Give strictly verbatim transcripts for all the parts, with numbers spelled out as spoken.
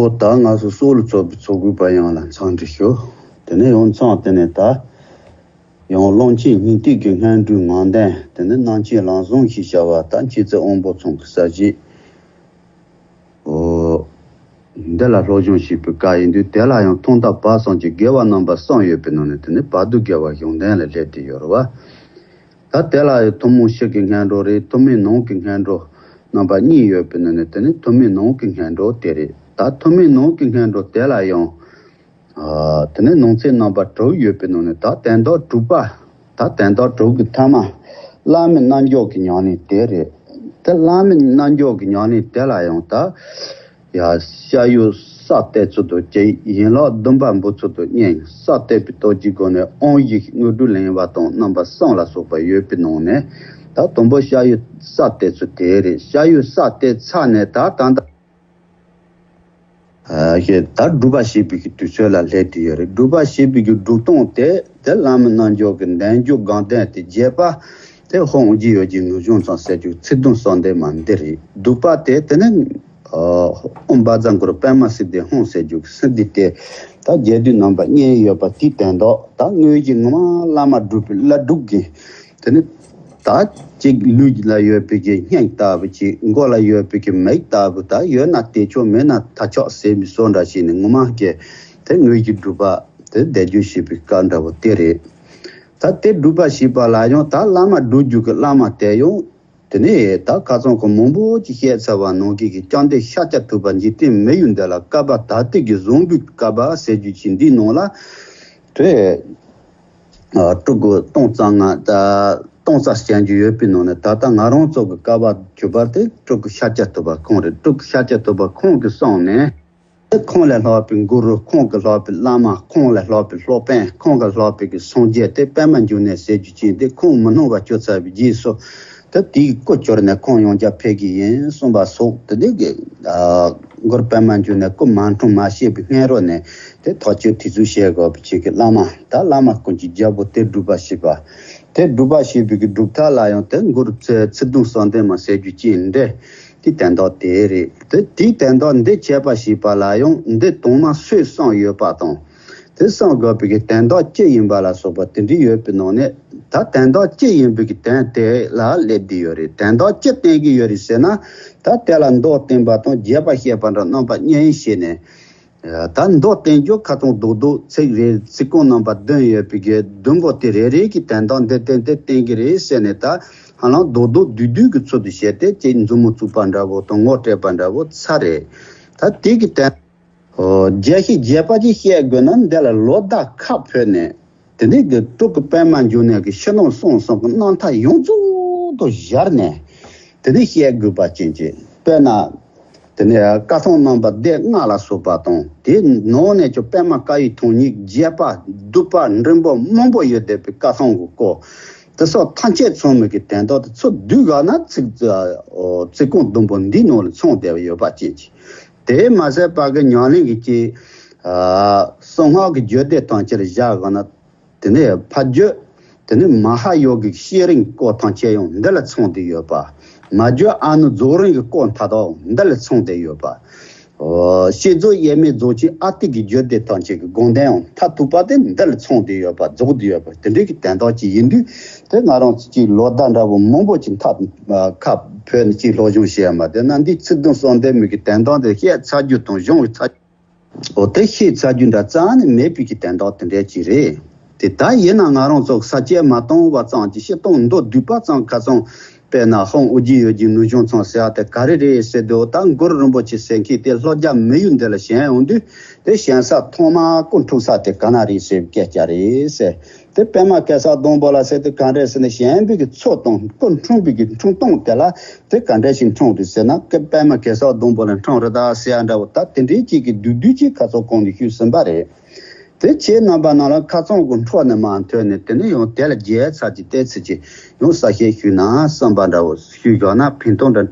ཨོ་ད་ང་ཚོ་སྲོག་ལ་ཚོགས་པའི་ཚོགས་དགོས་པ་ཡང་ལ་འཚམས་འདྲི་ཞུ། དེ་ནས་ཡང་མཚམས་དེ་ནས་ད་ཡང་གླང་ཆེན་སྙིང་ཐིག་གི་སྔོན་འགྲོའི་ངང་ལྡན་དེ་ནས་རྣམ་མཁྱེན་ལམ་བཟང་ཞེས་བྱ་བ་ད་མཁྱེན་བརྩེ་དབང་པོ་ཚང་གི་ས་གཞི། ཨོ། འདི་ལ་སློབ་སྦྱོང་བྱེད་པའི་བཀའ་ཡིན་དུས་དེ་ལ་ཡང་ཐོག་མཐའ་བར་གསུམ་གྱི་དགེ་བ་རྣམ་པ་གསུམ་ཡོད་པའི་ནང་ནས་དེ་ནས་བར་དུ་དགེ་བ་གཞུང་ལྡན་ལ་སླེབས་ཏེ་ཡོད་རེད་བ། ད་དེ་ལ་ཡང་ཐུན་མོང་ཕྱི་གི་སྔོན་འགྲོ་རེད། ཐུན་མིན་ནང་གི་སྔོན་འགྲོ་རྣམ་པ་གཉིས་ཡོད་པའི་ནང་ནས་དེ་ནི་ཐུན་མིན་ནང་གི་སྔོན་འགྲོ་དེ་རེད། ད་ཐུན་མིན་ནང་གི་སྔོན་འགྲོ་དེ་ལ་ཡང་ཨ་དེ་ནི་ནང་ཚན་རྣམ་པ་དྲུག་ཡོད་པའི་ནང་ནས་ད་དོན་དག་དྲུག་པ། ད་དོན་དག་དྲུག་གི་ཐ་མ། བླ་མའི་རྣལ་འབྱོར་གྱི་ཉམས་ལེན་དེ་རེད། དེ་བླ་མའི་རྣལ་འབྱོར་གྱི་ཉམས་ལེན་དེ་ལ་ཡང་ད། ཡ། ཤ་ཡོད་ས་གཏད་ཚུལ་དུ་གྱིས། ཡན་ལག་བདུན་པ་འབུལ་ཚུལ་དུ་བསྙེན། ས་གཏད་པའི་སྟོབས་ཀྱི་སྒོ་ནས་དབང་བཞི་དངོས་གྲུབ་ལེན་པ་དང་རྣམ་པ་གསུམ་ལ་སོགས་པ་ཡོད་པའི་ནང་ནས་ད་དང་པོ་ཤ་ཡོད་ས་གཏད་ཚུལ་དེ་རེད། ཤ་ཡོད་ས་གཏད་ཚར་ནས་ད་ད་ལྟ། ཨ་ཞེས་ད་སྒྲུབ་པ་བྱེད་པའི་གི་དུས་ཚོད་ལ་སླེབས་ཏེ་ཡོད་རེད། སྒྲུབ་པ་བྱེད་པའི་གི་སྒྲུབ་སྟངས་དེ་དེ་བླ་མའི་རྣལ་འབྱོར་གྱི་འདས་མཆོད་དགོངས་ལྡན་དེ་རྒྱས་པ། དེ་ཧོ་ཨོ་རྒྱན་ཡོད་ཀྱི་ངུ་བྱུང་ཙང་ཟེར་རྒྱུ་ཚིག་བདུན་གསུམ་ལྡན་མ་འདི་རེད། བསྡུས་པ་དེ་དེ་ནི་ཨོཾ་བཛྲ་གུ་རུ་པདྨ་སིདྡྷི་ཧཱུྃ་ཟེར་རྒྱུ་གི་སིདྡྷི་དེ་ད་རྒྱས་བསྡུས་རྣམ་པ་གཉིས་ཡོད་པ་དེའི་དོན་དག་ད་དངོས་གཞི་ངོ་མ་བླ་མ་སྒྲུབ་པའི་བླ་སྒྲུབ་ཀྱི་དེ་ནི་ད་གཅིག་ལུས་ལ་ཡོད་པའི་གི་སྙིང་ལྟ་བུ་གཅིག་མགོ་ལ་ཡོད་པའི་གི་མིག་ལྟ་བུ་ད་ཡོད་ན་དེ་ཆོག་མེད་ན་ད་ཆོག་ཟེར་མི་བཟོ་འདྲ་ཞིག་ནི་ངོ་མ་སྐད་དེ་དངོས་གཞི་སྒྲུབ་པ་དེ་བཟླས་བརྗོད་བྱེད་པའི་སྐབས་འདྲ་བོ་དེ་རེད། ད་དེ་སྒྲུབ་པ་བྱེད་པ་ལ་ཡང་ད་བླ་མ་སྒྲུབ་རྒྱུ་གི་བླ་མ་དེ་ཡང་དེ་ནས་ད་ཁ་སང་གི་མང་པོ་ཅིག་བཤད་ཚར་བ་ནང་བཞིན་གྱི་བཅོམ་ལྡན་ཤཱཀྱ་ཐུབ་པ་འཇིག་རྟེན་མི་ཡུལ་འདི་ལ་བསྐལ་པ་དག་ཐེར་གྱི་བཟང་པོའི་བསྐལ་པ་ཟེར་རྒྱུ་ཅིག་འདིའི་ནང་ལ་དེ་སྤྲུལ་སྐུ་སྟོང་རྩ་ལྔ་ད་སྟོང་རྩ་ཞེས་རྒྱུ་ཡོད་པའི་ནང་ནས་ད་ལྟ་ང་རང་ཚོ་གི་བསྐལ་པ་གྱུར་པ་དེ་སྤྲུལ་སྐུ་ཤཱཀྱ་ཐུབ་པ་ཁོང་རེད། སྤྲུལ་སྐུ་ཤཱཀྱ་ཐུབ་པ་ཁོང་གི་གསུངས་ནས། དེ་ཁོང་ལས་ལྷག་པའི་གུ་རུ། ཁོང་གི་ལྷག་པའི་བླ་མ། ཁོང་ལས་ལྷག་པའི་སློབ་དཔོན། ཁོང་གི་ལྷག་པའི་གི་སངས་རྒྱས་དེ་པདྨ་འབྱུང་གནས་ཟེར་རྒྱུ་ཅན་དེ་ཁོང་མི་སྣང་བ་བཅོ་ཚར་བའི་རྗེས་སུ་དེ་དེའི་སྐུ་གྱུར་ནས་ཁོང་ཡང་བསྐྱར་ཕེབས་ཀྱི་ཡིན་གསུངས་པ་སོགས་དེ་འདི་གི་ཨ་གུ་རུ་པདྨ་འབྱུང་གནས་སྐུ་མ་འཁྲུངས་མ་གཤེགས་པའི་སྔོན་རོལ་ནས་དེ་ཐག་གཅོད་དེ་ཚོ་བྱེད་དགོས་པའི་ཆེད་ཀྱི་བླ་མ་ད་བླ་མ་ཀུན་གྱི་རྒྱལ་པོ་དེ་སྒྲུབ་པ་བྱེད་པ། དེ་སྒྲུབ་པ་བྱེད་པའི་གི་སྒྲུབ་ཐབས་ལ་ཡང་དེ་གུ་རུ་ཚེ་ཚེ་གདུང་གསང་བདེ་མ་ཟེར་རྒྱུ་ཅན་འདྲེ། དེའི་དོན་དག་དེ་རེད། དེ་དེའི་དོན་དག་འདི་འཆད་པ་ཞེས་པ་ལ་ཡང་འདི་དུ་མ་སྲོལ་གསུམ་ཡོད་པ་དང་། དེ་གསུམ་དགོས་པའི་གི་དོན་དག་ཅི་ཡིན་པ་ལ་སོགས་པ་དེ་འདྲ་ཡོད་པའི་ནང་ནས་ད་དོན་དག་ཅི་ཡིན་པའི་གི་དོན་དེ་ལ་སླེབས་བསྡད་ཡོད་རེད། དོན་དག་ཅི་བསྟན་གྱི་ཡོད་རེད་ཟེར་ན། ད་དེ་ལ་མདོ་བསྟན་པ་དང་རྒྱས་པ་བཤད་པ་འདྲ་རྣམ་པ་གཉིས་བྱས་ནས། ད་མདོ་བསྟན་རྒྱུ་ཁ་ཚང་རྡོག་རྡོག་ཚིག་རེ་ཚིག་རྐང་རྣམ་པ་བདུན་ཡོད་པའི་གི་བདུན་པོ་དེ་རེ་རེ་གི་དོན་དག་འདི་བསྟན་དེ་བསྟན་གྱི་རེད་ཟེར་ནས་ད་ཧ་ལམ་རྡོག་རྡོག་བསྡུས་བསྡུས་ཀྱི་ཚུལ་དུ་བཤད་དེ་ཅིག་མཛུབ་མོ་བཙུགས་པ་འདྲ་བོ་དང་ངོ་སྤྲད་པ་འདྲ་བོ་ཚར་རེད། ད་དེ་གི་དོན་རྒྱས་ཤིང་རྒྱས་པ་ཅིག་བཤད་དགོས་ན་འདི་ལ་ལོ་ཟླ་ཁ་ཕོད་ནས། དེ་ནས་གི་སྤྲུལ་སྐུ་པདྨ་འབྱུང་གནས་ཀྱི་ཕྱི་ནང་གསང་གསུམ་གྱི་རྣམ་ཐར་ཡོངས་རྫོགས་དུ་སྦྱར་ནས་དེ་ནས་བཤད་དགོས་པ་ཅན་གྱི་དཔེར་ན། དེ་ནས་བཀའ་ཐང་རྣམ་པ་སྡེ་ལྔ་ལ་སོགས་པ་དང་དེའི་ནང་ནས་ཀྱང་པདྨ་བཀའ་ཡི་དོན་གཉིས་རྒྱས་པ་བསྡུས་པ་འགྲེལ་པ་མང་པོ་ཡོད་བསྡད་པའི་བཀའ་ཐང་གི་སྐོར་དེ་སོགས་ཐམས་ཅད་ཚང་མའི་གི་དོན་དག་དེ་ཚོ་བསྡུས་ག་ན་ཚིག་ཚིག་རྐང་བདུན་པོ་འདིའི་ནང་ལ་ཚང་བསྡད་ཡོད་པ་ཅན་གྱི། དེས་མ་ཟད་པ་གི་ཉམས་ལེན་གྱི་ཅིག་གསང་སྔགས་ཀྱི་རྒྱུད་སྡེ་ཐམས་ཅད་ལ་བཞག་ག་ན། དེ་ནས་ཕ་རྒྱུད། དེ་ནས་མ་ཧཱ་ཡོ་གའི་བསྐྱེད་རིམ་སྐོར་ཐམས་ཅད་ཡང་འདི་ལ་ཚང་སྟེ་ཡོད་པ། མ་རྒྱུད་ཨ་ནུ་རྫོགས་རིམ་གྱི་སྐོར་མཐའ་དག་འདི་ལ་ཚང་སྟེ་ཡོད་པ། ཨོ། བསྐྱེད་རྫོགས་དབྱེར་མེད་རྫོགས་ཆེན་ཨ་ཏི་ཀའི་རྒྱུད་སྡེ་ཐམས་ཅད་ཀྱི་དགོངས་དོན་ཡང་མཐར་ཐུག་པ་དེ་འདི་ལ་ཚང་སྟེ་ཡོད་པ་རྫོགས་ཏེ་ཡོད་པ་དེ་འདྲའི་གི་དོན་དག་ཅིག་ཡིན་དུས་དེ་ང་རང་ཚོ་ཅིག་ལོ་ཟླ་འདྲ་བོ་མང་པོ་ཅིག་མཐའ་ཁ་ཕོད་ནས་ཅིག་སློབ་སྦྱོང་བྱས་མ་དེ་ན་འདི་ཚིག་བདུན་གསུམ་ལྡན་མི་གི་དོན་དག་འདི་བཤད་ཚར་རྒྱུ་དང་སྦྱོང་བའི་ཚར། འོ་དེ་ཤེས་ཚར་རྒྱུ་འདྲ་རྩ་ནས་མེད་པའི་གི་དོན་དག་དེ་འདྲ་ཅིག་རེད། དེ་ད་ཡིན་ན་ང་རང་ཚོ་ས་བཅད་མ་བཏང་བ་ཙམ་གྱིས་སྤྱིར་བཏང་མདོ་བསྡུས་པ་ཙམ་ཁ་སང་དཔེར་ན་ཧཱུྃ་ཨོ་རྒྱན་ཡོད་ཀྱི་ནུས་བྱུང་ཚང་ཟེར་བ་དེ་ག་རེ་རེད་ཟེར་དུས་ད་གུ་རུ་རིན་པོ་ཆེ་ཟེར་མཁན་དེ་ལྷོ་རྒྱ་མི་ཡུལ་འདི་ལ་བྱོན་ཡོང་དུས་དེ་བྱོན་ས་ཐོག་མ་སྐུ་འཁྲུངས་ས་དེ་ག་ན་རེད་ཟེར་བའི་སྐད་ཆ་རེད་ཟེར། དེ་པདྨ་གེ་སར་སྡོང་པོ་ལ་ཟེར་དུས་ག་འདྲས་ཟེར་ན་བྱོན་པའི་གི་ཚུལ་དང་སྐུ་འཁྲུངས་པའི་གི་འཁྲུངས་སྟངས་དེ་ལ། དེ་ག་འདྲ་ཞིག་འཁྲུངས་རེད་ཟེར་ན་ཀི་པདྨ་གེ་སར་སྡོང་པོ་ལ་འཁྲུངས་རེད་ད་ཟེར་ཡ་འདྲ་བོ་ད་དེ་འདྲའི་ཅིག་གི་བསྡུས་བསྡུས་ཅིག་ཁ་སང་གོང་ནས་ཞུས་ཟིན་པ་རེད། དེ་ཁྱེད་རྣམ་པ་རྣམས་ལ་ཁ་སང་གི་འཕྲོ་ནས་མ་ཐོན་ནས་དེ་ནས་ཡང་དེ་ལ་རྒྱལ་ཚར་གྱི་ཏོག་ཙམ་ཅིག་ཡང་གསལ་བཤད་ཞུས་ན་བསམ་པ་འདྲ་བོ་ཞུས་བཞག་ན་ཕན་ཐོགས་འདྲ་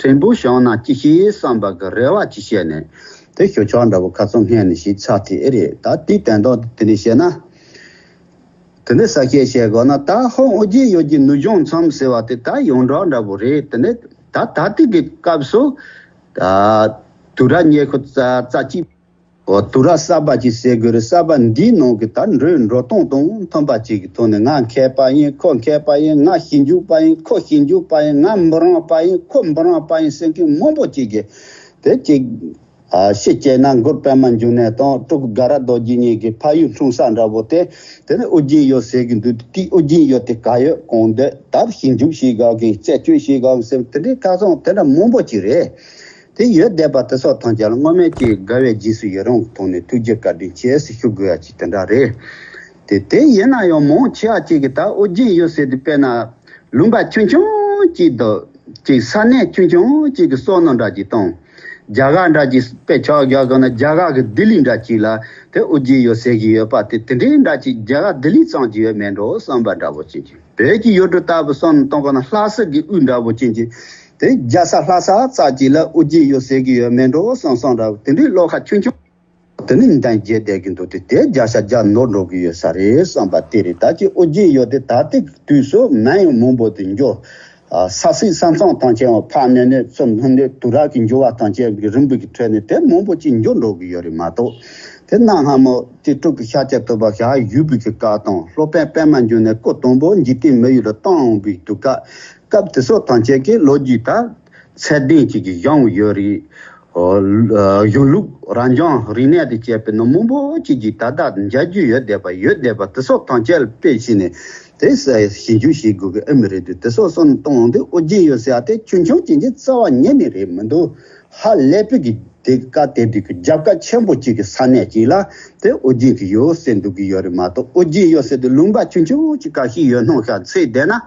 ཕྲན་བུ་བྱུང་ན་ཅི་ཤེས་བསམ་པ་གི་རེ་བ་ཅིག་བྱས་ནས་དེ་ཞུ་ཕྱོགས་འདྲ་བོ་ཁ་སང་སྔོན་ནས་ཞུས་ཚར་དེ་ཨེ་རེད་ད་དེའི་དོན་དག་དེ་ནས་བཤད་ན། དེ་ནས་གསལ་བཤད་བྱེད་དགོས་ན་ད་ཧཱུྃ་ཨོ་རྒྱན་ཡོད་ཀྱི་ནུས་བྱུང་ཚང་ཟེར་བ་དེ་ད་ཡོངས་གྲགས་འདྲ་པོ་རེད། དེ་ནས་ད་ད་ལྟའི་གི་སྐབས་སུ་ད་ དུས་རབས་ཉི་ཤུ་རྩ་རྩ་གཅིག་འོ་དུས་རབས་གསར་པ་ཅིག་ཟེར་དགོས་རེད། གསར་པ་འདིའི་ནང་གི་ད་འགྲོས་འགྲོ་སྟངས་དང་མཐུན་པ་ཅིག་གི་ཐོག་ནས། ང་མཁས་པ་ཡིན། ཁོ་མཁས་པ་ཡིན། ང་ཞིབ་འཇུག་པ་ཡིན། ཁོ་ཞིབ་འཇུག་པ་ཡིན། ང་འབུམ་རམས་པ་ཡིན། ཁོ་འབུམ་རམས་པ་ཡིན་ཟེར་མཁན་མང་པོ་ཅིག་གིས་དེ་ཅིག་ཨ་ཕྱི་བྱས་ན་མགུར་པད་མ་འབྱུང་གནས་དང་སྤྲུལ་སྐུ་དགའ་རབ་རྡོ་རྗེ་གཉིས་ཀྱི་ཕ་ཡུལ་འཁྲུངས་ས་འདྲ་པོ་དེ། དེ་ནི་ཨོ་རྒྱན་ཡུལ་ཟེར་གྱི་འདུག་དེ་ཨོ་རྒྱན་ཡུལ་དེ་ག་ཡོད་གང་འདོད་ད་ཞིབ་འཇུག་བྱེད་དགོས་གི། རྩད་གཅོད་བྱེད་དགོས་གི་ཟེར། དེ་འདྲའི་ཁ་སང་དེ་འདྲ་མང་པོ་ཅིག་རེད། དེ་ཡོད་བསྡད་པ་དེ་སོགས་ཐམས་ཅད་ལ་སྔོན་མེད་ཀྱི་དགའ་བའི་རྗེས་སུ་ཡི་རང་གི་ཐོག་ནས་ཐུགས་རྗེ་བཀའ་དྲིན་ཆེ་ཟེར་ཞུ་དགོས་ཡ་ཅིག་དེ་འདྲ་རེད། དེ་དེ་ཡིན་ན་ཡང་མང་ཆེ་བ་ཅིག་གིས་ད་ཨོ་རྒྱན་ཡུལ་ཟེར་དུས་དཔེར་ན་ལུང་པ་ཆུང་ཆུང་ཅིག་དང་ཅིག་ས་གནས་ཆུང་ཆུང་ཅིག་གི་སོ་ནང་འདྲ་ཅིག་དང་། རྒྱ་གར་འདྲ་ཅིག་དཔེ་ཆ་བཞག་དགོས་ན་རྒྱ་གར་གྱི་ལྡི་ལི་འདྲ་ཅིག་ལ་དེ་ཨོ་རྒྱན་ཡུལ་ཟེར་གྱི་ཡོད་པ་དེ། དེ་འདྲའི་འདྲ་ཅིག་རྒྱ་གར་ལྡི་ལི་ཙམ་ཅིག་ཡོད་མེད་འགྲོ་བསམ་པ་འདྲ་པོ་ཅིག་ཅིག་བོད་ཀྱི་ཡུལ་གྲུ་ལྟ་བུ་སོ་ནང་གཏོང་དགོས་ན་ལྷ་ས་གི་དབུས་འདྲ་པོ་ཅིག་ཅིག་དེ་རྒྱལ་ས་ལྷ་ས་ཙམ་ཅིག་ལ་ཨོ་རྒྱན་ཡུལ་ཟེར་གྱི་ཡོད་མེད་འགྲོ་བསམ་བསམ་འདྲ་པོ། དེ་འདྲའི་བློ་ཁ་ཆུང་ཆུང་དེ་ནི་འདང་རྒྱས་བསྡད་ཀྱི་འདུག་དེ་དེ་བརྒྱ་ཆ་བརྒྱ་ནོར་འགྲོ་གི་ཡོད་ས་རེད་བསམ་པ་དེ་རེད། ད་ཅི་ཨོ་རྒྱན་ཡུལ་དེ་ད་ལྟའི་དུས་སུ་མ་ཡང་མང་པོ་དེ་འགྱུར། ས་སྲིད་ས་མཚམས་ཐམས་ཅད་ཕར་ནས་ནས་ཚུར་ནས་ནས་དུས་རབས་ཀྱི་འགྱུར་བ་ཐམས་ཅད་ཀྱི་རིམ་པ་གི་ཁྲོད་ནས་དེ་མང་པོ་ཅིག་འགྱུར་འགྲོ་གི་ཡོད་རེད་མ་གཏོགས། དེ་གནའ་སྔ་མོ་དེ་སྤྲུལ་སྐུ་ཤཱཀྱ་ཐུབ་པ་ཞལ་བཞུགས་པའི་གི་སྐབས་དང་། སློབ་དཔོན་པད་མ་འབྱུང་གནས་སྐུ་དང་པོ་འཇིག་རྟེན་མི་ཡུལ་ལ་བཏང་འོང་པའི་དུས་སྐབས། སྐབས་དེ་སོགས་ཐམས་ཅད་ཀྱི་ལོ་རྒྱུས་ད་ཚད་ལྡན་ཅིག་གི་བཞེངས་ཡོད་རེད། ཨོ། གཞུང་ལུགས་རབ་འབྱམས་རིག་གནས་དང་བཅས་པའི་ནང་མང་པོ་ཅིག་གིས་ད་ལྟ་མཇལ་རྒྱུ་ཡོད་བསྡད་པ་ཡོད་བསྡད་པ་དེ་སོགས་ཐམས་ཅད་ལ་དཔེ་བྱས་ནས་དེ་ཞིབ་འཇུག་བྱེད་དགོས་ཀྱི་ཨ་མི་རེད་དུས། དེ་སོགས་སོ་ནང་གཏོང་འོང་དུས་ཨོ་རྒྱན་ཡུལ་ཟེར་ཡ་དེ་ཆུང་ཆུང་ཅིག་གི་རྩ་བ་ཉིད་ནས་རེད་མི་འདུག་ཧ་ལས་པའི་གི་དེ་སྐབས་དེ་དུས་ཀྱི་རྒྱལ་ཁབ་ཆེན་པོ་ཅིག་གི་ས་གནས་ཅིག་ལ་དེ་ཨོ་རྒྱན་གྱི་ཡུལ་ཟེར་འདུག་གི་ཡོད་རེད་མ་གཏོགས། ཨོ་རྒྱན་ཡུལ་ཟེར་དུས་ལུང་པ་ཆུང་ཆུང་ཅིག་ག་ཤེད་ཡོད་སྣང་ཤག་ཚེ་བསྡད་ན།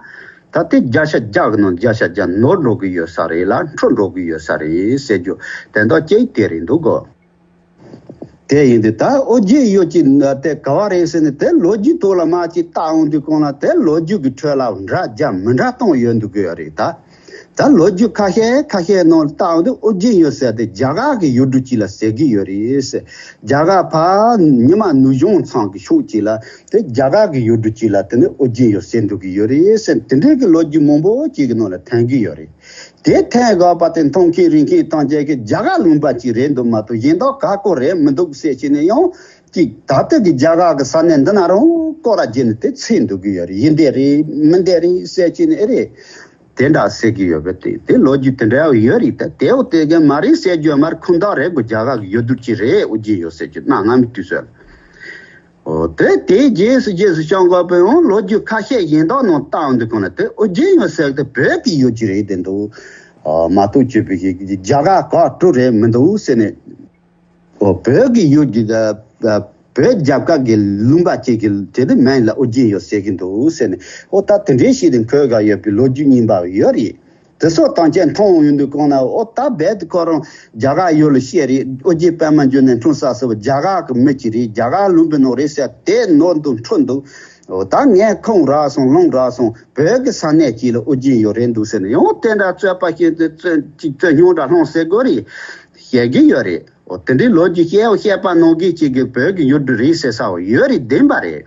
ད་ལྟའི་བརྒྱ་ཆ་བརྒྱ་གི་ནང་བརྒྱ་ཆ་བརྒྱ་ནོར་འགྲོ་གི་ཡོད་ས་རེད་ལ་འཕྲོ་འགྲོ་གི་ཡོད་ས་རེད་ཟེར་རྒྱུ་དོན་དག་ཅིག་དེ་རེད་འདུག་གོ། དེ་ཡིན་དུས་ད་ཨོ་རྒྱན་ཡུལ་གྱི་དེ་ག་བ་རེད་ཟེར་ནས་དེ་ལོ་རྒྱུས་ཐོག་ལ་མར་ཅིག་བལྟ་འོང་དུས་གོང་ལ་དེ་ལོ་རྒྱུས་ཀྱི་ཁྲོད་ལ་འདྲ་རྒྱ་མི་འདྲ་གཏོང་ཡོད་འདུག་གི་ཡོད་རེད་ད། ད་ལོ་རྒྱུས་ཁ་ཤས་ཁ་ཤས་ནང་ལ་བལྟ་འོང་དུས་ཨོ་རྒྱན་ཡུལ་ཟེར་དེ་རྒྱ་གར་གྱི་ཡུལ་གྲུ་ཅིག་ལ་ཟེར་གྱི་ཡོད་རེད་ཟེར། རྒྱ་གར་ཕར་ཉི་མ་ནུབ་བྱང་ཚང་གི་ཕྱོགས་ཅིག་ལ། དེ་རྒྱ་གར་གྱི་ཡུལ་གྲུ་ཅིག་ལ་དེ་ནི་ཨོ་རྒྱན་ཡུལ་ཟེར་འདུག་གི་ཡོད་རེད་ཟེར། དེ་འདྲའི་གི་ལོ་རྒྱུས་མང་པོ་ཅིག་གི་ནང་ལ་ཐོན་གྱི་ཡོད་རེད། དེ་ཐོན་དགོས་པ་དེ་མཐོང་མཁན་རིག་མཁན་ཐམས་ཅད་ཀྱིས་རྒྱ་གར་ལུང་པ་ཅིག་རེད་འདུག་མ་གཏོགས་གཞན་དག་ག་གོ་རེད་མི་འདུག་ཟེར་བྱས་ནས་ཡང་ཅིག་ད་ལྟ་གི་རྒྱ་གར་གྱི་ས་གནས་འདི་ན་རང་སྐོར་ར་བརྒྱབ་ནས་དེ་འཚོལ་འདུག་གི་ཡོད་རེད། ཡིན་བསྡད་རེད་མིན་བསྡད་རེད་ཟེར་བྱས་ནས་ཨེ་རེད། དེ་འདྲ་ཟེར་གྱི་ཡོད་པ་དེ་དེ་ལོ་རྒྱུས་དེ་འདྲ་ཡོད་རེད། ད་དེའོ་དེ་ག་མ་རེད་ཟེར་རྒྱུ་མ་རེད། ཁུངས་དག་རེད་གོ། རྒྱ་གར་གྱི་ཡུལ་གྲུ་ཅིག་རེད་ཨོ་རྒྱན་ཡུལ་ཟེར་རྒྱུ་གནའ་སྔ་མོའི་དུས་ཚོད་ལ། འོ་དེ་དེའི་རྗེས་སུ་རྗེས་སུ་བྱུང་དགོས་པའི་འོང་ལོ་རྒྱུས་ཁ་ཤས་གཞན་དག་ནང་བལྟ་འོང་དུས་གོང་ལ་དེ་ཨོ་རྒྱན་ཡུལ་ཟེར་དེ་བོད་ཀྱི་ཡུལ་ཅིག་རེད་དེ་འདུག་མ་གཏོགས་བྱས་པའི་རྒྱ་གར་ག་གྲུ་རེད་མི་འདུག་ཟེར་ནས། འོ་བོད་ཀྱི་ཡུལ་གྱི་བོད་རྒྱལ་ཁབ་ཀྱི་ལུང་པ་ཅིག་གི་དེ་དེ་མིང་ལ་ཨོ་རྒྱན་ཡུལ་ཟེར་གྱི་འདུག་ཟེར་ནས། འོ་ད་དེ་འདྲའི་ཞིག་དེ་འཁོད་ག་ཡོད་པའི་ལོ་རྒྱུས་རྙིང་པ་ཡོད་རེད། དེ་སོགས་ཐམས་ཅད་མཐོང་ཡོང་དུས་གོང་ན་འོ་ད་རྦད་དེ་ཁོ་རང་རྒྱ་གར་ཡུལ་ལ་བཤད་རེད། ཨོ་རྒྱན་པད་མ་འབྱུང་གནས་འཁྲུངས་ས་སོགས་རྒྱ་གར་གྱི་མི་ཅིག་རེད། རྒྱ་གར་ལུང་པའི་ནང་རེད་ཟེར་དེ་ནོར་འདུག་འཕྲོ་འདུག་འོ་ད་ངས་ཁུངས་རག་སོང་ལུང་རག་སོང་བོད་ཀྱི་ས་གནས་ཅིག་ལ་ཨོ་རྒྱན་ཡུལ་རེད་འདུག་ཟེར་ནས་ཡང་དེ་འདྲ་རྩོད་པ་བྱེད་དུས་རྩོད་རྩོད་རྙོག་འདྲ་སློང་ཟེར་དགོས་རེད། བཤད་ཀྱི་ཡོད་རེད། འོ་དེ་འདྲའི་ལོ་རྒྱུས་བཤད་བཤད་པ་ནང་གི་ཅིག་གི་བོད་ཀྱི་ཡུལ་གྲུ་རེད་ཟེར་ས་བ་ཡོད་རེད། བདེན་པ་རེད།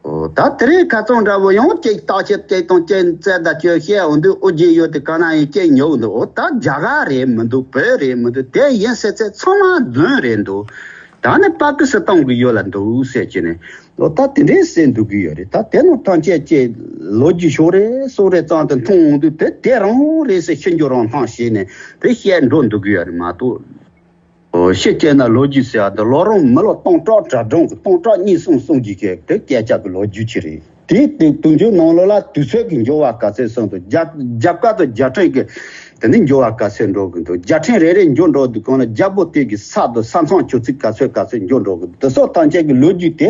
འོ་ད་དེ་རིང་ཁ་རྩང་འདྲ་བོ་ཡང་ཅིག་བརྟག་དཔྱད་ཅིག་དང་ཅིག་རྩད་ད་གཅོད་བཤད་འོང་དུས་ཨོ་རྒྱན་ཡུལ་དེ་ག་ན་ཡིན་ཅིག་ཉོ་འདུག་འོ་ད་རྒྱ་གར་རེད་མི་འདུག་བོད་རེད་མི་འདུག་དེ་ཡིན་ཟེར་ཚད་ཚང་མ་རྫུན་རེད་འདུག་ད་ནི་པ་ཀི་སི་ཐན་གྱི་ཡུལ་ལ་འདུག་ཟེར་གྱི་ནས། ལོ་ད་དེ་འདྲའི་ཟེར་འདུག་གི་ཡོད་རེད། ད་དེ་ནང་ཐམས་ཅད་ཀྱི་ལོ་རྒྱུས་ཤོག་རེ་སོག་རེ་ཙམ་དུ་མཐོང་འོང་དུས་དེ་དེ་རང་རེད་ཟེར་ཤི་འགྱུར་རང་ལྷང་བྱས་ནས་དེ་བཤད་འགྲོ་འདུག་གི་ཡོད་རེད་མ་གཏོགས། ཨོ་ཤི་བྱས་ན་ལོ་རྒྱུས་ཟེར་བ་འདི་ལོ་རང་མི་ལོ་སྟོང་ཕྲག་གྲངས་གྲངས་ཀྱི་སྟོང་ཕྲག་གཉིས་གསུམ་གསུམ་གྱི་གི་དེ་སྐད་ཆ་གི་ལོ་རྒྱུས་ཅིག་རེད། དེའི་དུས་དུས་འགྱུར་ནང་ལོགས་ལ་དུས་ཚོད་ཀྱི་འགྱུར་བ་ག་ཚོད་སོང་འདུག་རྒྱ་རྒྱ་བཀའ་དང་རྒྱ་ཕྲན་གྱི་དེ་ནི་འགྱུར་བ་ག་ཚོད་འགྲོ་གི་འདུག་རྒྱ་ཕྲན་རེ་རེ་འགྱུར་འགྲོ་དུས་གང་ལ་རྒྱལ་པོ་དེ་གི་ས་དང་ས་མཚམས་ཆུ་ཚོད་ག་ཚོད་ག་ཚོད་འགྱུར་འགྲོ་གི་འདུག་དེ་སོགས་ཐམས་ཅད་ཀྱི་ལོ་རྒྱུས་དེ་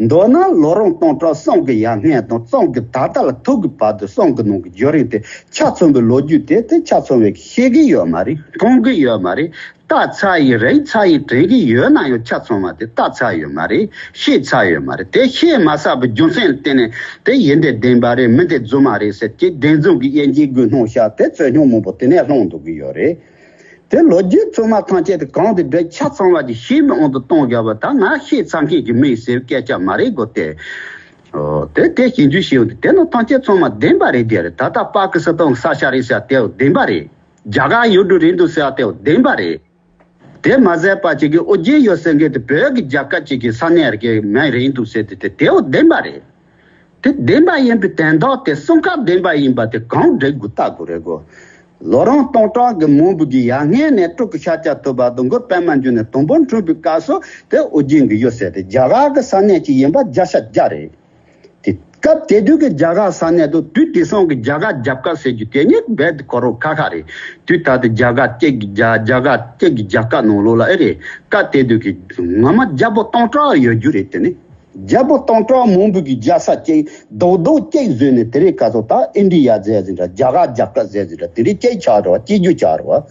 མདོར་ན་ལོ་རིམ་སྟོང་ཕྲག་གསུམ་གྱི་ཡར་སྔོན་དང་གསུམ་གྱི་ད་ལྟ་ལ་ཐུག་གི་བར་དུ་གསུམ་གྱི་ནང་གི་བརྒྱུད་རིམ་དེ་ཆ་ཚང་བའི་ལོ་རྒྱུས་དེ་དེ་ཆ་ཚང་བའི་ཤེས་ཀྱི་ཡོད་མ་རེད། མཐོང་གི་ཡོད་མ་རེད། ལྟ་ཚར་ཡི་རེད། ཚར་ཡི་དྲན་གྱི་ཡོད་ན་ཡང་ཆ་ཚང་བ་དེ་ལྟ་ཚར་ཡོད་མ་རེད། ཤེས་ཚར་ཡོད་མ་རེད། དེ་ཤེས་མ་ཚར་བའི་རྒྱུ་མཚན་ལ་བརྟེན་ནས་དེ་ཡིན་དེ་བདེན་པ་རེད། མིན་དེ་རྫུན་མ་རེད་ཟེར་གྱི་བདེན་རྫུན་གྱི་དབྱེ་འབྱེད་དགོས་སྣང་ཤར་དེ་རྩོད་རྙོག་མང་པོ་དེ་ནས་སློང་འདུག་གི་ཡོད་རེད། དེ་ལོ་རྒྱུས་ཚང་མ་ཐམས་ཅད་དེ་གང་དེ་འདྲ་ཆ་ཚང་བ་ཅིག་ཤེས་མི་འོང་དུ་གཏོང་དགོས་པ་ད་ང་ཤེས་ཚར་མཁན་གྱི་མི་ཟེར་བའི་སྐད་ཆ་མ་རེད་གོ་དེ། ཨོ། དེ་དེ་ཞིབ་འཇུག་བྱས་ཡོང་དུས་དེ་ནི་ཐམས་ཅད་ཚང་མ་བདེན་པ་རེད། དེ་རེད། ད་ལྟ་པ་ཀི་སི་ཐན་ས་ཆ་རེད་ཟེར་དེ་བདེན་པ་རེད། རྒྱ་གར་ཡུལ་གྲུ་རེད་འདུག་ཟེར་བ་དེ་བདེན་པ་རེད། དེ་མ་ཟད་པ་ཅིག་གི་ཨོ་རྒྱན་ཡོད་ཟེར་མཁན་དེ་བོད་ཀྱི་རྒྱལ་ཁབ་ཅིག་གི་ས་གནས་རེད་མིང་རེད་འདུག་ཟེར་དེ་དེ་དེའོ་བདེན་པ་རེད། དེ་བདེན་པ་ཡིན་པའི་དོན་དག་དེ་གསུང་སྐབས་བདེན་པ་ཡིན་པ་དེ་གང་འགྲིག་དགོས་ལྟ་དགོས་རེད་གོ། ལོ་རིམ་སྟོང་ཕྲག་གི་མང་པོ་གི་ཡར་སྔོན་ནས་སྤྲུལ་སྐུ་ཤཱཀྱ་ཐུབ་པ་དང་གུ་རུ་པདྨ་འབྱུང་གནས་དང་པོ་འཁྲུངས་པའི་སྐབས་སུ་དེ་ཨོ་རྒྱན་གྱི་ཡུལ་ཟེར་དེ་རྒྱ་གར་གྱི་ས་གནས་ཅིག་ཡིན་པ་བརྒྱ་ཆ་བརྒྱ་རེད། དེ་སྐབས་དེ་དུས་ཀྱི་རྒྱ་གར་ས་གནས་དང་དུས་དེང་སང་གི་རྒྱ་གར་རྒྱལ་ཁབ་ཟེར་རྒྱུ་དེ་གཉིས་རྦད་དེ་གོ་རོགས་ཁ་ཁ་རེད། དུས་ད་ལྟ་རྒྱ་གར་གཅིག་གི་རྒྱ་རྒྱ་གར་གཅིག་གི་རྒྱལ་ཁབ་ནང་ལོགས་ལ་ཨེ་རེད། སྐབས་དེ་དུས་ཀྱི་ངོ་མ་རྒྱལ་པོ་སྟོང་ཕྲག་ཡོད་རྒྱུ་རེད། དེ་ནི་རྒྱལ་པོ་སྟོང་ཕྲག་མང་པོ་གི་རྒྱལ་ས་གཅིག་རྡོག་རྡོག་གཅིག་བཟོས་ནས་དེ་རིང་ཁ་སང་ད་ཨིན་ཌི་ཡ་ཟེར་ཟིན་འདྲ་རྒྱ་གར་རྒྱལ་ཁབ་ཟེར་ཟིན་འདྲ་དེ་རིང་གཅིག་ཆགས་རེད་བ། གཅིག་གྱུར་ཆགས་རེད་བ།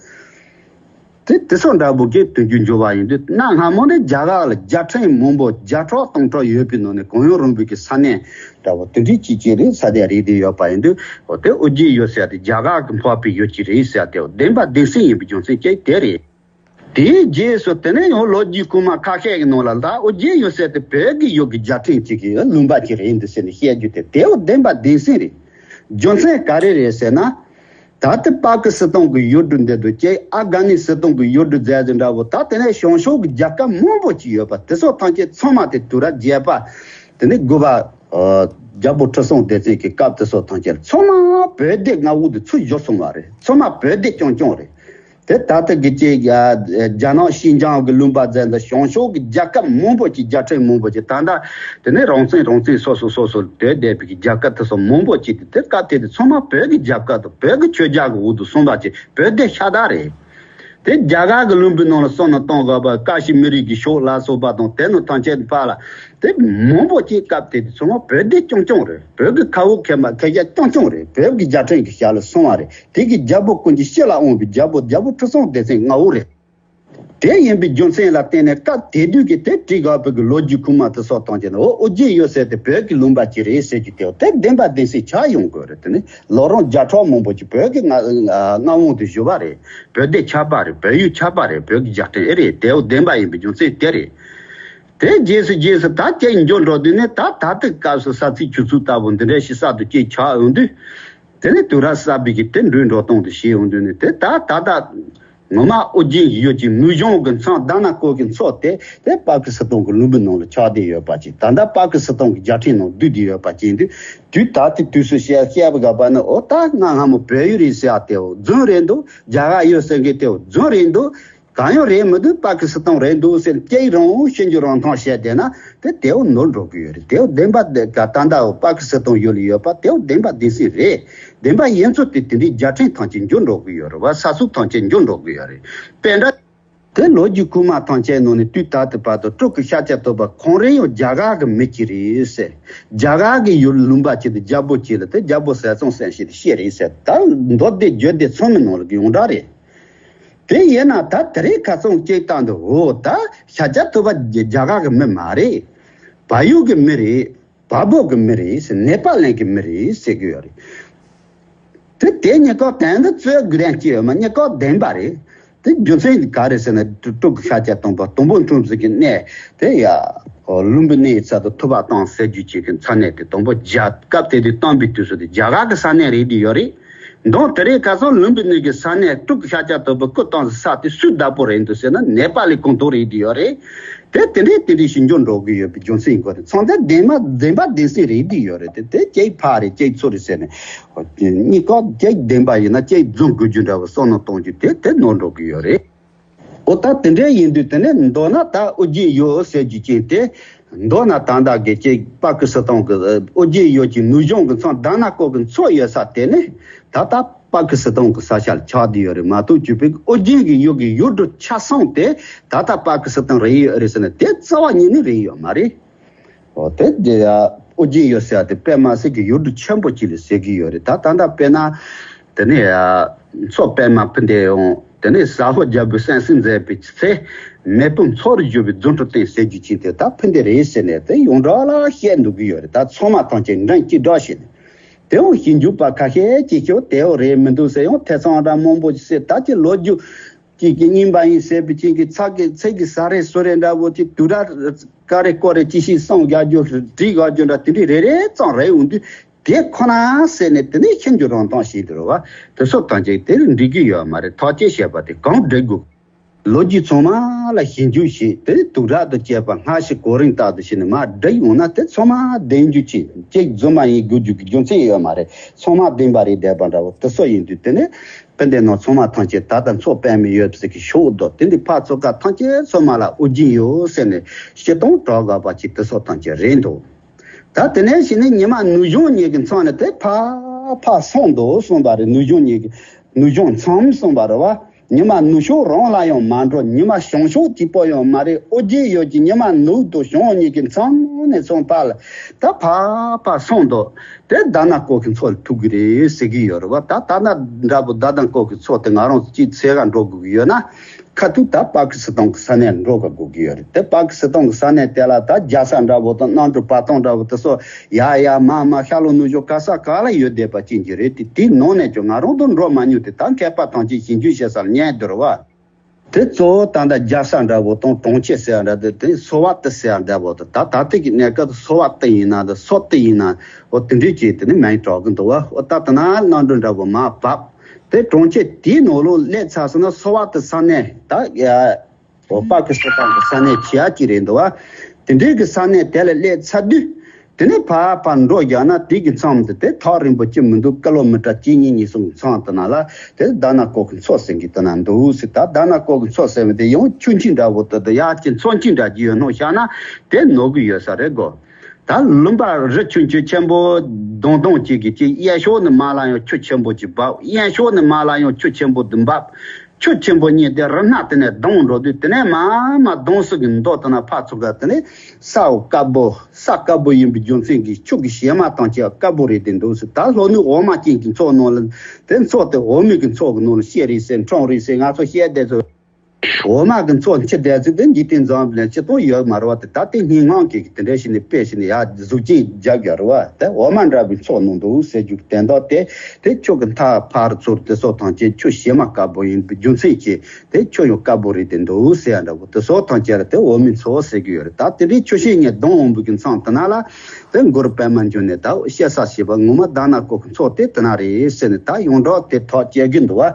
དེ་དེ་ཚོ་འདྲ་པོ་གི་དོན་རྒྱུ་འབྱོར་བ་ཡིན་དུས་གནའ་སྔ་མོ་ནས་རྒྱ་གར་ལ་རྒྱལ་ཕྲན་མང་པོ་བརྒྱ་ཕྲག་སྟོང་ཕྲག་ཡོད་པའི་ནང་ནས་གང་ཡང་རུང་བའི་གི་ས་གནས་འདྲ་པོ་དེ་འདྲའི་ཅིག་ཅིག་རེད། ས་གནས་རེད་དེ་ཡོད་པ་ཡིན་དུས་འོ་དེ་ཨོ་རྒྱན་ཡུལ་ཟེར་དེ་རྒྱ་གར་གི་འཕགས་པའི་ཡུལ་ཅིག་རེད་ཟེར་དེ་བདེན་པ་བདེན་གསལ་ཡིན་པའི་རྒྱུ་མཚན་གཅིག་དེ་རེད། དེའི་རྗེས་སུ་དེ་ནས་ཡང་ལོ་རྒྱུས་ཁུངས་མ་ཁ་ཤས་ཀྱི་ནང་ལ་ད་ཨོ་རྒྱན་ཡུལ་ཟེར་དེ་བོད་ཀྱི་ཡུལ་གྱི་རྒྱལ་ཕྲན་ཅིག་གི་ལུང་པ་ཅིག་རེད་འདུག་ཟེར་ནས་བཤད་རྒྱུ་དེ་དེའོ་བདེན་པ་བདེན་གསལ་རེད། རྒྱུ་མཚན་ག་རེ་རེད་ཟེར་ན། ད་ལྟ་པ་ཀི་སི་ཐན་གྱི་ཡུལ་གྲུ་འདི་དུ་ཅེ་ཨབ་གྷ་ནི་སི་ཐན་གྱི་ཡུལ་གྲུ་མཛད་ཟིན་འདྲ་པོ་ད་དེ་ནས་བྱང་ཕྱོགས་ཀྱི་རྒྱལ་ཁབ་མང་པོ་ཅིག་ཡོད་པ་དེ་ཚོ་ཐམས་ཅད་ཚང་མ་དེ་དུས་རབས་བརྒྱད་པ་དེ་ནས་དགུ་པ་རྒྱལ་པོ་ཁྲི་སྲོང་ལྡེ་བཙན་གྱི་སྐབས་དེ་ཚོ་ཐམས་ཅད་ཚང་མ་བོད་སྡེ་ལྔ་པོ་དེ་ཚུར་བཞུགས་སོང་བ་རེད། ཚང་མ་བོད་སྡེ་རྐྱང་རྐྱང་རེད། དེ་ད་ལྟ་གི་ཅིག་རྒྱ་ནག་ཤིན་ཅང་གི་ལུང་པ་ཟེར་འདི་བྱང་ཕྱོགས་ཀྱི་རྒྱལ་ཁབ་མང་པོ་ཅིག་རྒྱལ་ཕྲན་མང་པོ་ཅིག་ད་ལྟ་དེ་ནས་རང་བཙན་རང་བཙན་སོ་སོ་སོ་སོ་དོད་བསྡད་པའི་གི་རྒྱལ་ཁབ་དེ་ཚོ་མང་པོ་ཅིག་དེ་དེ་སྐབས་དེ་དུས་ཚང་མ་བོད་ཀྱི་རྒྱལ་ཁབ་དང་བོད་ཀྱི་ཆོས་རྒྱལ་གྱི་འོག་ཏུ་སོང་བ་ཅིག་བོད་སྡེ་ཤ་སྟག་རེད། དེ་རྒྱ་གར་གྱི་ལུང་པའི་ནང་ལ་བསམ་བློ་གཏོང་དགོས་པ་ཀ་ཤི་མི་རིགས་ཀྱི་ཕྱོགས་ལ་སོགས་པ་དང་དེ་ནི་ཐམས་ཅད་ཕར་ལ་དེ་མང་པོ་ཅིག་སྐབས་དེ་དུས་ཚང་མ་བོད་སྡེ་རྐྱང་རྐྱང་རེད། བོད་ཀྱི་ཁ་འོག་ཁེ་མ་ཁེ་རྒྱ་རྐྱང་རྐྱང་རེད། བོད་ཀྱི་རྒྱལ་ཕྲན་གྱི་ཞབས་ལ་སོང་བ་རེད། དེ་གི་རྒྱལ་པོ་ཀུན་གྱི་ཕྱི་ལ་འོང་བའི་རྒྱལ་པོ་རྒྱལ་པོ་ཁྲི་སྲོང་ལྡེ་བཙན་ལྔ་པོ་རེད། དེ་ཡིན་པའི་རྒྱུ་མཚན་ལ་བརྟེན་ནས་སྐབས་དེ་དུས་ཀྱི་དེ་བྲིས་དགོས་པའི་གི་ལོ་རྒྱུས་ཁུངས་མ་དེ་སོགས་དང་བཅས་ནས་འོ་ཨོ་རྒྱན་ཡོད་ཟེར་དེ་བོད་ཀྱི་ལུང་པ་ཅིག་རེད་ཟེར་རྒྱུ་དེ་དེ་བདེན་པ་བདེན་གསལ་ཆགས་ཡོང་དགོས་རེད། དེ་ནི་ལོ་རིམ་བརྒྱ་ཕྲག་མང་པོ་ཅིག་བོད་ཀྱི་མངའ་མངའ་དབང་དུ་བཞུགས་པ་རེད། བོད་སྡེ་ཆགས་པ་རེད། བོད་ཡུལ་ཆགས་པ་རེད། བོད་ཀྱི་རྒྱལ་ཕྲན་ཨེ་རེད། དེའོ་བདེན་པ་ཡིན་པའི་རྒྱུ་མཚན་དེ་རེད། དེ་རྗེས་སུ་རྗེས་སུ་ད་ཅིག་འགྱུར་འགྲོ་དུས་ནས་ད་ད་ལྟའི་སྐབས་སུ་ས་ཚིགས་ཆུ་ཚོད་ལྟ་བུ་འདི་འདྲ་ཞིག་གསར་དུ་ཅིག་ཆགས་ཡོང་དུས། དེ་ནས་དུས་རབས་གསར་པའི་གི་དེ་འགྲོས་འགྲོ་སྟངས་དེ་ཤེས་ཡོང་དུས་ནས་དེ་ད་ད་ད་ངོ་མ་ཨོ་རྒྱན་གྱི་ཡུལ་གྱི་ནུས་གཞུང་གི་མཚོ་དྷ་ན་ཀོ་གི་མཚོ་དེ་དེ་པ་ཀི་སི་ཐན་གྱི་ལུང་པའི་ནང་ལ་ཆགས་བསྡད་ཡོད་པ་ཅིག་ད་ལྟ་པ་ཀི་སི་ཐན་གྱི་རྒྱལ་ཕྲན་ནང་བསྡུས་བསྡད་ཡོད་པ་ཅིག་འདུག་དུས་ད་ལྟའི་དུས་སུ་བཤད་བཤད་པ་ག་པ་ནི་འོ་ད་སྔ་སྔ་མོ་བོད་ཡུལ་རེད་ཟེར་ཡ་དེའོ་རྫུན་རེད་འདུག་རྒྱ་གར་ཡུལ་ཟེར་མཁན་དེའོ་རྫུན་རེད་འདུག་གང་ཡང་རེད་མི་འདུག་པ་ཀི་སི་ཐན་རེད་འདུག་ཟེར་སྐད་རང་ཤེས་རྒྱུ་རང་ཐང་བཤད་བསྡད་ན་དེ་དེའོ་ནོར་འགྲོ་གི་ཡོད་རེད། དེའོ་བདེན་པ་དེ་ག་ད་ལྟའོ་པ་ཀི་སི་ཐན་ཡུལ་ལ་ཡོད་པ་དེའོ་བདེན་པ་བདེན་གསལ་རེད། བདེན་པ་ཡིན་ཚུལ་དེ་དེ་འདྲའི་རྒྱལ་ཕྲན་ཐམས་ཅད་འགྱུར་འགྲོ་གི་ཡོད་རེད་བ། ས་ཚིགས་ཐམས་ཅད་འགྱུར་འགྲོ་གི་ཡོད་རེད། དཔེ་འདྲ། དེ་ལོ་རྒྱུས་ཁུངས་མ་ཐམས་ཅད་ནང་ནས་དུས་ད་ལྟ་བར་དུ་སྤྲུལ་སྐུ་ཤཱཀྱ་ཐུབ་པ་ཁོང་རང་ཡང་རྒྱ་གར་གྱི་མི་ཅིག་རེད་ཟེར། རྒྱ་གར་གྱི་ཡུལ་ལུང་པ་ཅིག་ཏུ་རྒྱལ་པོ་ཅིག་ལ་དེ་རྒྱལ་པོ་ཟས་གཙང་སེང་ཤེས་དེ་ཤེས་རེད་ཟེར། ད་མདོ་སྡེ་རྒྱུད་སྡེ་ཚང་མའི་ནང་ལ་ཡོངས་གྲགས་རེད། དེ་ཡིན་ན་ད་དེ་རིང་ཁ་སང་གཅིག་བཏང་འདུག་འོ་ད་ཤཱཀྱ་ཐུབ་པ་རྒྱ་གར་གྱི་མི་མ་རེད། བལ་ཡུལ་གྱི་མི་རེད། བལ་པོ་གི་མི་རེད་ཟེར། ནེ་པ་ལན་གྱི་མི་རེད་ཟེར་གི་ཡོད་རེད། དེ་དེ་གཉིས་ཀ་དོན་དུ་རྩོད་དགོས་དོན་ཅི་ཡོད་མ། གཉིས་ཀ་བདེན་པ་རེད། དེ་རྒྱུ་མཚན་ག་རེ་ཟེར་ན་སྤྲུལ་སྐུ་ཤཱཀྱ་ཐུབ་པ་དང་པོ་འཁྲུངས་ཟིན་གྱི་གནས་དེ་ཡ་ལུམ་བི་ནིའི་ཚལ་དུ་ཐུབ་པ་བཏང་ཟེར་རྒྱུ་ཅིག་གི་མཚན་གནས་དེ་དང་པོ་རྒྱ་སྐབས་དེ་དུས་བཏང་པའི་དུས་སུ་དེ་རྒྱ་གར་གྱི་ས་གནས་རེད་དེ་ཡོད་རེད། མདང་དེ་རིང་ཁ་སང་ལུམ་བི་ནི་གི་ས་གནས་སྤྲུལ་སྐུ་ཤཱཀྱ་ཐུབ་པའི་སྐུ་བལྟམས་ས་དེ་སུའི་བདག་པོ་རེད་འདུག་ཟེར་ན་ནེ་པ་ལི་ཁོངས་གཏོགས་རེད་དེ་ཡོད་རེད། དེ་དེ་འདྲའི་དེ་འདྲའི་ཞིབ་འཇུག་འགྲོ་གི་ཡོད་པའི་རྒྱུ་མཚན་ཡིན་དགོས་རེད། ཚང་མ་བདེན་མ་བདེན་པ་བདེན་གསལ་རེད་དེ་ཡོད་རེད། དེ་དེ་གཅིག་ཕར་རེད་གཅིག་ཚུར་རེད་ཟེར་ནས་གཉིས་ཀ་གཅིག་བདེན་པ་ཡིན་ན་གཅིག་རྫུན་དགོས་རྒྱུ་འདྲ་བོ་བསམ་བློ་གཏོང་རྒྱུ་དེ་དེ་ནོར་འགྲོ་གི་ཡོད་རེད། འོ་ད་དེ་འདྲ་ཡིན་དུས་དེ་ནས་མདོར་ན་ད་ཨོ་རྒྱན་ཡུལ་ཟེར་རྒྱུ་ཅན་དེ་མདོར་ན་ད་ལྟ་གི་ཅིག་པ་ཀི་སི་ཐན་གྱི་ཨོ་རྒྱན་ཡུལ་གྱི་ནུས་གཞུང་གི་མཚོ་དྷ་ན་ཀོ་གི་མཚོ་ཡོད་ས་དེ་ནི་ད་ལྟ་པ་ཀི་སི་ཐན་གྱི་ས་ཆ་ལ་ཆགས་བསྡད་ཡོད་རེད་མ་གཏོགས་བཅུ་པའི་ཨོ་རྒྱན་གྱི་ཡུལ་གྱི་ཡུལ་གྲུ་ཆ་ཚང་དེ་ད་ལྟ་པ་ཀི་སི་ཐན་རེད་ཡོད་རེད་ཟེར་ན་དེ་རྩ་བ་ཉིད་ནས་རེད་ཡོད་མ་རེད། འོ་དེ་དེ་ཨོ་རྒྱན་ཡུལ་ཟེར་བ་དེ་པདྨ་སི་ཀི་ཡུལ་གྲུ་ཆེན་པོ་གཅིག་ལ་ཟེར་གྱི་ཡོད་རེད། ད་ད་ལྟ་དཔེར་ན་དེ་ནས་མཚོ་པདྨ་ཕུ་འདེད་ཡོང་དེ་ནས་ཟ་ཧོར་རྒྱལ་པོས་གསན་བསྲུང་མཛད་པའི་ཚེ་མེ་ཕུང་མཚོ་རུ་གྱུར་པའི་རྫུ་འཕྲུལ་བསྟན་ཟེར་རྒྱུ་ཅིག་དེ་ད་ཕུ་འདེད་རེད་ཟེར་ནས་དེ་ཡོངས་གྲགས་ལ་བཤད་འདུག་གི་ཡོད་རེད། ད་ཚང་མ་ཐམས་ཅད་འགྲན་གཅིག་སྒྲོག་བྱས་ནས་དེ་ཡང་ཞིབ་འཇུག་པ་ཁ་ཤས་ཀྱིས་ཁྱོད་དེའོ་རེད་མི་འདུག་ཟེར་ཡང་ཐེ་ཚོམ་འདྲ་མང་པོ་ཞིག་ཟེར། ད་ཀྱི་ལོ་རྒྱུས་ཀྱི་ཀྱི་རྙིང་པ་ཡིན་ཟེར་བའི་ཅིག་གི་ཚ་གི་ཚེ་གི་ཟ་རེ་སོ་རེ་འདྲ་བོ་ཅིག་དུས་ར་ཀ་རེ་ཀོ་རེ་ཅི་ཞིག་སོང་རྒྱག་རྒྱུ་བྲིས་རྒྱག་རྒྱུ་འདྲ་དེ་འདྲའི་རེ་རེ་ཙམ་རེད་འོང་དུས། དེ་ཁོ་ན་ཟེར་ནས་དེ་ནས་ཤིན་ཏུ་རང་དབང་ཞིག་འདུག་བ། དེ་སོགས་ཐམས་ཅད་དེ་འགྲིག་གི་ཡོད་མ་རེད། ཐག་གཅོད་བྱས་པ་དེ་གང་འགྲིག་དགོས། ལོ་རྒྱུས་ཚང་མ་ལ་ཞིབ་འཇུག་བྱས་ཏེ་དུག་རགས་དང་བཅས་པ་སྔ་ཕྱི་གོ་རིམ་ལྟར་དུ་བྱས་ནས་མར་བསྒྲིགས་ཡོང་ན་དེ་ཚང་མ་བདེན་རྒྱུ་ཅིག་གཅིག་རྫུན་མ་ཡིན་དགོས་རྒྱུ་གི་རྒྱུ་མཚན་ཡོད་མ་རེད། ཚང་མ་བདེན་པ་རེད་བསྡད་པ་འདྲ་བོ་དེ་སོགས་ཡིན་དུས་དེ་ནས་བོད་འདི་ནང་ཚང་མ་ཐམས་ཅད་ད་ལྟ་ཚོགས་དཔེ་མི་ཡོད་ཟེར་གི་ཤོག་འདུག་དེ་འདི་ཕར་ཚོགས་ཀ་ཐམས་ཅད་ཚང་མ་ལ་ཨོ་རྒྱན་ཡོད་ཟེར་ནས་སྤྱི་སྟོང་གྲགས་དགོས་པ་ཅིག་དེ་སོགས་ཐམས་ཅད་རེད་འདུག་ད་དེ་ནས་བྱས་ནས་ཉི་མ་ནུབ་བྱང་གཉིས་ཀྱི་མཚམས་ནས་དེ་ཕར་ཕར་སོང་འདུག་གསུངས་པ་རེད། ནུབ་བྱང་གཉིས་ཀྱི་ནུབ་བྱང་མཚམས་གསུངས་པ་རེད་བ། ཉི་མ་ནུབ་ཕྱོགས་རང་ལ་ཡང་མ་འགྲོ། ཉི་མ་བྱང་ཕྱོགས་དེ་པོ་ཡང་མ་རེད། ཨོ་རྒྱན་ཡོད་ཀྱི་ཉི་མ་ནུབ་དང་བྱང་གཉིས་ཀྱི་མཚམས་ནས་ཚུར་ཕར་ལ་ད་ཕར་ཕར་སོང་འདུག་དེ་དྷ་ན་ཀོ་གི་མཚོ་ལ་ཐུག་གི་རེད་ཟེར་གི་ཡོད་རེད་བ། ད་དྷ་ན་འདྲ་པོ་དྷ་ན་ཀོ་གི་མཚོ་དེ་ང་རང་ཚོ་གཅིག་འཚོལ་ག་འགྲོ་དགོས་ཀྱི་ཡོད་ན། ཁ་ཐུག་ད་པ་ཀི་སི་ཐན་གྱི་ས་གནས་འགྲོ་དགོས་ཀྱི་ཡོད་རེད། དེ་པ་ཀི་སི་ཐན་གྱི་ས་གནས་དེ་ལ་ད་རྒྱལ་ས་འདྲ་པོ་དང་གནམ་གྲུ་བར་ཐང་འདྲ་པོ་དེ་ཚོ་ཡར་ཡར་མར་མར་ཤར་ལྷོ་ནུབ་བྱང་ག་ས་ག་ལ་ཡོད་བསྡད་པ་ཅན་གྱི་རེད། དེ་དེའི་ནང་ནས་ཀྱང་ང་རང་ཚོ་འགྲོ་མ་མྱོང་དེ་ད་མཁས་པ་ཐམས་ཅད་ཞིབ་འཇུག་བྱེད་ས་ལ་ཉན་འདུག་རེད་བ། དེ་གཙོ་བོ་ད་ལྟ་རྒྱལ་ས་འདྲ་པོ་དང་གྲོང་ཁྱེར་ཟེར་བ་འདྲ་དེ་དེ་སོ་བ་ཏི་ཟེར་བ་འདྲ་པོ་དང་ད་ད་ལྟ་གི་གནས་སྐབས་སུ་སོ་བ་ཏི་ཡིན་ན་དང་སོ་ཏི་ཡིན་ན་འོ་དེ་འདྲའི་ཅིག་དེ་ནི་མིང་གྲགས་ཀྱི་འདུག་བ། འོ་ད་དེ་ན་གནམ་གྲུ་འདྲ་པོ་མར་བབས། དེ་གྲོང་ཁྱེར་དེའི་ནང་ལོགས་སླེབས་ཚར་སོང་ན་སོ་བ་ཏི་ས་གནས་ད་ཡ་འོ་པ་ཀི་སི་ཐན་གྱི་ས་གནས་ཆེ་བ་ཅིག་རེད་འདུག་བ། དེ་འདྲའི་གི་ས་གནས་དེ་ལ་སླེབས་ཚར་དུས་དེ་ནས་ཕར་ཕར་འགྲོ་རྒྱག་ན་དེ་གི་མཚམས་དེ་དེ་ཐག་རིང་པོ་ཅིག་མི་འདུག་ཀི་ལོ་མི་ཊར་གཅིག་གཉིས་གཉིས་གསུམ་གྱི་མཚམས་དེ་ན་ལ་དེ་དྷ་ན་ཀོ་གི་མཚོ་ཟེར་གི་དེ་ན་འདུག་ཟེར། ད་དྷ་ན་ཀོ་གི་མཚོ་ཟེར་བ་དེ་ཡང་ཆུ་ཆེན་འདྲ་པོ་དེ་དང་ཡར་གྱི་མཚོ་ཆེན་འདྲ་གྱི་ཡོད་ནོ་བཞག་ན་དེ་ནོར་གི་ཡོད་ས་རེད་གོ། ད་ལུང་པ་རི་ཆུང་ཆུང་ཆེན་པོ་གདོང་གདོང་གཅིག་གི་གཅིག་གཡས་ཕྱོགས་ནས་མར་ལ་ཡང་ཆུ་ཆེན་པོ་གཅིག་འབབ། གཡོན་ཕྱོགས་ནས་མར་ལ་ཡང་ཆུ་ཆེན་པོ་གཅིག་འབབ། ཆུ་ཆེན་པོ་གཉིས་དེ་རི་སྣ་དེ་ནས་ལྡང་འགྲོ་དུས་དེ་ནས་མར་མར་ལྡང་སུ་གི་མདོ་དེ་ན་ཕར་ཚུར་ག་དེ་ནས་ས་འོག་དཀར་པོ་ས་དཀར་པོ་ཡིན་པའི་རྒྱུ་མཚན་གྱིས་ཆུ་གི་བྱེ་མ་དང་བཅས་དཀར་པོ་རེད་དེ་འདུག་ཟེར། ད་ལྷོ་ནུབ་འོ་མ་ཅན་གྱི་མཚོ་ནང་ལ་དེ་མཚོ་དེ་འོ་མའི་གི་མཚོ་གི་ནང་ལ་སྐྱེས་རེད་ཟེར་འཁྲུངས་རེད་ཟེར་ང་ཚོ་བཤད་བསྡད་ཚོ། འོ་མ་གི་མཚོ་འཆི་བསྡད་ཚེ་དེ་འཇིག་རྟེན་འཛམ་བུ་གླིང་སྤྱི་དོན་ཡོད་མ་རེད་བ། དེ་ད་ལྟའི་སྙན་ངག་གི་དེ་འདྲ་ཞིག་ནས་དཔེ་ཞིག་ནས་ཡར་གཟུགས་ཅན་རྒྱབ་ཡོད་རེད་བ། དེ་འོ་མ་འདྲ་བའི་མཚོ་ནང་འདུག་ཟེར་རྒྱུ་དོན་དག་དེ་དེ་ཆུ་གི་མཐའ་ཕར་ཚུར་དེ་སོགས་ཐམས་ཅད་ཆུ་བྱེ་མ་དཀར་པོ་ཡིན་པའི་རྒྱུ་མཚན་གྱིས་དེ་ཆུ་ཡང་དཀར་པོ་རེད་དེ་འདུག་ཟེར་ཡ་འདྲ་བོ་དེ་སོགས་ཐམས་ཅད་ལ་དེ་འོ་མའི་མཚོ་ཟེར་གྱི་ཡོད་རེད། ད་དེ་འདྲའི་ཆུ་ཤེལ་ངས་ལྡང་འོང་བའི་གི་མཚམས་དེ་ན་ལ་དེ་མགུར་པད་མ་འབྱུང་གནས་ད་བཤད་ས་ཞེས་པ་ངོ་མ་དྷ་ན་ཀོ་གི་མཚོ་དེ་དེ་ན་རེད་ཟེར་ནས་ད་ཡོངས་གྲགས་དེ་ཐག་བཅད་གི་འདུག་བ།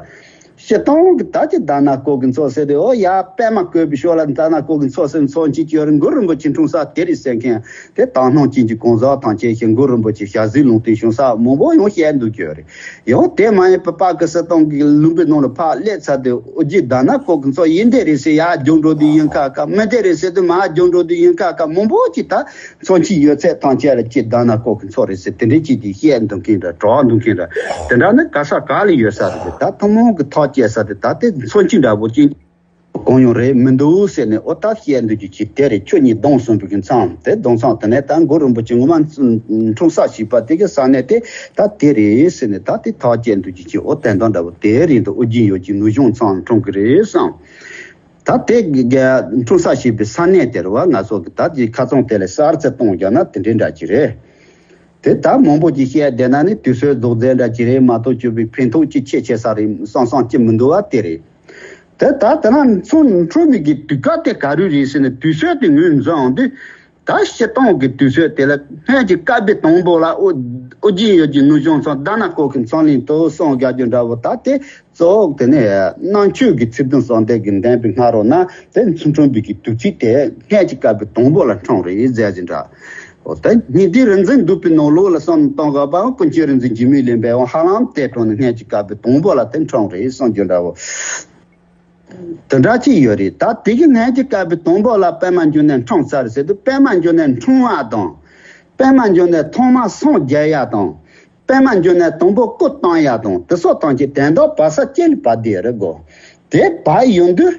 སྤྱིར་བཏང་གི་ད་ཅི་དྷ་ན་ཀོ་གི་མཚོ་ཟེར་དུས་འོ་ཡ་པད་མ་བཀོད་པའི་ཕྱོགས་ལ་དྷ་ན་ཀོ་གི་མཚོ་ཟེར་མཚོན་བྱེད་ཀྱི་ཡོད་རེད། མགུར་རིན་པོ་ཆེ་འཁྲུངས་ས་དེ་རེད་ཟེར་མཁན་དེ་དག་སྣང་ཅན་གྱི་གང་ཟག་ཐམས་ཅད་ཞིག་མགུར་རིན་པོ་ཆེ་ཞལ་གཟིགས་ལུང་བསྟན་བྱུང་ས་མང་པོ་ཡང་བཤད་འདུག་གི་ཡོད་རེད། ཡང་དེ་མ་ཡིན་པ་པ་ཀི་སི་ཐན་གྱི་ལུང་པའི་ནང་ལ་ཕར་སླེབས་ཚར་དུས་འོ་ཇི་དྷ་ན་ཀོ་གི་མཚོ་ཡིན་དེ་རེད་ཟེར་ཡར་རྒྱུག་འགྲོ་དུས་ཡིན་ཁ་ཁ་མི་དེ་རེད་ཟེར་དུས་མར་རྒྱུག་འགྲོ་དུས་ཡིན་ཁ་ཁ་མང་པོ་ཅིག་ད། མཚོན་བྱེད་ཡོད་ཚད་ཐམས་ཅད་ལ་ཅི་དྷ་ན་ཀོ་གི་མཚོ་རེད་ཟེར་དེ་འདྲའི་ཅི་དེ་བཤད་འདུག་མཁན་འདྲ་གྲོགས་འདུག་མཁན་འདྲ་དེ་འདྲ་ནི་ག་ས་ག་ལ་ཡོད་ས་རེད། ད་ཐུན་མོང་གི་ཐག་བཅད་ས་དེ་ད་དེ་མཚོན་བྱེད་འདྲ་པོ་ཅི་གང་ཡང་རེད་མི་འདུག་ཟེར་ནས་ཨོ་ད་བཤད་འདུག་རྒྱུ་ཅི་དེ་རེད། ཆུ་གཉིས་ལྡང་སོང་བའི་གི་མཚམས་དེ་ལྡང་མཚམས་དེ་ནས་ད་མགུར་རིན་པོ་ཆེ་ངོ་མ་འཁྲུངས་ས་ཞིག་པ་དེ་གི་ས་གནས་དེ་ད་དེ་རེད་ཟེར་ནས་ད་དེ་ཐག་བཅད་འདུག་རྒྱུ་ཅི་ཨོ་དོན་དག་འདྲ་པོ་དེ་རེད་འདུག་ཨོ་རྒྱན་ཡོད་ཀྱི་ནུབ་བྱང་མཚམས་འཁྲུངས་གི་རེད་བསམ། ད་དེ་གི་འཁྲུངས་ས་ཞེས་པའི་ས་གནས་དེར་བ་ང་ཚོ་གི་ད་ཀྱི་ཁ་ཚང་དེ་ལ་གསར་རྩི་གཏོང་རྒྱག་ན་དེ་འདྲའི་འདྲ་ཅིག་རེད། དེ་ད་མང་པོ་ཅིག་བཤད་བསྡད་ན་ནི་དུས་ཚོད་རྫོགས་རྫས་འདྲ་ཅིག་རེད་མ་གཏོགས་སྤྱོད་པའི་ཕན་ཐོགས་ཅིག་ཆེ་ཆེ་ས་རེད་བསམ་བསམ་ཅི་མི་འདུག་བ་དེ་རེད། དེ་ད་དེ་ན་ཚུར་འཁྲུངས་མི་གི་དུས་སྐབས་དེ་ག་རེ་རེད་ཟེར་ན་དུས་ཚོད་དེ་ངོས་འཛིན་འོང་དུས། ད་སྤྱིར་བཏང་གི་དུས་ཚོད་དེ་ལ་སྔོན་གྱི་བསྐལ་པའི་དང་པོ་ལ་ཨོ་ཨོ་རྒྱན་ཡོད་ཀྱི་ནུབ་བྱང་མཚམས་དྷ་ན་ཀོ་གི་མཚམས་གླིང་དུ་སོང་རྒྱག་རྒྱུ་འདྲ་བོ་ད་དེ་གཙོ་བོ་དེ་ནས་རྣམ་དཔྱོད་ཀྱི་ཚིག་བདུན་གསུམ་ལྡན་གྱི་འདོན་པའི་སྔ་རོལ་ན་དེ་ཚུར་འཁྲུངས་པའི་གི་དུས་ཚིགས་དེ་སྔོན་གྱི་བསྐལ་པའི་དང་པོ་ལ་འཁྲུངས་རེད་ཟེར་གྱི་འདྲ། ཨོ་ད་ཉི་ཟླའི་རིག་འཛིན་འདུས་པའི་ནང་ལོགས་ལ་བསམ་གཏོང་དགོས་པའང་ཀུན་མཁྱེན་རིག་འཛིན་འཇིགས་མེད་གླིང་པས་འོང་ཧ་ལམ་དེ་གྲོང་ནས་སྔོན་གྱི་བསྐལ་པའི་དང་པོ་ལ་དེ་འཁྲུངས་རེད་གསུང་རྒྱུ་འདྲ་བོ། དེ་འདྲ་ཅིག་ཡོད་རེད། ད་དེ་གི་སྔོན་གྱི་བསྐལ་པའི་དང་པོ་ལ་པད་མ་འབྱུང་གནས་འཁྲུངས་ཚར་ཟེར་དུས་པད་མ་འབྱུང་གནས་འཁྲུངས་པ་དང་། པད་མ་འབྱུང་གནས་ཐོག་མར་སངས་རྒྱས་ཡ་དང་། པད་མ་འབྱུང་གནས་དང་པོ་སྐུ་བལྟམས་ཡ་དང་དེ་སོགས་དང་གི་དོན་དག་བར་ས་གཅིག་ལ་བབས་བསྡད་རེད་གོ། དེ་བབས་ཡོང་དུས།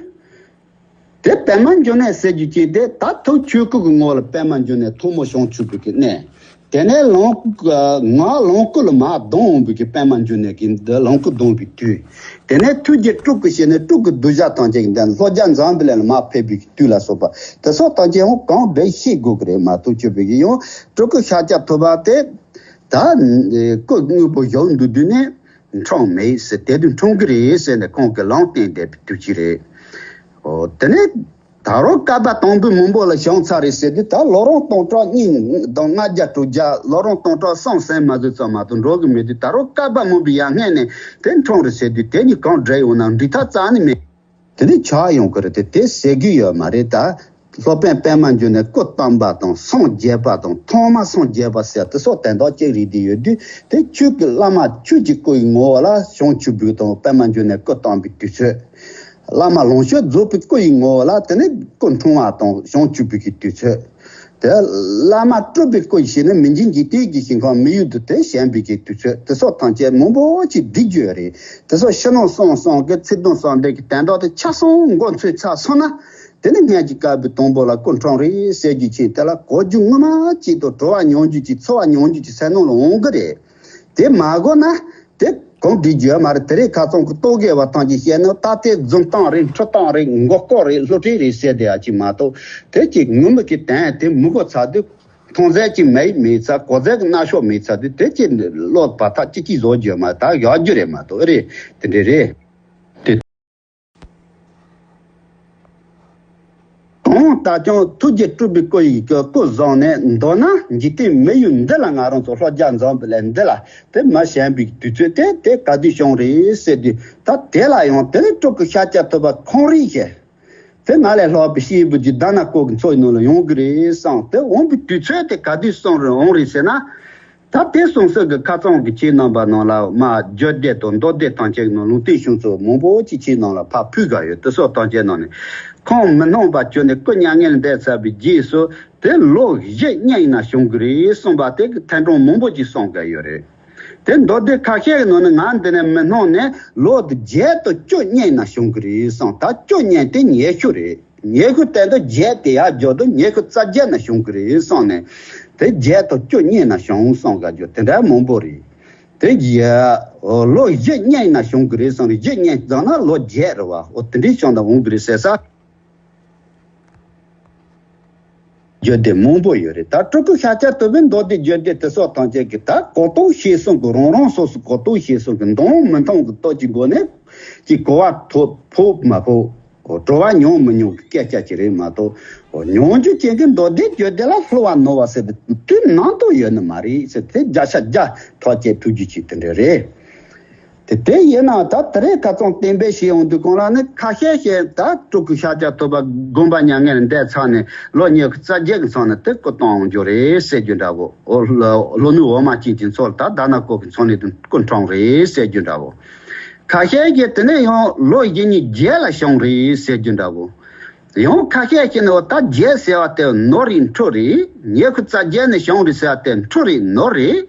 དེ་པད་མ་འབྱུང་གནས་ཟེར་རྒྱུ་ཅིག་དེ་ད་ཐུགས་ཆོས་སྐུ་གི་ངོ་ལ་པད་མ་འབྱུང་གནས་ཐོག་མར་བྱོན་ཚུགས་པའི་གི་གནས། དེ་ནས་ལོངས་སྐུ་ངག་ལོངས་སྐུ་ལ་མར་ལྡང་འོང་བའི་གི་པད་མ་འབྱུང་གནས་ཀྱི་འདི་ལོངས་སྐུ་ལྡང་བའི་དུས། དེ་ནས་ཐུགས་རྗེ་སྤྲུལ་སྐུ་བྱས་ནས་སྤྲུལ་སྐུ་གདུལ་བྱ་ཐམས་ཅད་ཀྱི་འདི་ལྷོ་རྒྱ་འཛམ་བུ་གླིང་ལ་མར་ཕེབས་པའི་གི་དུས་ལ་སོགས་པ་དེ་སོགས་ཐམས་ཅད་ཡང་གང་འདྲ་ཤེས་དགོས་ཀྱི་རེད་མ་གཏོགས་ཆོས་པའི་གི་ཡང་སྤྲུལ་སྐུ་ཤཱཀྱ་ཐུབ་པ་དེ་ད་སྐུ་དངོས་པོ་བཞུགས་འདུག་དུས་ནས་འཁྲུངས་མེད་ཟེར་དེ་དུས་འཁྲུངས་ཀྱི་རེད་ཟེར་ནས་ཁོང་གིས་ལུང་བསྟན་བསྡད་པའི་དུས་ཅིག་རེད། ཨོ་དེ་ནས། ད་རུང་བསྐལ་པ་དང་པོའི་མང་པོ་ལ་བྱུང་ཚར་རེད་ཟེར་དུས། ད་ལོ་རིམ་སྟོང་ཕྲག་གཉིས་དང་ལྔ་བརྒྱ་དྲུག་བརྒྱ། ལོ་རིམ་སྟོང་ཕྲག་གསུམ་ཟིན་མ་ཟིན་ཙམ་མ་གཏོགས་འགྲོ་གི་མེད་དུས། ད་རུང་བསྐལ་པ་མང་པོའི་ཡར་སྔོན་ནས་དེ་འཁྲུངས་རེད་ཟེར་དུས། དེ་གཉིས་གང་འདྲ་ཡོང་ན་འགྲིག་ཐབས་རྩ་ནས་མེད། དེ་ནས་ཆགས་ཡོང་གི་རེད་དེ། དེ་ཟེར་གི་ཡོད་མ་རེད། ད་སློབ་དཔོན་པད་མ་འབྱུང་གནས་སྐུ་བལྟམས་པ་དང་སངས་རྒྱས་པ་དང་། ཐོག་མར་སངས་རྒྱས་པ་ཟེར་དེ་སོགས་དོན་དག་ཅིག་རེད། དེ་ཡོད་དུས་དེ་ཆོས་ཀྱི་བླ་མ་ཆོས་ཀྱི་སྐུ་ཡི་ངོ་བོ་ལ་བྱང་ཆུབ་བརྒྱུད་དང་པད་མ་འབྱུང་གནས་སྐུ་བལྟམས་པའི་དུས་ཚོད། བླ་མ་ལོངས་སྤྱོད་རྫོགས་པའི་སྐུ་ཡི་ངོ་བོ་ལ་དེ་ནས་སྐུ་འཁྲུངས་པ་དང་བྱང་ཆུབ་པའི་གི་དུས་ཚོད། དེ་བླ་མ་སྤྲུལ་པའི་སྐུ་ཞེས་ནས་མི་མཇེད་འཇིག་རྟེན་གྱི་ཞིང་ཁམས་མི་ཡུལ་དུ་དེ་བྱོན་པའི་གི་དུས་ཚོད། དེ་སོགས་ཐམས་ཅད་མང་པོ་ཅིག་བསྡུས་རྒྱུ་ཡོད་རེད། དེ་སོགས་ཕྱི་ནང་གསང་གསུམ་གྱི་ཚིག་དོན་གསུམ་ལྡན་གྱི་དོན་དག་དེ་ཆ་ཚང་མགོ་འཚོས་ཚར་སོང་ན། དེ་ནས་སྔོན་གྱི་བསྐལ་པའི་དང་པོ་ལ་སྐུ་འཁྲུངས་རེད་ཟེར་རྒྱུ་ཅིག་དེ་ལ་གོ་རྒྱུ་ངོ་མ་ཅིག་དང་། གྲོགས་པོ་ཉུང་རྒྱུ་ཅིག་ཚོར་བ་ཉུང་རྒྱུ་ཅིག་སེམས་ནང་ལ་འོང་གི་རེད། དེ་མ་གོ་ན་དེ་གང་འགྲིག་རྒྱུ་མ་རེད། དེ་རིང་ཁ་སང་གི་རྟོག་གེ་བ་ཐམས་ཅད་བཤད་ན། ད་དེ་འཛུམ་སྟངས་རེད། འཁྲུལ་སྟངས་རེད། མགོ་སྐོར་རེད། བསླུ་བྲིད་རེད་ཟེར་བསྡད་ཡ་ཅིག་མ་གཏོགས། དེ་ཅིག་ངོ་མ་གི་དོན་དེ་མི་གོ་ཚར་དུས། མཐོང་ཚད་ཀྱི་མིག་མེད་ཚར། གོ་ཚད་ཀྱི་རྣ་གཤིས་མེད་ཚར་དུས། དེ་ཅིག་བློ་བག་ཐག་ཅིག་ཅིག་བཟོ་རྒྱུ་མ། ད་ཡག་རྒྱུ་རེད་མ་གཏོགས། ཨེ་རེད། དེ་འདྲ་རེད། དེ་གང་ལྟར་ཀྱང་ཐུགས་རྗེ་སྤྲུལ་པའི་སྐུ་ཡི་སྐུ་བཟང་ནས་མདོར་ན་འཇིག་རྟེན་མི་ཡུལ་འདི་ལ། ང་རང་ཚོ་ལྷོ་རྒྱ་འཛམ་བུ་གླིང་འདི་ལ་དེ་མར་བྱོན་པའི་དུས་ཚོད་དེ་དེ་ག་དུས་བྱུང་རེད་ཟེར་དུས། ད་དེ་ལ་ཡང་དེ་ནི་སྤྲུལ་སྐུ་ཤཱཀྱ་ཐུབ་པ་ཁོང་རང་ཞིག་དེ་ང་ལས་ལྷག་པའི་སྐྱེས་བུ་ཅིག་དྷ་ན་ཀོ་གི་མཚོ་ཡི་ནང་ལ་ཡོང་གི་རེད་བསམ། དེ་འོང་པའི་དུས་ཚོད་དེ་ག་དུས་སོང་རེད་འོང་རེད་ཟེར་ན། ད་དེ་སོང་ས་གི་ཁ་སང་གི་ཁྱེད་རྣམ་པ་ནང་ལ་མ་རྒྱུད་སྡེ་དང་མདོ་སྡེ་ཐམས་ཅད་ནང་ལུང་བསྟན་བྱུང་ཚུལ་མང་པོ་ཅིག་ཁྱེད་རྣམས་ལ་ཕར་ཕུལ་ག་ཡོད། དེ་སོགས་ཐམས་ཅད་ནང་ནས་ཁོང་མི་སྣང་བ་གྱུར་ནས་སྐུ་མྱ་ངན་འདས་ཚར་བའི་རྗེས་སུ་དེ་ལོ་བཞི་སྔོན་ན་བྱུང་གི་རེད་གསུངས་པ་དེ་གི་ཐད་སྒྲུང་མང་པོ་ཅིག་གསུང་ག་ཡོད་རེད། དེ་མདོ་སྡེ་ཁ་ཤས་ཀྱི་ནང་ནས་ང་འདི་ནས་མི་སྣང་ནས་ལོ་བརྒྱད་དང་བཅུ་སྔོན་ན་བྱུང་གི་རེད་གསུངས། ད་བཅུ་སྔོན་དེ་ཉེ་ཤོས་རེད། ཉེ་ཤོས་དེ་འདྲ་བརྒྱད་དེ་ཡར་འཇོག་དུས་ཉི་ཤུ་རྩ་བརྒྱད་ན་བྱུང་གི་རེད་གསུངས་ནས། དེ་བརྒྱད་དང་བཅུ་གཉིས་ན་བྱུང་གསུངས་ག་རྒྱུ་དེ་འདྲ་མང་པོ་རེད། དེ་ཡ་ལོ་བཞི་གཉིས་ན་བྱུང་གི་རེད་གསུངས་རེད། བཞི་གཉིས་བརྩིས་ན་ལོ་བརྒྱད་རེད་བ། འོ་དེ་འདྲའི་བྱུང་ན་འོང་གི་རེད་ཟེར་ས། རྒྱུད་སྡེ་མང་པོ་ཡོད་རེད། ད་སྤྲུལ་སྐུ་ཤཱཀྱ་ཐུབ་པའི་མདོ་སྡེ་རྒྱུད་སྡེ་དེ་སོགས་ཐམས་ཅད་ཀྱི་ད་གོ་རྟོགས་ཤེས་གསུམ་གྱི་རང་རང་སོ་སོ་གོ་རྟོགས་ཤེས་གསུམ་གྱི་མདོ་མི་མཐུན་གྱི་སྟོབས་ཀྱི་སྒོ་ནས་ཀྱི་གོ་བ་ཐོབ་ཕོག་མ་ཕོག་གྲོལ་བ་མྱོང་མི་མྱོང་གི་སྐད་ཆ་ཅིག་རེད་མ་གཏོགས། མྱོང་རྒྱུ་ཅན་གྱི་མདོ་སྡེ་རྒྱུད་སྡེ་ལ་བསླུ་བ་ནོར་བ་ཟེར་བའི་དུས་ནམ་དུ་ཡོད་ནི་མ་རེད་ཟེར། དེ་བརྒྱ་ཆ་བརྒྱ་ཐག་བཅད་ཐུབ་རྒྱུ་ཅིག་དེ་འདྲ་རེད། དེ་དེ་ཡིན་ན་ད་དེ་རིང་ཁ་སང་གཏན་འབེབས་བྱས་ཡོང་དུས་གང་ལ་ནི་ཁ་ཤས་ཤིག་ད་སྤྲུལ་སྐུ་ཤཱཀྱ་ཐུབ་པ་དགོངས་པ་མྱ་ངན་འདས་ཚར་ནས་ལོ་ཉི་ཤུ་རྩ་བརྒྱད་ཀྱི་མཚམས་ནས་དེ་སྐུ་བལྟམས་ཡོང་རྒྱུ་རེད་ཟེར་རྒྱུ་འདྲ་བོ། འོ་ལོ་ལོ་ནུབ་འོ་མ་ཅན་གྱི་མཚོ་ལ་ད་དྷ་ན་ཀོ་གི་མཚོ་ནས་དེ་སྐུ་འཁྲུངས་རེད་ཟེར་རྒྱུ་འདྲ་བོ། ཁ་ཤས་ཀྱིས་དེ་ནས་ཡང་ལོ་བཞི་གཉིས་རྗེས་ལ་བྱུང་རེད་ཟེར་རྒྱུ་འདྲ་བོ། ཡང་ཁ་ཤས་ཀྱིས་ནི་འོ་ད་རྗེས་ཟེར་བ་དེ་ནོར་རེད་འཁྲུལ་རེད། ཉི་ཤུ་རྩ་བརྒྱད་ནས་བྱུང་རེད་ཟེར་བ་དེ་འཁྲུལ་རེད་ནོར་རེད།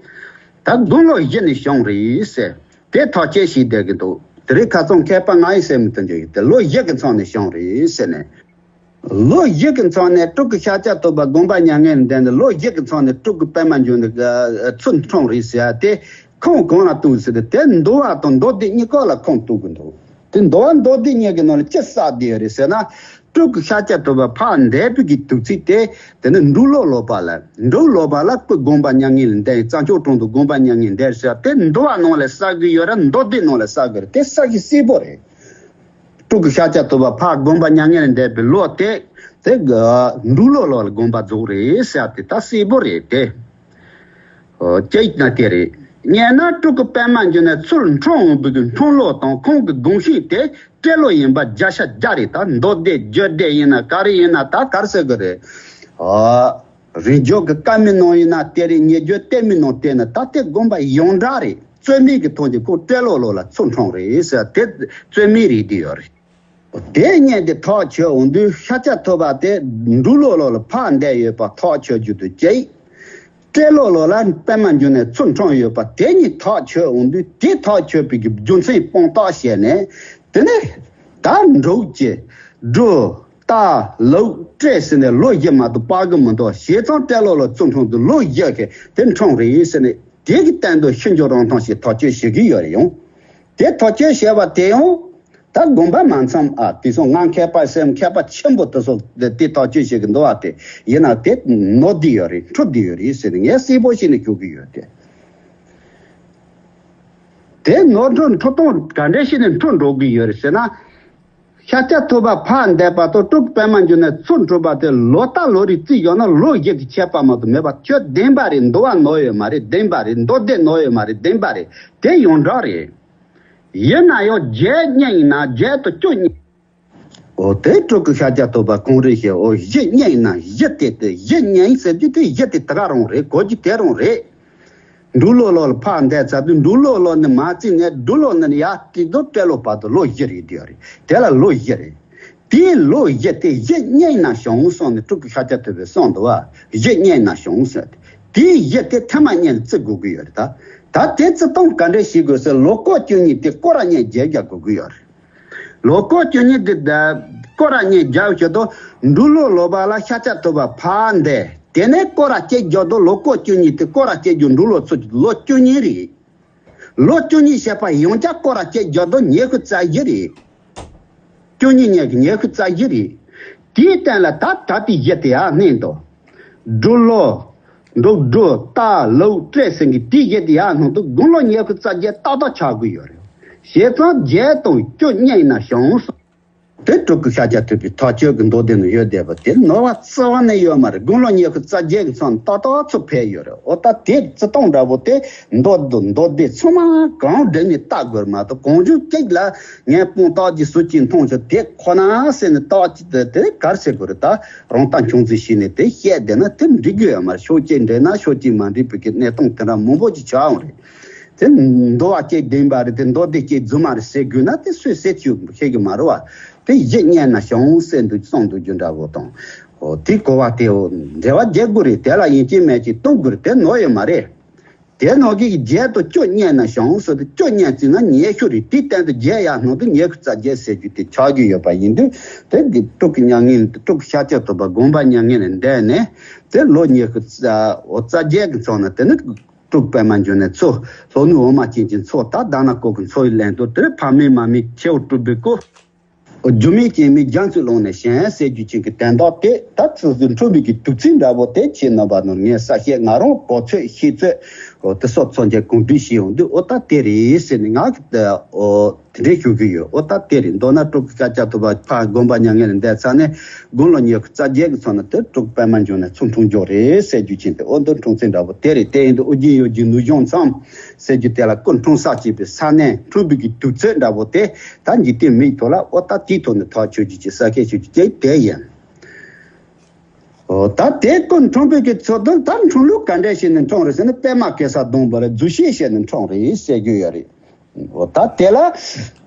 ད་དགུང་ལོ་བཞི་ནས་བྱུང་རེད་ཟེར། དེ་ཐག་བཅད་བྱས་བསྡད་ཀྱི་འདུག་དེ་རིང་ཁ་སང་མཁས་པ་ང་ཡི་སེམས་དུ་འཇོག་ཡོད་དེ། ལོ་བཞི་གི་མཚམས་ནས་བྱུང་རེད་ཟེར་ནས། ལོ་བཞི་གི་མཚམས་ནས་སྤྲུལ་སྐུ་ཤཱཀྱ་ཐུབ་པ་དགོངས་པ་མྱ་ངན་ལས་འདས་ནས་ལོ་བཞི་གི་མཚམས་ནས་སྤྲུལ་སྐུ་པད་མ་འབྱུང་གནས་ཚུར་འཁྲུངས་རེད་ཟེར་ཡ་དེ་ཁུངས་གང་ལ་གཏུགས་ཟེར་ཏེ། དེ་འདུལ་བ་དང་མདོ་སྡེ་གཉིས་ཀ་ལ་ཁུངས་གཏུགས་ཀྱི་འདུག་དེ་འདུལ་བ་མདོ་སྡེ་གཉིས་ཀྱི་ནང་ལ་ཅི་གསལ་བསྡད་ཡོད་རེད་ཟེར་ན། སྤྲུལ་སྐུ་ཤཱཀྱ་ཐུབ་པ་ཕར་འདས་པའི་གི་དུས་ཚིགས་དེ། དེ་ནི་འབྲུག་ལོ་ལོ་པ་ལ། འབྲུག་ལོ་པ་ལ་སྐུ་དགོངས་པ་མྱ་ངན་ལས་འདས། རྩྭ་མཆོག་གྲོང་དུ་དགོངས་པ་མྱ་ངན་འདས་ཟེར་དེ་འདུལ་བ་ནང་ལ་གསལ་གི་ཡོད་ར། མདོ་སྡེ་ནང་ལ་གསལ་གི་རེད། དེ་གསལ་གི་གསལ་པོ་རེད། སྤྲུལ་སྐུ་ཤཱཀྱ་ཐུབ་པ་ཕར་དགོངས་པ་མྱ་ངན་ལས་འདས་པའི་ལོ་དེ་དེ་འབྲུག་ལོ་ལོ་ལ་དགོངས་པ་རྫོགས་རེད་ཟེར་དེ་ད་གསལ་པོ་རེད་དེ། ཨོ་ཅི་ཡིན་ན་དེ་རེད། སྙན་ན་སྤྲུལ་སྐུ་པད་མ་འབྱུང་གནས་ཚུར་འཁྲུངས་འོང་བའི་གི་འཁྲུངས་ལོ་དང་ཁོང་གི་དགོངས་གཞི་དེ་སྤྲེལ་ལོ་ཡིན་པ་བརྒྱ་ཆ་བརྒྱ་རེད། ད་མདོ་སྡེ་རྒྱུད་སྡེ་ཡིན་ན་ག་རེ་ཡིན་ན་ད་ག་རེ་ཟེར་གི་རེད། ཨོ། རིང་བརྗོད་ཀྱི་བཀའ་མའི་ནང་ཡིན་ན་དེ་རེད། ཉེ་བརྗོད་གཏེར་མའི་ནང་བལྟས་ན་ད་དེ་དགོངས་པ་ཡོངས་གྲགས་རེད། རྩོད་མེད་ཀྱི་ཐོག་ནས་ཁོ་སྤྲེལ་ལོ་ལོ་ལ་ཚུར་འཁྲུངས་རེད་ཟེར་དེ་རྩོད་མེད་རེད་དེ་ཡོད་རེད། དེ་སྙན་དེ་ཐག་ཆོད་འོང་དུས་ཤཱཀྱ་ཐུབ་པ་དེ་འབྲུག་ལོ་ལོ་ལ་ཕར་འདས་ཡོད་པ་ཐག་ཆོད་རྒྱུ་དང་གཅིག་སྤྲེལ་ལོ་ལོ་ལ་པད་མ་འབྱུང་གནས་ཚུར་འཁྲུངས་ཡོད་པ་དེ་གཉིས་ཐག་ཆོད་འོང་དུས། དེ་ཐག་ཆོད་པའི་གི་རྒྱུ་མཚན་དཔང་རྟགས་བྱས་ནས། དེ་ནས་ད་འབྲུག་གི་འབྲུ་རྟ་ལུག་སྤྲེལ་ཟེར་ནས་ལོ་བཞི་མ་གཏོགས་སྤར་གི་མི་འདུག་བྱས་ཙང་སྤྲེལ་ལོ་ལོ་ཚུར་འཁྲུངས་དུས་ལོ་བཞི་གི་དེ་འཁྲུངས་རེད་ཟེར་ནས་དེ་གི་སྟེང་དུ་ཤིན་ཏུ་རིང་ཐུང་ཞིག་ཐག་གཅོད་བྱེད་ཀྱི་ཡོད་རེད། ཡང་དེ་ཐག་གཅོད་བྱས་པ་དེ་ཡང་ད་དགོངས་པ་མ་ཚོམས། ཨ་དེ་སོང་ང་མཁས་པ་སེམས་མཁས་པ་ཆེན་པོ་དེ་སོང་དེ་དེ་ཐག་གཅོད་བྱེད་ཀྱི་འདུག་བ། དེ་ཡིན་ན་དེ་ནོར་བསྡད་ཡོད་རེད། འཁྲུལ་བསྡད་ཡོད་རེད་ཟེར་ནས་ངས་གསལ་པོ་བྱས་ནས་ཞུ་གི་ཡོད་དེ། དེ་ནོར་འཁྲུལ་འཁྲུལ་སྟངས་ག་འདྲ་བྱས་ནས་འཁྲུལ་འགྲོ་གི་ཡོད་རེད་ཟེར་ན། ཤཱཀྱ་ཐུབ་པ་ཕར་འདས་པ་དང་སྤྲུལ་པདྨ་འབྱུང་གནས་ཚུར་འཁྲུངས་པ་དེ་ལོ་ལྟར་ལོ་རེ་རྩིས་བཞག་ན་ལོ་བཞི་དེ་ཆད་པ་མ་གཏོགས་མེད་པ། ཁྱོད་བདེན་པ་རེད། འདུལ་བ་ནོར་ཡོད་མ་རེད། བདེན་པ་རེད། མདོ་སྡེ་ནོར་ཡོད་མ་རེད། བདེན་པ་རེད། དེ་ཡོངས་གྲགས་རེད། ཡིན་ན་ཡང་བརྒྱད་རྙེད་ཡིན་ན་བརྒྱད་དང་བཅུ་རྙེད། འོ་དེ་སྤྲུལ་སྐུ་ཤཱཀྱ་ཐུབ་པ་གང་རེད་ཞེས། འོ་བཞི་རྙེད་ཡིན་ན་བཞི་དེ་དེ་བཞི་རྙེད་ཡིན་ཟེར་རྒྱུ་དེ་བཞི་དེ་དེ་ག་རང་རེད། གོ་རྒྱུ་དེ་རང་རེད། འབྲུག་ལོ་ལོ་ལ་ཕར་འདས་ཚར་དུས་འབྲུག་ལོ་ལོ་ནས་མ་བརྩིས་ནས་འབྲུག་ལོ་ནས་ཡར་བརྩིས་དུས་སྤྲེལ་ལོ་བར་དུ་ལོ་བཞི་རེད་བསྡད་ཡོད་རེད། དེ་ལ་ལོ་བཞི་རེད། དེའི་ལོ་བཞི་དེ་བཞི་རྙེད་ན་བྱུང་གསུངས་ནས་སྤྲུལ་སྐུ་ཤཱཀྱ་ཐུབ་པས་གསུངས་འདུག་བ། བཞི་རྙེད་ན་བྱུང་ཟེར་ཏེ། དེའི་བཞི་དེ་ཐེངས་མ་གཉིས་ལ་བརྩི་དགོས་ཀྱི་ཡོད་རེད་ད། ད་དེ་བརྩི་སྟངས་ག་འདྲས་བྱེད་དགོས་ཟེར། ལོ་སྐོར་བཅུ་གཉིས་དེ་སྐོར་ར་གཉིས་བརྒྱབ་རྒྱག་དགོས་ཀྱི་ཡོད་རེད། ལོ་སྐོར་བཅུ་གཉིས་དེ་ད་སྐོར་ར་གཉིས་བརྒྱབ་བྱེད་དུ་འབྲུག་ལོ་ལོ་པ་ལ་ཤཱཀྱ་ཐུབ་པ་ཕར་འདས། དེ་ནས་སྐོར་ར་གཅིག་བརྒྱབ་དུས་ལོ་སྐོར་བཅུ་གཉིས་དེ་སྐོར་ར་གཅིག་བརྒྱབ་འབྲུག་ལོ་ཚུར་ལོ་བཅུ་གཉིས་རེད། ལོ་བཅུ་གཉིས་བྱས་པ་ཡང་བསྐྱར་སྐོར་ར་གཅིག་བརྒྱབ་དུས་ཉི་ཤུ་རྩ་བཞི་རེད། བཅུ་གཉིས་ཉིས་ཀྱི་ཉི་ཤུ་རྩ་བཞི་རེད། དེའི་སྟེང་ལ་ད་ད་དེ་བཞི་དེ་ཡར་བསྣན་དོ། འབྲུག་ལོ། འབྲུག་སྦྲུལ་རྟ་ལུག་སྤྲེལ་ཟེར་གི་དེ་བཞི་དེ་ཡར་བསྣན་དུས་དགུང་ལོ་ཉི་ཤུ་རྩ་བརྒྱད་ཏག་ཏག་ཆགས་ཀྱི་ཡོད་རེད། བྱས་ཙང་བརྒྱད་དང་བཅུ་རྙེད་ན་བྱུང་སོང་། དེ་སྤྲུལ་སྐུ་ཤཱཀྱ་ཐུབ་པའི་ཐག་གཅོད་ཀྱི་མདོ་སྡེ་ནང་ཡོད་བསྡད་པ་དེ་ནོར་བ་རྩ་བ་ནས་ཡོད་མ་རེད། དགུང་ལོ་ཉི་ཤུ་རྩ་བརྒྱད་ཀྱི་མཚམས་ཏག་ཏག་ཚུར་ཕེབས་ཡོད་རེད། འོ་ད་དེ་བརྩི་སྟངས་འདྲ་པོ་དེ་མདོ་མདོ་སྡེ་ཚང་མ་གང་བསྒྲིགས་ནས་བལྟ་དགོས་རེད་མ་གཏོགས། གང་བྱུང་གཅིག་ལ་ངས་དཔང་རྟགས་ཀྱི་ཟུར་གཅིག་མཐོང་བྱུང་དེ་ཁོ་ན་ཟེར་ནས་རྟགས་ཀྱི་དེ་དེ་ག་རེ་ཟེར་དགོས་རེད། ད་རང་ལྟ་མཁྱེན་བརྩེ་བྱས་ནས་དེ་བཤད་བསྡད་ན་དེ་འགྲིག་གི་ཡོད་མ་རེད། ཕྱོགས་གཅིག་འགྲིག་ན་ཕྱོགས་གཅིག་མ་འགྲིག་པའི་གི་གནས་སྟངས་དེ་འདྲ་མང་པོ་ཅིག་ཆགས་ཡོང་རེད། དེ་འདུལ་བ་གཅིག་བདེན་པ་རེད། དེ་མདོ་སྡེ་གཅིག་རྫུན་མ་རེད་ཟེར་དགོས་ན་དེ་སུས་ཟེར་ཆོག་ཤེས་ཀྱི་མ་རེད་བ། དེ་བཞི་རྙེད་ན་བྱུང་ཟེར་འདུག་གསུངས་འདུག་རྒྱུ་འདྲ་པོ་དང་། འོ་དེ་གོ་བ་དེ་འོ་འགྲེལ་བ་རྒྱག་དགོས་རེད། དེ་ལ་ཡིན་གཅིག་མིན་གཅིག་གཏོང་དགོས་རེད། དེ་ནོར་ཡོད་མ་རེད། དེ་ནང་གི་བརྒྱད་དང་བཅུ་རྙེད་ན་བྱུང་ཟེར་དུས་བཅུ་རྙེད་བརྩིས་ན་ཉི་ཤུ་རེད། དེའི་སྟེང་དུ་བརྒྱད་ཡར་བསྣན་དུས་ཉི་ཤུ་རྩ་བརྒྱད་ཟེར་རྒྱུ་དེ་ཆགས་ཀྱི་ཡོད་པ་ཡིན་དུས། དེ་གི་སྤྲུལ་སྐུ་མྱ་ངན་སྤྲུལ་སྐུ་ཤཱཀྱ་ཐུབ་པ་དགོངས་པ་མྱ་ངན་ལས་འདས་ནས་དེ་ལོ་ཉི་ཤུ་རྩ་བརྒྱད་ཀྱི་མཚམས་ན་དེ་ནི་སྤྲུལ་པདྨ་འབྱུང་གནས་ཚུར་ལྷོ་ནུབ་འོ་མ་ཅན་གྱི་མཚོ་ད་དྷ་ན་ཀོ་གི་མཚོ་ཡི་ལན་དུ་དེར་ཕ་མེས་མ་མེས་ཁྱེའུ་སྤྲུལ་པའི་སྐུ། རྒྱུ་མེད་རྐྱེན་མེད་རྒྱ་མཚོའི་ཀློང་ནས་བཞེངས་ཟེར་རྒྱུ་ཅན་གྱི་དོན་དག་དེ་ད་ཚུར་འཁྲུངས་པའི་གི་དུས་ཚིགས་འདྲ་པོ་དེ་ཁྱེད་རྣམ་པ་ནོར་ངས་གསལ་བཤད་ང་རང་གོ་ཚོད་ཤེས་ཚོད་འོ་དེ་སོགས་ཚོ་འཇལ་གོང་འདྲི་ཞུས་ཡོང་དུས་འོ་ད་དེ་རེད་ཟེར་ནས་ང་གི་འོ་དེ་འདྲས་ཞུ་གི་ཡོད། འོ་ད་དེ་རེད། མདོར་ན་སྤྲུལ་སྐུ་ཤཱཀྱ་ཐུབ་པ་ཕར་དགོངས་པ་མྱ་ངན་ལས་འདས་ཚར་ནས་དགུང་ལོ་ཉི་ཤུ་རྩ་བརྒྱད་ཀྱི་མཚམས་ན་དེ་སྤྲུལ་པདྨ་འབྱུང་གནས་ཚུར་འཁྲུངས་རྒྱུ་རེད་ཟེར་རྒྱུ་ཅན་དེ་འོ་འདི་འཁྲུངས་ཚུལ་འདྲ་པོ་དེ་རེད། དེ་ཡིན་དུས་ཨོ་རྒྱན་ཡོད་རྒྱུ་ནུབ་བྱང་མཚམས་ཟེར་རྒྱུ་དེ་ལ་སྐུ་འཁྲུངས་ས་བྱས་པའི་ས་གནས་འཁྲུངས་པའི་གི་དུས་ཚོད་འདྲ་པོ་དེ་ད་འཇིག་རྟེན་མིའི་ཐོག་ལ་འོ་ད་དེའི་ཐོག་ནས་ཐག་ཆོད་རྒྱུ་ཅིག་གསལ་བཤད་ཞུ་རྒྱུ་ཅིག་དེ་ཡིན། འོ་ད་དེ་སྐུ་འཁྲུངས་པའི་གི་ཚོད་དུ་ད་འཁྲུངས་ལུགས་ག་འདྲ་བྱས་ནས་འཁྲུངས་རེད་ཟེར་ན་པདྨ་གེ་སར་སྡོང་པོ་ལ་རྫུ་བྱེད་བྱས་ནས་འཁྲུངས་རེད་ཟེར་རྒྱུ་ཡོད་རེད། འོ་ད་དེ་ལ་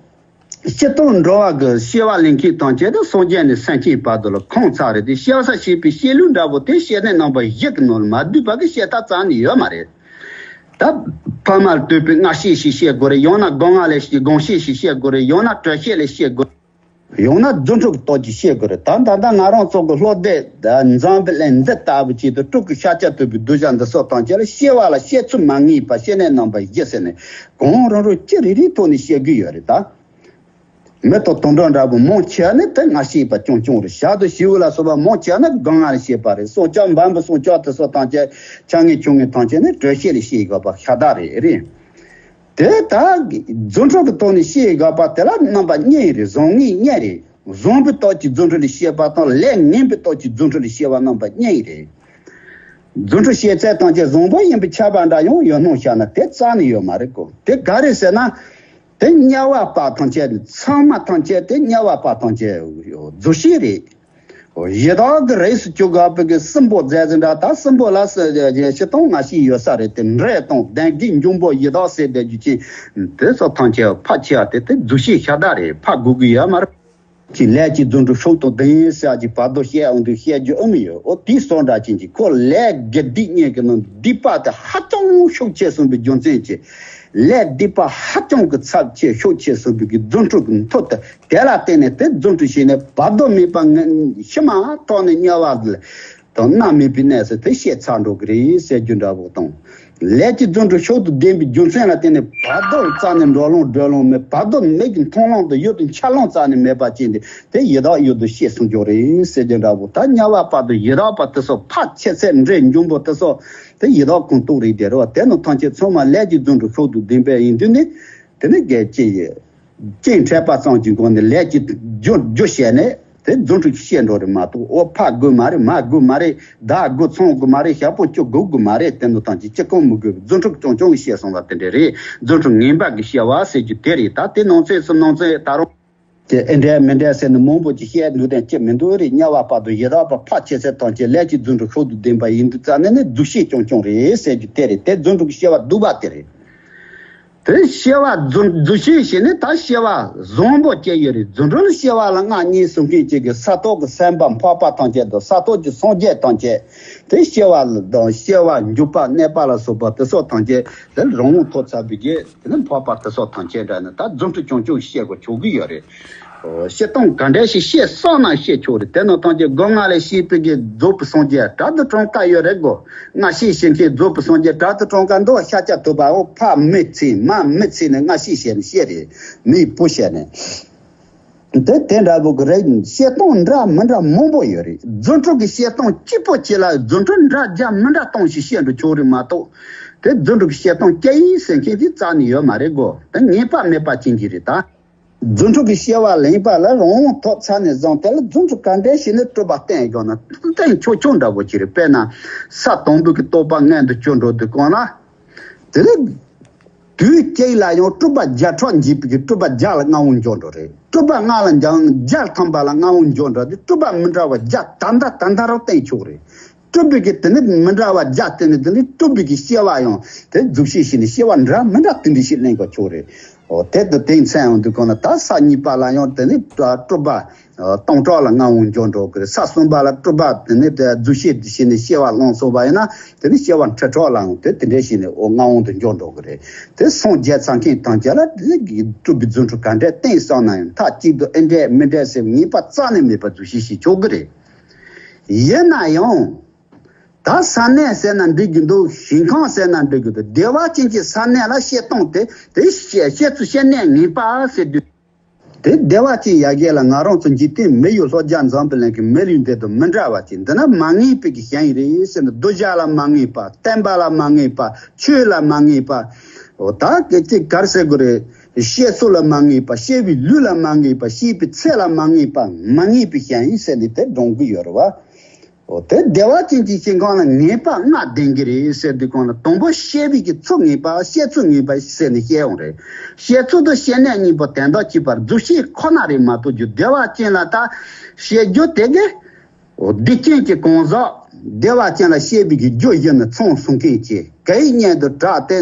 སྤྱིར་བཏང་འགྲོ་བ་གི་སྐྱེ་བ་ལེན་མཁན་ཐམས་ཅད་དང་སངས་རྒྱས་ནས་སེམས་ཅན་བར་དུ་ལ་ཁོང་ཚང་རེད་དེ། སྐྱེ་བ་བྱེད་པའི་སྐྱེ་ལུགས་འདྲ་པོ་དེ་སྐྱེ་གནས་རྣམ་པ་བཞི་གི་ནང་ལ་མ་འདུས་པ་གི་བཤད་ཐབས་རྩ་ནས་ཡོད་མ་རེད། ད་ཕ་མར་ལྟོས་པའི་མངལ་སྐྱེས་ཤིག་བཤད་དགོས་རེད། ཡང་ན་སྒོ་ང་ལས་སྐྱེས་སྒང་སྐྱེས་ཤིག་བཤད་དགོས་རེད། ཡང་ན་དྲོད་སྐྱེས་ལས་སྐྱེས་དགོས་རེད། ཡང་ན་རྫུ་འཕྲུལ་གྱི་སྟོབས་ཀྱིས་བཤད་དགོས་རེད། ད་ད་ལྟ་ང་རང་ཚོ་གི་བློ་བདེ་འཛམ་བུ་གླིང་འདི་ལྟ་བུ་ཅིག་ཏུ་སྤྲུལ་སྐུ་ཤཱཀྱ་ཐུབ་པའི་གདུལ་བྱ་འདི་ཚོ་ཐམས་ཅད་ལ་སྐྱེ་བ་ལ་སྐྱེ་ཚུལ་མ་ངེས་པ་སྐྱེ་གནས་རྣམ་པ་བཞི་ཟེར་ནས་གང་རུང་རུང་སྐྱེ་རེ་རེའི་ཐོག་ནས་བཤད་ཀྱི་ཡོད་རེད་ད། མི་དང་དུད་འགྲོ་འདྲ་པོ་མང་ཆེ་བ་ནི་དེ་མངལ་སྐྱེས་པ་རྐྱང་རྐྱང་རེད། ཞག་དང་བྱིའུ་ལ་སོགས་པ་མང་ཆེ་བ་ནི་སྒང་ང་ལ་སྐྱེས་པ་རེད། སྲོག་ཆགས་འབའ་འབུ་སྲུང་སྐྱོབ་དེ་ཚོ་ཐམས་ཅད་ཆ་ངེས་ཆུང་ངེས་ཐམས་ཅད་ནི་དྲོད་སྐྱེས་ལས་སྐྱེས་ཡོད་པ་ཤ་སྟག་རེད་རེད། དེ་ལྟར་རྫུ་འཕྲུལ་གྱི་ཐོག་ནས་སྐྱེས་ཡོད་པ་དེ་ལ་རྣམ་པ་གཉིས་རེད། བཟང་ངན་གཉིས་རེད། བཟང་པོའི་སྟོབས་ཀྱིས་རྫུ་འཕྲུལ་ལས་སྐྱེས་པ་དང་ལས་ངན་པའི་སྟོབས་ཀྱིས་རྫུ་འཕྲུལ་ལས་སྐྱེས་པ་རྣམ་པ་གཉིས་རེད། རྫུ་འཕྲུལ་སྐྱེས་ཚད་ཐམས་ཅད་བཟང་པོ་ཡིན་པའི་ཁྱབ་པ་འདྲ་ཡང་ཡོད་སྣང་བཤད་ན་དེ་རྩ་ནས་ཡོད་མ་རེད་གོ། དེ་ག་རེ་ཟེར་ན། དེ་དམྱལ་བ་པ་ཐམས་ཅད་ཚང་མ་ཐམས་ཅད་དེ་དམྱལ་བ་པ་ཐམས་ཅད་རྫུ་བྱེད་རེད། ཡི་དྭགས་ཀྱི་རིགས་སུ་གྱུར་དགོས་པའི་གི་སྲིན་པོ་རྫས་ཟིན་འདྲ། ད་སྲིན་པོ་ལ་སྲིད་སྤྱིར་བཏང་ང་ཞིག་ཡོད་ས་རེད་དེ། འདྲེ་དང་གདོན་བགེགས་འབྱུང་པོ་ཡི་དྭགས་ཟེར་བསྡད་རྒྱུ་ཅན་དེ་ཚོ་ཐམས་ཅད་ཕར་ཆེ་བ་དེ་དེ་རྫུ་བྱེད་ཤ་སྟག་རེད། ཕར་དགོས་ཀྱི་ཡོད་མ་རེད། ཀྱི་ལས་ཀྱི་རྫུ་འཕྲུལ་ཕྱོགས་དང་ལྡན་ཟེར་གྱི་བར་དོ་བཤད་འོང་དུས་བཤད་རྒྱུ་ཨེ་མི་ཡོད། འོ་དེའི་སོགས་འདྲ་ཅན་གྱི་ཁོ་ལས་དགེ་སྡིག་གཉིས་ཀྱི་ནང་སྡིག་པ་དེ་ཧ་ཅང་ཤུགས་ཆེ་སོང་བའི་རྒྱུ་མཚན་གྱིས། ལས་སྡིག་པ་ཧ་ཅང་གི་ཚབས་ཆེ་ཤུགས་ཆེ་སོང་བའི་གི་རྫུ་འཕྲུལ་གྱི་མཐུ་དེ་དེ་ལ་བརྟེན་ནས་དེ་རྫུ་འཕྲུལ་བྱས་ནས་བར་དོ་མེད་པ་ཕྱི་མ་ཐོག་ནས་དམྱལ་བ་དང་མནར་མེད་པའི་གནས་སུ་དེ་སྐྱེས་ཚར་འགྲོ་གི་རེད་ཟེར་རྒྱུ་འདྲ་པོ་དང་། ལས་ཀྱི་རྫུ་འཕྲུལ་ཕྱོགས་དང་ལྡན་པའི་རྒྱུ་མཚན་ལ་བརྟེན་ནས་བར་དོ་རྩ་ནས་འགྲོ་ལོང་སྡོད་ལོང་མེད། བར་དོ་མིག་གི་མཐོང་ལོང་དང་ཡུལ་དུ་འཆར་ལོང་རྩ་ནས་མེད་པ་ཅན་དེ་དེ་ཡི་དྭགས་ཡུལ་དུ་སྐྱེས་སོང་རྒྱུ་རེད་ཟེར་རྒྱུ་འདྲ་པོ། ད་དམྱལ་བ་པ་དང་ཡི་དྭགས་པ་དེ་ཚོ་ཕར་ཆེ་ཚད་འདྲེ་འབྱུང་པོ་དེ་ཚོ་དེ་ཡི་དྭགས་ཁོངས་གཏོགས་རེད་དེ་རེད་བ། དེ་ནི་ཐམས་ཅད་ཚང་མ་ལས་ཀྱི་རྫུ་འཕྲུལ་ཕྱོགས་དང་ལྡན་པ་ཡིན་དུས་ནི་དེ་ནི་གལ་ཆེ་ཡོད། སྐྱེས་འཕྲད་པ་ཙམ་གྱི་སྒོ་ནས་ལས་ཀྱི་རྒྱུ་རྒྱུ་བཤད་ནས་དེ་རྫུ་འཕྲུལ་གྱིས་བཤད་འགྲོ་རེད་མ་གཏོགས། ཨོ་ཕ་དགོས་མ་རེད། མ་དགོས་མ་རེད། ད་དགོས་ཚོང་དགོས་མ་རེད། ཞག་པོ་སྐྱོ་དགོས་དགོས་མ་རེད། དེ་ནོ་ཐམས་ཅད་ཅི་གང་མི་དགོས་པའི་རྫུ་འཕྲུལ་རྐྱང་རྐྱང་གིས་བཤད་སོང་བ་དེ་འདྲ་རེད། རྫུ་འཕྲུལ་ངན་པ་གིས་བཤད་བ་ཟེར་རྒྱུ་དེ་རེད། ད་དེ་ནང་ཚན་སུ་ནང་ཚན་ད་རུང་དེ་ཨེ་འདྲ་མི་འདྲ་ཟེར་ནས་མང་པོ་ཅིག་བཤད་འདུག་དེ་ཅི་མི་འདུག་རེད། དམྱལ་བ་བར་དོ་ཡི་དྭགས་པ་ཕར་ཆེ་ཚད་ཐམས་ཅད་ལས་ཀྱི་རྫུ་འཕྲུལ་ཤིན་ཏུ་ལྡན་པ་ཡིན་དུས་ཙ་ནས་ནི་རྫུ་བཤད་རྐྱང་རྐྱང་རེད་ཟེར་རྒྱུ་དེ་རེད། དེ་རྫུ་འཕྲུལ་གྱིས་བཤད་བ་སྡུག་པ་དེ་རེད། དེ་བཤད་པ་རྫུ་རྫུ་བཤད་བྱས་ནས་ད་བཤད་པ་བཟང་པོ་སྐྱེ་ཡོད་རེད། རྫུ་འཕྲུལ་བཤད་པ་ལ་མངའ་བརྙེས་གསུང་མཁན་གཅིག་གིས་ས་ཐོག་གི་སེམས་དཔའ་འཕགས་པ་ཐམས་ཅད་དང་ས་ཐོག་གི་སངས་རྒྱས་ཐམས་ཅད་དེ་བཤད་པ་དང་བཤད་པ་འཇུག་པ་གནས་པ་ལ་སོགས་པ་དེ་སོགས་ཐམས་ཅད་དེ་རང་དབང་ཐོབ་ཚར་བའི་རྗེས་དེ་ནི་འཕགས་པ་དེ་སོགས་ཐམས་ཅད་འདྲ་ནི་ད་རྫུ་འཕྲུལ་རྐྱང་རྐྱང་བཤད་དགོས་ཆོག་གི་ཡོད་རེད། བཤད་སྟངས་ག་འདྲ་ཞིག་བཤད་བསམ་ན་བཤད་ཆོག་རེད། དེ་ནང་ཐམས་ཅད་སྒོ་ང་ལས་བཤད་པའི་གི་རྫོགས་པའི་སངས་རྒྱས་དྲག་ཏུ་གྲངས་ཀ་ཡོད་རེད་གོ། སྔ་ཕྱི་ཤེས་མཁན་རྫོགས་པའི་སངས་རྒྱས་དྲག་ཏུ་གྲངས་ཀ་འདུག་ཤཱཀྱ་ཐུབ་པའོ་ཕ་མི་ཚེ་མ་མི་ཚེ་ནས་སྔ་ཕྱི་བཤད་ནས་བཤད་རེད། མིའི་བུ་བཤད་ནས། དེ་དེ་འདྲ་པོ་གི་རེད། བཤད་སྟངས་འདྲ་མི་འདྲ་མང་པོ་ཡོད་རེད། རྫུ་འཕྲུལ་གྱི་བཤད་སྟངས་གཅིག་པོ་ཅིག་ལ་རྫུ་འཕྲུལ་འདྲ་བརྒྱ་མི་འདྲ་སྟོང་ཞིག་བཤད་འགྲོ་ཆོག་རེད་མ་གཏོགས། དེ་རྫུ་འཕྲུལ་གྱི་བཤད་སྟངས་སྐྱེ་ཡིན་ཟེར་མཁན་དེ་རྩ་ནས་ཡོད་མ་རེད་གོ། དེ་ངེས་པ་མེད་པ་ཅན་གྱི་རེད་ད། རྫུ་འཕྲུལ་གྱི་བཤད་པ་ལེན་པ་ལ་རང་དབང་ཐོབ་ཚར་ནས་བཟུང་དེ་ལ་རྫུ་འཕྲུལ་ག་འདྲ་ཞིག་ནས་སྤྲུལ་པ་བསྟན་དགོས་ན་བསྟན་ཆོག་ཆོག་འདྲ་པོ་ཅིག་རེད། དཔེར་ན་ས་དང་པོ་གི་རྟོགས་པ་མངོན་དུ་གྱུར་འགྲོ་དུས་གང་ལ། དེ་ལ་དུས་གཅིག་ལ་ཡང་སྤྲུལ་པ་བརྒྱ་ཕྲག་འཇིག་པའི་གི་སྤྲུལ་པ་བརྒྱ་ལ་མངའ་དབང་འབྱོར་འགྲོ་རེད། སྤྲུལ་པ་ལྔ་ལ་འབྱོར་བརྒྱ་ཐམ་པ་ལ་མངའ་དབང་འབྱོར་འགྲོ་དུས་སྤྲུལ་པ་མི་འདྲ་བ་བརྒྱ་ད་ལྟ་ད་ལྟ་རང་བསྟན་ཆོག་རེད། སྤྲུལ་པའི་གི་དེ་ནི་མི་འདྲ་བ་བརྒྱ་དེ་ནི་དེ་ནི་སྤྲུལ་པའི་གི་བཤད་པ་ཡང་དེ་རྫུ་བཤད་བྱས་ནས་བཤད་པ་འདྲ་མི་འདྲ་དེ་འདྲ་ཞིག་གླེང་གི་ཆོག་རེད། འོ་དེ་དུ་དེང་མཚན་ཡང་དུས་གང་ན་ད་ས་གཉིས་པ་ལ་ཡང་དེ་ནི་སྤྲུལ་པ་སྟོང་ཕྲག་ལ་མངའ་དབང་འབྱོར་འགྲོ་གི་རེད། ས་གསུམ་པ་ལ་སྤྲུལ་པ་དེ་ནི་དེ་རྫུ་བཤད་དུ་བྱས་ནས་བཤད་པ་བླངས་སོང་བ་ཡིན་ན་དེ་ནི་བཤད་པ་ཁྲི་ཕྲག་ལའང་དེ་དེ་འདྲ་བྱས་ནས་འོ་མངའ་དབང་དུ་འབྱོར་འགྲོ་གི་རེད། དེ་སངས་རྒྱས་ཚར་མཁན་ཐམས་ཅད་ལ་དེ་སྤྲུལ་པའི་རྫུ་འཕྲུལ་ག་འདྲ་བསྟན་སོང་ན་ཡང་མཐའ་གཅིག་ཏུ་ཨེ་འདྲ་མི་འདྲ་ཟེར་ངེས་པ་རྩ་ནས་མེད་པ་རྫུ་བཤད་བྱེད་ཆོག་གི་རེད། ཡིན་ན་ཡང་། ད་ས་གནས་ཟེར་ན་འགྲིག་གི་འདུག་ཞིང་ཁམས་ཟེར་ན་འགྲིག་གི་འདུག་བདེ་བ་ཅན་གྱི་ས་གནས་ལ་བཤད་སྟངས་དེ་དེ་བཤད་བཤད་ཚུལ་བཤད་གནས་ངེས་པ་ཟེར་དུས། དེ་བདེ་བ་ཅན་ཡ་གི་ལ་ང་རང་ཚོ་འཇིག་རྟེན་མི་ཡི་ལྷོ་རྒྱ་འཛམ་བུ་གླིང་གི་མི་ལུས་འདི་དང་མི་འདྲ་བ་ཅིག་འདི་ན་མ་ངེས་པའི་གི་ཞེན་ཡིག་རེད་ཟེར་ན་གདུལ་བྱ་ལ་མ་ངེས་པ། བསྟན་པ་ལ་མ་ངེས་པ། ཆོས་ལ་མ་ངེས་པ། འོ་ད་སྐད་ཅིག་གར་ཟེར་དགོས་རེད། བཤད་ཚུལ་ལ་མ་ངེས་པ། བཤད་པའི་ལུས་ལ་མ་ངེས་པ། བཤད་པའི་ཚད་ལ་མ་ངེས་པ། མ་ངེས་པའི་ཞེན་ཡིག་ཟེར་ནས་དེ་སྒྲོང་གི་ཡོད་རེད་བ། འོ་དེ་བདེ་བ་ཅན་གྱི་ཞིང་ཁམས་ལ་ངེས་པ་ལྔ་ལྡན་གྱི་རེད་ཟེར་དུས་གང་ལ་དང་པོ་བཤད་པའི་གི་ཚུལ་ངེས་པ་བཤད་ཚུལ་ངེས་པ་ཟེར་ནས་བཤད་ཡོང་རེད། བཤད་ཚུལ་དང་བཤད་གནས་གཉིས་པོ་དོན་དག་གཅིག་པ་རྫུ་བཤད་ཁོ་ན་རེད་མ་གཏོགས་རྒྱུ་བདེ་བ་ཅན་ལ་ད་བཤད་རྒྱུ་དེ་གི་འོ་སྡིག་ཅན་གྱི་གང་ཟག་བདེ་བ་ཅན་ལ་བཤད་པའི་གི་རྒྱུ་བཞི་ནི་ཚོང་གསུང་མཁན་གྱི་གའི་སྙན་དུ་གྲགས་ཏེ་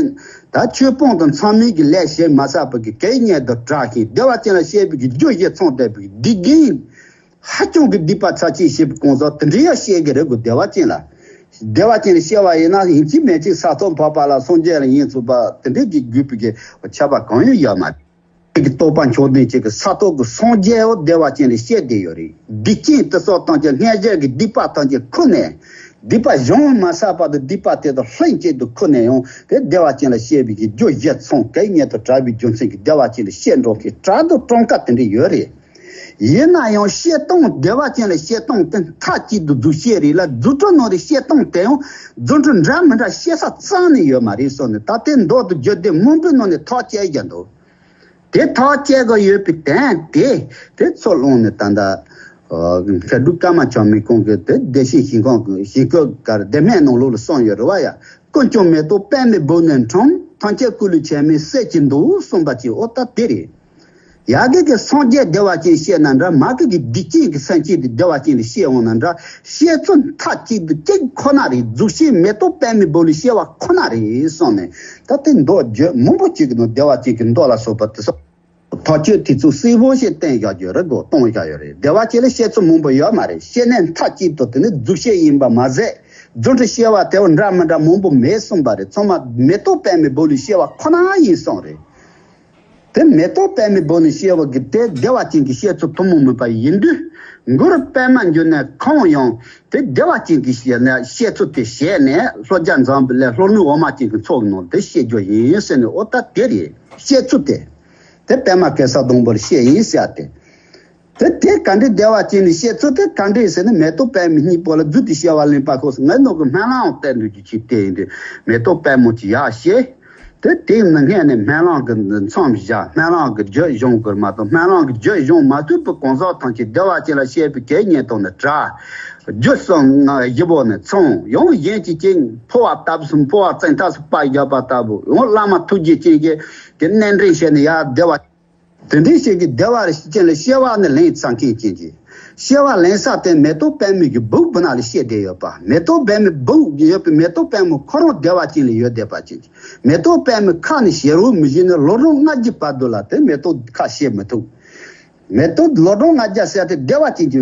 ད་ཆོས་སྤོང་དང་མཚམས་མེད་ཀྱི་ལས་བྱེད་མ་ཟག་པ་གི་གའི་སྙན་དུ་གྲགས་ཤིང་བདེ་བ་ཅན་ལ་བཤད་པའི་གི་རྒྱུ་བཞི་ཚང་བསྡད་པའི་སྡིག་རྒན། ཧ་ཅང་གི་སྡིག་པ་ཚབས་ཆེ་བྱེད་པའི་གང་ཟག་དེ་འདྲ་ཡང་བཤད་ཀྱི་རེད་གོ། བདེ་བ་ཅན་ལ། བདེ་བ་ཅན་ལ་བཤད་པ་ཡིན་ན་ཡིན་གཅིག་མིན་གཅིག་ས་ཐོབ་འཕགས་པ་ལ་སངས་རྒྱས་ལ་ཡིན་ཚུགས་པ་དེ་འདྲའི་གི་དགོས་པའི་གི་ཁྱབ་པ་གང་ཡང་ཡོད་མ་རེད། གི་རྟོགས་པ་མཆོག་ལྡན་གཅིག་གི་ས་ཐོབ་ཀྱི་སངས་རྒྱས་འོ་བདེ་བ་ཅན་ལ་བཤད་བསྡད་ཡོད་རེད། སྡིག་ཅན་དེ་སོགས་དང་གི་སྔོན་བྱས་ཀྱི་སྡིག་པ་དང་གི་ཁུར་ནས། སྡིག་པ་གཞན་མ་བསགས་པ་དང་སྡིག་པ་དེ་དང་ལྷན་ཅིག་ཏུ་ཁུར་ནས་ཡང་དེ་བདེ་བ་ཅན་ལ་བཤད་པའི་གི་རྒྱུ་བཞི་ཚང་གའི་སྙན་དུ་གྲགས་པའི་རྒྱུ་མཚན་གྱིས་བདེ་བ་ཅན་ལ་བཤད་འགྲོ་མཁན་དྲག་ཏུ་གྲངས་ཀ་དེ་འདྲ་ཡོད་རེད། ཡིན་ན་ཡང་བཤད་སྟངས་བདེ་བ་ཅན་ལ་བཤད་སྟངས་དེ་མཐའ་གཅིག་ཏུ་རྫུ་བཤད་རེད་ལ། རྫུ་འཕྲུལ་ནང་དུ་བཤད་སྟངས་དེ་ཡང་རྫུ་འཕྲུལ་འདྲ་མི་འདྲ་བཤད་ས་རྩ་ནས་ཡོད་མ་རེད་གསུངས་ནས། ད་ལྟའི་མདོ་དང་རྒྱུད་སྡེ་མང་པོའི་ནང་ནས་ཐག་བཅད་བཞག་འདུག་དེ་ཐག་བཅད་དགོས་ཡོད་པའི་དོན་དེ་དེ་ཚུར་བླངས་ནས་ད་ལྟ་མཁས་གྲུབ་ཀརྨ་བྱམས་པའི་ཁོང་གིས་དེ་བདེ་གཤེགས་ཞིང་ཁམས་ཀྱི་ཞིང་བཀོད་གར་བདེ་སྨོན་གནང་ལུགས་ལ་གསུངས་ཡོད་རེད་བ་ཡ། ཀུན་ཀྱང་མེ་ཏོག་པདྨའི་སྦུབས་ནས་འཁྲུངས། ཐམས་ཅད་སྐུ་ལུས་ཆེན་མོའི་གསེར་གྱི་མདོག་གསུངས་པ་ཅིག་འོ་ད་དེ་རེད། ཡ་གི་གི་སངས་རྒྱས་བདེ་བ་ཅན་བཤད་ན་འདྲ། མ་གི་གི་སྡིག་ཅན་གྱི་སེམས་ཅན་དེ་བདེ་བ་ཅན་ལ་བཤད་འོང་ན་འདྲ། བཤད་ཚུལ་མཐའ་གཅིག་ཏུ་གཅིག་ཁོ་ན་རེད། རྫུ་བཤད་མེ་ཏོག་པདྨའི་སྦུབས་ལ་བཤད་པ་ཁོ་ན་རེད་གསུངས་ནས། ད་ལྟའི་མདོ་རྒྱུད་མང་པོ་ཅིག་གི་ནང་བདེ་བ་ཅན་གྱི་མདོ་ལ་སོགས་པ་དེ་སོགས་ཐག་གཅོད་དེ་ཚོ་གསལ་པོ་ཞིག་བསྟན་བཞག་རྒྱུ་རེད་གོ། གཏོང་བཞག་ཡོད་རེད། བདེ་བ་ཅན་ལ་བཤད་ཚུལ་མང་པོ་ཡོད་མ་རེད། བཤད་གནས་མཐའ་གཅིག་ཏུ་དེ་ནི་རྫུ་བཤད་ཡིན་པ་མ་ཟད། རྫུ་འཕྲུལ་བཤད་པ་དེ་བ་འདྲ་མི་འདྲ་མང་པོ་མེད་གསུངས་པ་རེད། ཚང་མ་མེ་ཏོག་པདྨའི་སྦུབས་ལ་བཤད་པ་ཁོ་ན་ཡིན་གསུངས་རེད། དེ་མེ་ཏོག་པདྨའི་སྦུབས་ནས་བཤད་པ་གི་དེ་བདེ་བ་ཅན་གྱི་བཤད་ཚུལ་ཐུན་མོང་མིན་པ་ཡིན་དུས། མགུར་པདྨ་འབྱུང་གནས་ཁོང་ཡང་དེ་བདེ་བ་ཅན་གྱི་བཤད་ནས་བཤད་ཚུལ་དེ་བཤད་ནས་ལྷོ་རྒྱ་འཛམ་བུ་གླིང་ལྷོ་ནུབ་འོ་མ་ཅན་གྱི་ཚོགས་ནང་དེ་བཤད་རྒྱུ་ཡིན་ཟེར་ནས། འོ་ད་དེ་རེད། བཤད་ཚུལ་དེ་དེ་པདྨ་གེ་སར་སྡོང་པོར་བཤད་ཡིན་ཟེར་ཏེ། དེ་དེ་ག་འདྲའི་བདེ་བ་ཅན་ནས་བཤད་ཚུལ་དེ་ག་འདྲའི་ཟེར་ན། མེ་ཏོག་པདྨའི་སྙིང་པོ་ལ་རྫུས་ཏེ་བཤད་པ་ལེན་པ་ཁོ་ངའི་ནང་གི་སྨོན་ལམ་བསྟན་འདུག་རྒྱུ་ཅིག་དེ་ཡིན་དུས་མེ་ཏོག་པདྨོ་ཅིག་ཡག་བཤད། དེ་དེའི་ནང་སྔས་ནས་སྨོན་ལམ་གྱི་མཚམས་བཞག་སྨོན་ལམ་གྱི་རྒྱུད་སྦྱོང་དགོས་མ་གཏོགས། སྨོན་ལམ་གྱི་རྒྱུད་སྦྱོང་མ་ཐུབ་པའི་གང་ཟག་ཐམས་ཅད་བདེ་བ་ཅན་ལ་སྐྱེས་པའི་གེགས་རྙེད་དང་ནི་བྲལ། རྒྱུ་གསུམ་ལྔ་བཞི་པོ་ནི་ཚང་། ཡང་གཞན་གྱི་རྐྱེན་འཕོ་བ་ལྟ་བུ་སུམ་འཕོ་བ་བཙན་ཐབས་སུ་པ་བཞག་པ་ལྟ་བུ། ཡང་བླ་མ་ཐུགས་རྗེ་ཅན་གྱིས་ཀྱི་གནས་འདྲེན་བྱས་ནས་ཡར་བདེ་བ། དེ་འདྲའི་ཞིག་གི་བདེ་བ་ཅན་ལ་སྐྱེ་བ་ནི་ལེན་ཚར་མཁན་ཅན་གྱི། སྐྱེ་བ་ལེན་ས་དེ་མེ་ཏོག་པདྨའི་གི་སྦུག་བུ་ན་ལ་སྐྱེས་བསྡད་ཡོད་པ། མེ་ཏོག་པདྨའི་སྦུག་ཡོད་པའི་མེ་ཏོག་པདྨ་ཁོ་རང་བདེ་བ་ཅན་ལ་ཡོད་བསྡད་པ་ཅན་གྱི། མེ་ཏོག་པདྨའི་ཁ་ནས་ཞེ་རུ་མི་བཞིན་ནས་ལོ་གྲངས་ལྔ་བརྒྱ་བར་དུ་ལ་དེ་མེ་ཏོག་ཁ་ཕྱེ་མི་ཐུབ། མེ་ཏོག་ལོ་གྲངས་ལྔ་བརྒྱ་ཟེར་དེ་བདེ་བ་ཅན་གྱི་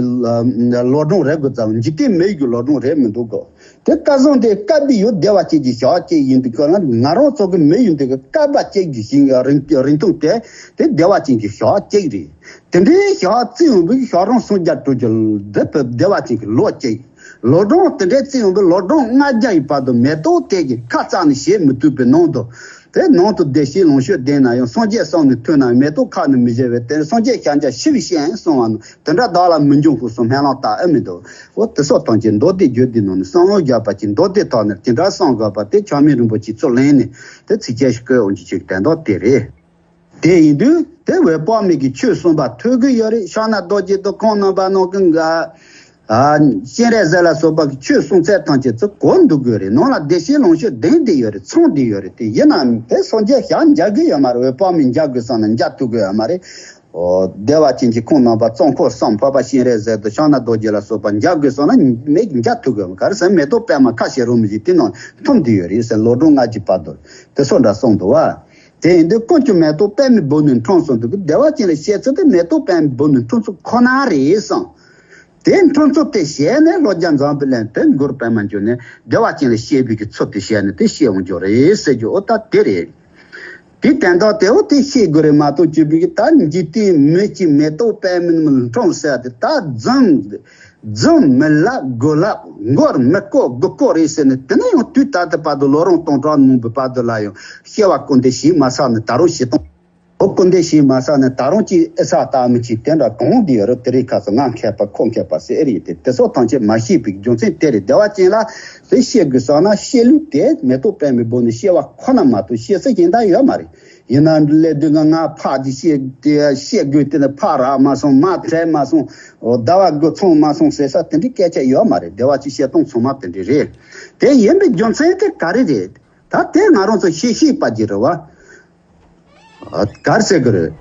ལོ་གྲངས་རེད་དགོས་ཙང་། འཇིག་རྟེན་མི་ཡུལ་གྱི་ལོ་གྲངས་རེད་མི་འདུག་གོ། དེ་སྐལ་བཟང་དེ་བསྐལ་པའི་ཡུལ་བདེ་བ་ཅན་གྱི་ཞག་གཅིག་ཡིན་དུས་ཁོ་ན། ང་རང་ཚོ་གི་མི་ཡུལ་འདི་གི་བསྐལ་པ་གཅིག་གི་ཞིང་རིང་རིང་ཐུང་དེ་དེ་བདེ་བ་ཅན་གྱི་ཞག་གཅིག་རེད། དེ་འདྲའི་ཞག་བརྩི་ཡོང་བའི་ཞག་རིང་སུམ་བརྒྱ་དྲུག་ཅུ་འདི་བདེ་བ་ཅན་གྱི་ལོ་གཅིག་ལོ་གྲངས་དེ་འདྲའི་བརྩི་ཡོང་བའི་ལོ་གྲངས་ལྔ་བརྒྱ་ཡི་བར་དུ་མེ་ཏོག་དེ་གི་ཁ་རྩ་ནས་བཞད་མི་ཐུབ་པའི་ནང་དུ། དེ་ནང་དུ་བདེ་གཤེགས་ལོངས་སྤྱོད་ལྡན་ན་ཡང་། སངས་རྒྱས་བསམ་ནས་ཐོས་ན་ཡང་། མེ་ཏོག་ཁ་ནས་མི་བཞད་པས། དེ་སངས་རྒྱས་ཤཱཀྱ་ཤི་བའི་ཤེས་ཡང་གསུངས་པ་ནི། དེ་འདྲ་བདག་ལ་མི་འབྱུང་ཧུ་གསུངས་སྨོན་ལམ་བཏབ་ཨེ་མི་འདུག་འོ་དེ་སོགས་ཐམས་ཅད་མདོ་སྡེ་རྒྱུད་སྡེའི་ནང་ནས་བསམ་བློ་བརྒྱབ་པ་ཅིག་མདོ་སྡེ་ཐོག་ནས་དེ་འདྲ་གསུང་དགོས་པ་དེ་ཆགས་མེད་རིན་པོ་ཆེས་ཚུར་ལེན་ནས་དེ་ཚིགས་བཅད་ཞིག་བཀོད་འོང་གི་ཆོག་དོན་དག་དེ་རེད། དེ་ཡིན་དུས་དེ་འོད་དཔག་མེད་ཀྱི་ཆོས་གསུངས་པ་ཐོས་ཀྱི་ཡོད་རེད། ཕྱག་ན་རྡོ་རྗེ་དང་ཁོང་རྣམ་པ་ནང་གི་ཨ། སྤྱན་རས་གཟིགས་ལ་སོགས་པ་གི་ཆོས་གསུང་ཚད་ཐམས་ཅད་ཚུར་གོ་འདུག་དགོས་རེད། ནང་ལ་བདེ་གཤེགས་ལོངས་སྤྱོད་ལྡན་བསྡད་ཡོད་རེད། ཚང་བསྡད་ཡོད་རེད། དེ་ཡིན་ནའང་དེ་སངས་རྒྱས་ཞལ་མཇལ་གི་ཡོད་མ་རེད། འོད་དཔག་མེད་མཇལ་དགོས་བསམ་ན་མཇལ་ཐུབ་གི་ཡོད་མ་རེད། འོ། བདེ་བ་ཅན་གྱི་ཁོང་རྣམ་པ་གཙོ་འཁོར་གསུམ་འཕགས་པ་སྤྱན་རས་གཟིགས་དང་ཕྱག་ན་རྡོ་རྗེ་ལ་སོགས་པ་མཇལ་དགོས་བསམ་ན་མེད་མཇལ་ཐུབ་གི་ཡོད་མ་རེད། ག་རེ་ཟེར་ན་མེ་ཏོག་པདྨ་ཁ་ཕྱེ་རུ་མི་བཞིན་དེ་ནང་འཐིམ་བསྡད་ཡོད་རེད་ཟེར། ལོ་གྲངས་ལྔ་བཅུ་བར་དུ་དེ་སོགས་འདྲ་གསུངས་འདུག་བ། དེ་ཡིན་དུས་ཀུན་ཀྱང་མེ་ཏོག་པདྨའི་སྦུག་ནས་འཁྲུངས་སོང་དུས་བདེ་བ་ཅན་ལ་སྐྱེ་ཚུལ་དེ་མེ་ཏོག་པདྨའི་སྦུག་ནས་འཁྲུངས་ཚུལ་ཁོ་ན་རེད་བསམ། དེ་འཁྲུངས་ཚུལ་དེ་བཤད་ནས་ལོ་བརྒྱ་འཛོམས་པའི་ལན་དེ་མགུར་པདྨ་འབྱུང་གནས་བདེ་བ་ཅན་ལ་སྐྱེས་པའི་གི་ཚུལ་དེ་བཤད་ནས་དེ་བཤད་འོང་རྒྱུ་རེད་ཟེར་རྒྱུ་འོ་ད་དེ་རེད། དེ་དོན་དག་དེ་འོ་དེ་ཤེས་དགོས་རེད་མ་གཏོགས་བཅོས་པའི་གི་ད་འཇིག་རྟེན་མི་གཅིག་མེ་ཏོག་པདྨའི་སྦུག་ནས་འཁྲུངས་ཟེར་དེ་ད་རྫུན། རྫུན་མི་ལབ་མགོ་ལབ་མགོར་མི་བསྐོར་མགོ་བསྐོར་རེད་ཟེར་ནས། དེ་ནས་ཡང་དུས་ད་ལྟ་བར་དུ་ལོ་རིམ་སྟོང་ཕྲག་མང་པོའི་བར་དུ་ལ་ཡང་སྐྱེ་བ་སྐུ་འདི་ཞིག་མ་བསགས་ནས་ད་རུང་ཞིག་གཏོང་། འོ་སྐུ་འདི་ཞིག་མ་བསགས་ནས་ད་རུང་ཅིག་ཨེ་བསགས་ད་མི་ཅིག་དེ་འདྲ་གང་འདི་ཡོད་རེད། དེ་རིགས་ཁ་སང་ང་མཁས་པ་ཁོ་མཁས་པ་ཟེར་ཨེ་རེད། དེ་དེ་སོགས་ཐམས་ཅད་མ་ཤེས་པའི་རྒྱུ་མཚན་དེ་རེད། བདེ་བ་ཅན་ལ་དེ་ཤེས་དགོས་བསམ་ན་ཤེས་ལུགས་དེ་མེ་ཏོག་པདྨའི་སྦུག་ནས་སྐྱེ་བ་ཁོ་ན་མ་གཏོགས་ཤེས་ས་གཞན་དག་ཡོད་མ་རེད། ཡིན་ན་ལས་དུས་ང་ང་ཕག་ཅིག་བཤད་དེ་བཤད་དགོས་དེ་ནི་ཕག་རག་མ་སོང་། མ་བྲལ་མ་སོང་། འོ་ཟླ་བ་དགུ་ཚང་མ་སོང་ཟེར་ས་དེ་འདྲའི་སྐད་ཆ་ཡོད་མ་རེད། བདེ་བ་ཅན་བཤད་སྟངས་ཚང་མ་དེ་འདྲ་རེད། དེ་ཡིན་པའི་རྒྱུ་མཚན་དེ་ག་རེ་རེད། ད་དེ་ང་རང་ཚོ་ཤེས་ཤེས་པ་ཅིག་རེད་བ། ག་རེ་ཟེར་གི་རེད།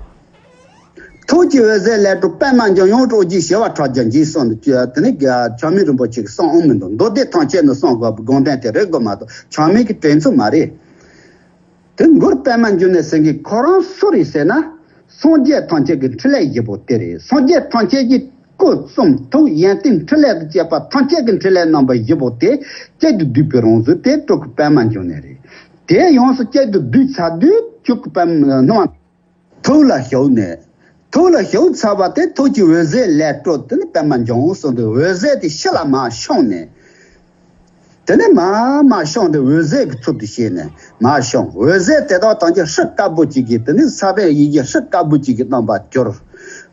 ཐུགས་ཀྱི་འོད་ཟེར་ལས་སྤྲོ་པདྨ་འབྱུང་། ཡང་སྤྲོ་རྒྱུའི་ཞི་བ་ཕྲ་རྒྱས་འབྱིན་གསུངས་ནས། དེ་ནི་ཆགས་མེད་རིན་པོ་ཆེ་གི་གསུང་ཨང་མི་འདུག་མདོ་སྡེ་ཐམས་ཅད་ནས་གསུང་དགོས་པའི་དགོངས་དོན་དེ་རེད་དགོས་མ་གཏོགས་ཆགས་མེད་ཀྱི་དྲན་ཚུལ་མ་རེད། དེ་མགུར་པདྨ་འབྱུང་གནས་ཟེར་མཁན་ཁོ་རང་སུ་རེད་ཟེར་ན། སངས་རྒྱས་ཐམས་ཅད་ཀྱི་འཕྲིན་ལས་བཞི་པོ་དེ་རེད། སངས་རྒྱས་ཐམས་ཅད་ཀྱི་སྐུ་གསུང་ཐུགས་ཡོན་ཏན་འཕྲིན་ལས་དང་བཅས་པ་ཐམས་ཅད་ཀྱི་འཕྲིན་ལས་རྣམ་པ་བཞི་པོ་དེ་གཅིག་ཏུ་བསྡུས་པའི་རང་གཟུགས་དེ་སྤྲུལ་སྐུ་པདྨ་འབྱུང་གནས་རེད། དེ་ཡོངས་སུ་གཅིག་ཏུ་བསྡུས་ཚར་དུས་སྤྲུལ་སྐུ་པདྨ་སྣང་བ། ཐུགས་ལ་ཞུགས་ནས། ཐུགས་ལ་ཞུགས་ཚར་བ་དེ་ཐུགས་ཀྱི་འོད་ཟེར་ལས་སྤྲོ་དེ་ནི་པདྨ་འབྱུང་གསུངས་ཏེ། འོད་ཟེར་དེ་ཕྱི་ལ་མར་ཕྱུང་ནས། དེ་ནས་མར་མར་ཕྱུང་སྟེ་འོད་ཟེར་གྱི་ཚུལ་དུ་བྱས་ནས་མར་ཕྱུང་། འོད་ཟེར་དེ་དག་ཐམས་ཅད་ཧྲི་དཀར་པོ་གཅིག་གི་དེ་ནི་ས་བོན་ཡི་གེ་ཧྲི་དཀར་པོ་གཅིག་གི་རྣམ་པར་གྱུར།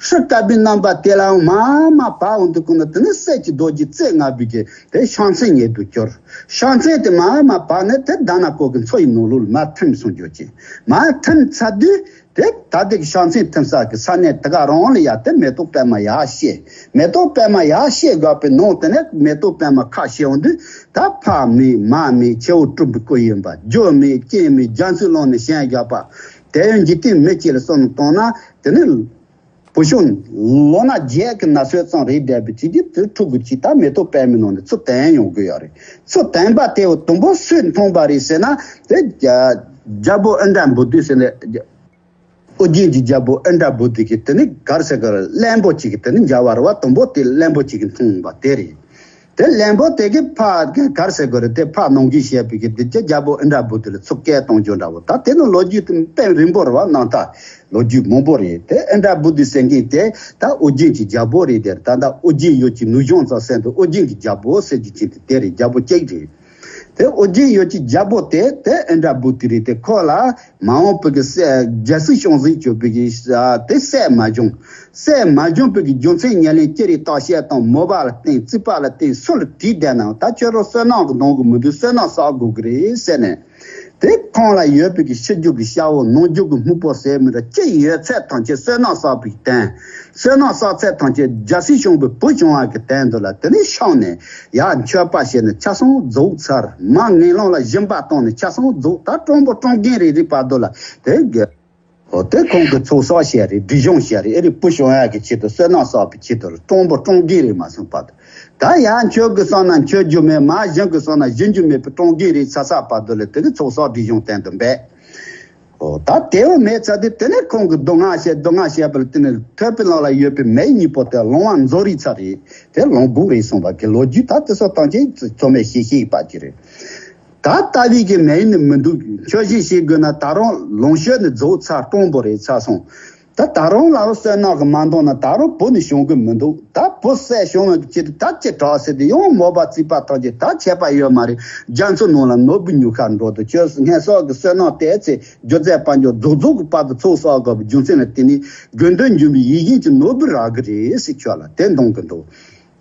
ཧྲི་དཀར་པོའི་རྣམ་པ་དེ་ལའང་མར་མར་བབས་འོང་དུས་ཀུན་ནས་དེ་ནི་གསེར་གྱི་རྡོ་རྗེ་རྩེ་ལྔ་པོའི་གི་དེ་ཕྱག་མཚན་ཉིད་དུ་གྱུར། ཕྱག་མཚན་དེ་མར་མར་བབས་ནས་དེ་དྷ་ན་ཀོ་གི་མཚོ་ཡི་ནང་ལོགས་ལ་མར་ཐིམ་སོང་རྒྱུ་ཅིག་མར་ཐིམ་ཚར་དུས། དེ་ད་ལྟའི་ཕྱག་མཚན་ཐིམ་ས་གི་ས་གནས་དེ་ག་རང་ལ་ཡ་དེ་མེ་ཏོག་པདྨ་ཡར་སྐྱེས། མེ་ཏོག་པདྨ་ཡར་སྐྱེས་དགོས་པའི་ནང་དེ་ནས་མེ་ཏོག་པདྨ་ཁ་ཕྱེ་འོང་དུས། ད་ཕ་མེད་མ་མེད་ཁྱེའུ་སྤྲུལ་པའི་སྐུ་ཡིན་པ། རྒྱུ་མེད་རྐྱེན་མེད་རྒྱ་མཚོའི་ཀློང་ནས་བཞེངས་བཞག་པ། དེ་ཡང་འཇིག་རྟེན་མི་གཅིག་ལ་བསམ་བློ་བཏང་ན་དེ་ནི་བུ་ཆུང་ལོ་ན་བརྒྱད་ཀྱི་ན་ཚོད་ཙམ་རེད་བསྡད་པའི་ཚིག་གི་དེ་ཕྲུ་གུ་གཅིག་ད་མེ་ཏོག་པདྨའི་ནང་ནས་ཚུར་ཐོན་ཡོང་གི་ཡོད་རེད། ཚུར་ཐོན་པ་དེ་དང་པོ་སུས་མཐོང་པ་རེད་ཟེར་ན། དེ་རྒྱལ་པོ་ཨིནྡྲ་བྷུ་ཏི་ཟེར་ནས། ཨོ་རྒྱན་གྱི་རྒྱལ་པོ་ཨིནྡྲ་བྷུ་ཏི་གིས་དེ་ནི་ག་རེ་ཟེར་གི་རེད། བློན་པོ་གཅིག་གིས་དེ་ནི་མཇལ་བ་རེད་བ། དང་པོ་དེ་བློན་པོ་གཅིག་གིས་མཐོང་བ་དེ་རེད། དེ་བློན་པོ་དེ་གིས་ཕར་ག་རེ་ཟེར་གི་རེད། དེ་ཕར་ནང་འགྲིག་བྱས་པའི་གི་དེ་རྒྱལ་པོ་ཨིནྡྲ་བྷུ་ཏི་ལ་ཚུར་སྐད་གཏོང་རྒྱུ་འདྲ་བོ། ད་དེ་ནི་ལོ་རྒྱུས་དེ་དཔེ་རིང་པོ་རེད་བ། རྣམ་ཐར་ལོ་རྒྱུས་མང་པོ་རེད། དེ་ཨིནྡྲ་བྷུ་ཏི་ཟེར་མཁན་དེ་ད་ཨོ་རྒྱན་གྱི་རྒྱལ་པོ་རེད། དེ་ད་ད་ཨོ་རྒྱན་ཡུལ་གྱི་ནུབ་བྱང་ཙམ་ཟེར་དུས་ཨོ་རྒྱན་གྱི་རྒྱལ་པོ་ཟེར་རྒྱུ་ཅན་དེ་དེ་རེད། རྒྱལ་པོ་གཅིག་རེད། དེ་ཨོ་རྒྱན་ཡུལ་གྱི་རྒྱལ་པོ་དེ་དེ་ཨིནྡྲ་བྷུ་ཏི་རེད། དེ་ཁོ་ལ་མ་འོངས་པའི་གི་སྲས་རྒྱལ་སྲིད་སྐྱོང་ཟིན་བྱས་པའི་གི་དེ་སྲས་མ་བྱུང་། སྲས་མ་བྱུང་བའི་གི་རྒྱུ་མཚན་ཉེར་ལེན་ཅི་རིགས་བརྟག་དཔྱད་དང་མོས་པ་ལ་བརྟེན་རྩིས་པ་ལ་བརྟེན་སུ་ལ་དྲིས་བསྡད་ནའང་ད་ཁྱོད་རང་བསོད་ནམས་ཀྱི་གདོང་གི་མི་འདུག་བསོད་ནམས་བསགས་དགོས་གི་རེད་ཟེར་ནས། དེ་ཁོང་ལ་ཡོད་པའི་གི་ཕྱི་རྒྱུ་གི་ཤ་བོ་ནང་རྒྱུ་གི་སྨུག་པོ་ཟེར་མི་འདྲ་ཅི་ཡོད་ཚད་ཐམས་ཅད་བསོད་ནམས་བསགས་པའི་གི་དོན། བསོད་ནམས་བསགས་ཚད་ཐམས་ཅད་རྒྱལ་སྲས་ཤོང་པའི་བུ་བྱུང་བ་གི་དོན་དུ་ལ་དེ་ནས་ཤོང་ནས་ཡར་མཆོད་པ་བྱས་ནས་ཆ་ཚང་རྫོགས་ཚར། མར་ངན་སློང་ལ་སྦྱིན་པ་བཏང་ནས་ཆ་ཚང་རྫོགས། ད་སྤྲང་པོ་སྤྲང་རྒན་རེ་རེ་བར་དུ་ལ་དེ་གི། འོ་དེ་ཁོང་གི་ཚོགས་བསགས་བྱས་རེད། སྒྲིབ་སྦྱོང་བྱས་རེད། ཨེ་རེད། བུ་བྱུང་ཡག་གི་ཆེད་དུ་བསོད་ནམས་བསགས་པའི་ཆེད་དུ་ལ་སྤྲང་པོ་སྤྲང་རྒན་རེད་མ་སོང་བར་དུ། ད་ཡར་མཆོད་དགོས་བསམ་ན་མཆོད་རྒྱུ་མེད། མར་སྦྱིན་དགོས་བསམ་ན་སྦྱིན་རྒྱུ་མེད་པའི་སྤྲང་རྒན་རེད་ཚ་ཚ་བར་དུ་ལ་དེ་གི་ཚོགས་བསགས་སྒྲིབ་སྦྱོང་སྟོན་དུ་འབད། འོ་ད་དེའོ་མེད་ཚར་དུས་དེ་ནས་ཁོང་གི་སྡུག་བསྔལ་བྱས་སྡུག་བསྔལ་བྱས་པ་ལ་དེ་ནས་ཐོད་པའི་ནང་ལ་ཡོད་པའི་མེ་གཉིས་པོ་དེ་ལོང་བ་རྫོགས་རིགས་ཚར་རེད། དེ་ལོང་དགོས་རེད་གསུངས་པ་གི་ལོ་རྒྱུས་ད་དེ་ཚོ་ཐམས་ཅད་ཚོ་མེད་ཤེས་ཤེས་པ་ཅི་རེད། ད་ལྟ་བུའི་གི་མེ་ནི་མི་འདུག་མཆོད་བཞེས་བྱེད་དགོས་ན་ད་རུང་ལོངས་སྤྱོད་ནི་རྫོགས་ཚར་སྤྲང་པོ་རེད་ཚར་སོང་། ད་ད་རུང་ལ་བསོད་ནམས་གི་མ་འདང་ན་ད་རུང་བུ་ནི་བྱུང་གི་མི་འདུག་ད་བུ་སྲས་བྱུང་བའི་ཕྱིར་ད་ཅི་དྲག་ཟེར་ཏེ་ཡང་མོས་པ་བརྩིས་པ་ཐམས་ཅད་ད་ཆད་པ་ཡོད་མ་རེད། རྒྱ་མཚོ་ནང་ལ་ནོར་བུ་ཉུལ་ཁ་འགྲོ་དུ་ཁྱོད་སྔན་སོགས་ཀྱི་བསོད་ནམས་དེ་ཚེ་སྒྱུ་རྩལ་དཔལ་འབྱོར་རྫོགས་རྫོགས་ཀྱི་བར་དུ་ཚོགས་བསགས་དགོས་པའི་རྒྱུ་མཚན་ལ་བརྟེན་ནས་དགེ་འདུན་འབྱུང་བའི་ཡིད་བཞིན་གྱི་ནོར་བུ་རག་གི་རེད་ཟེར་ཁྱོད་ལ་དེ་འདང་གི་འདུག་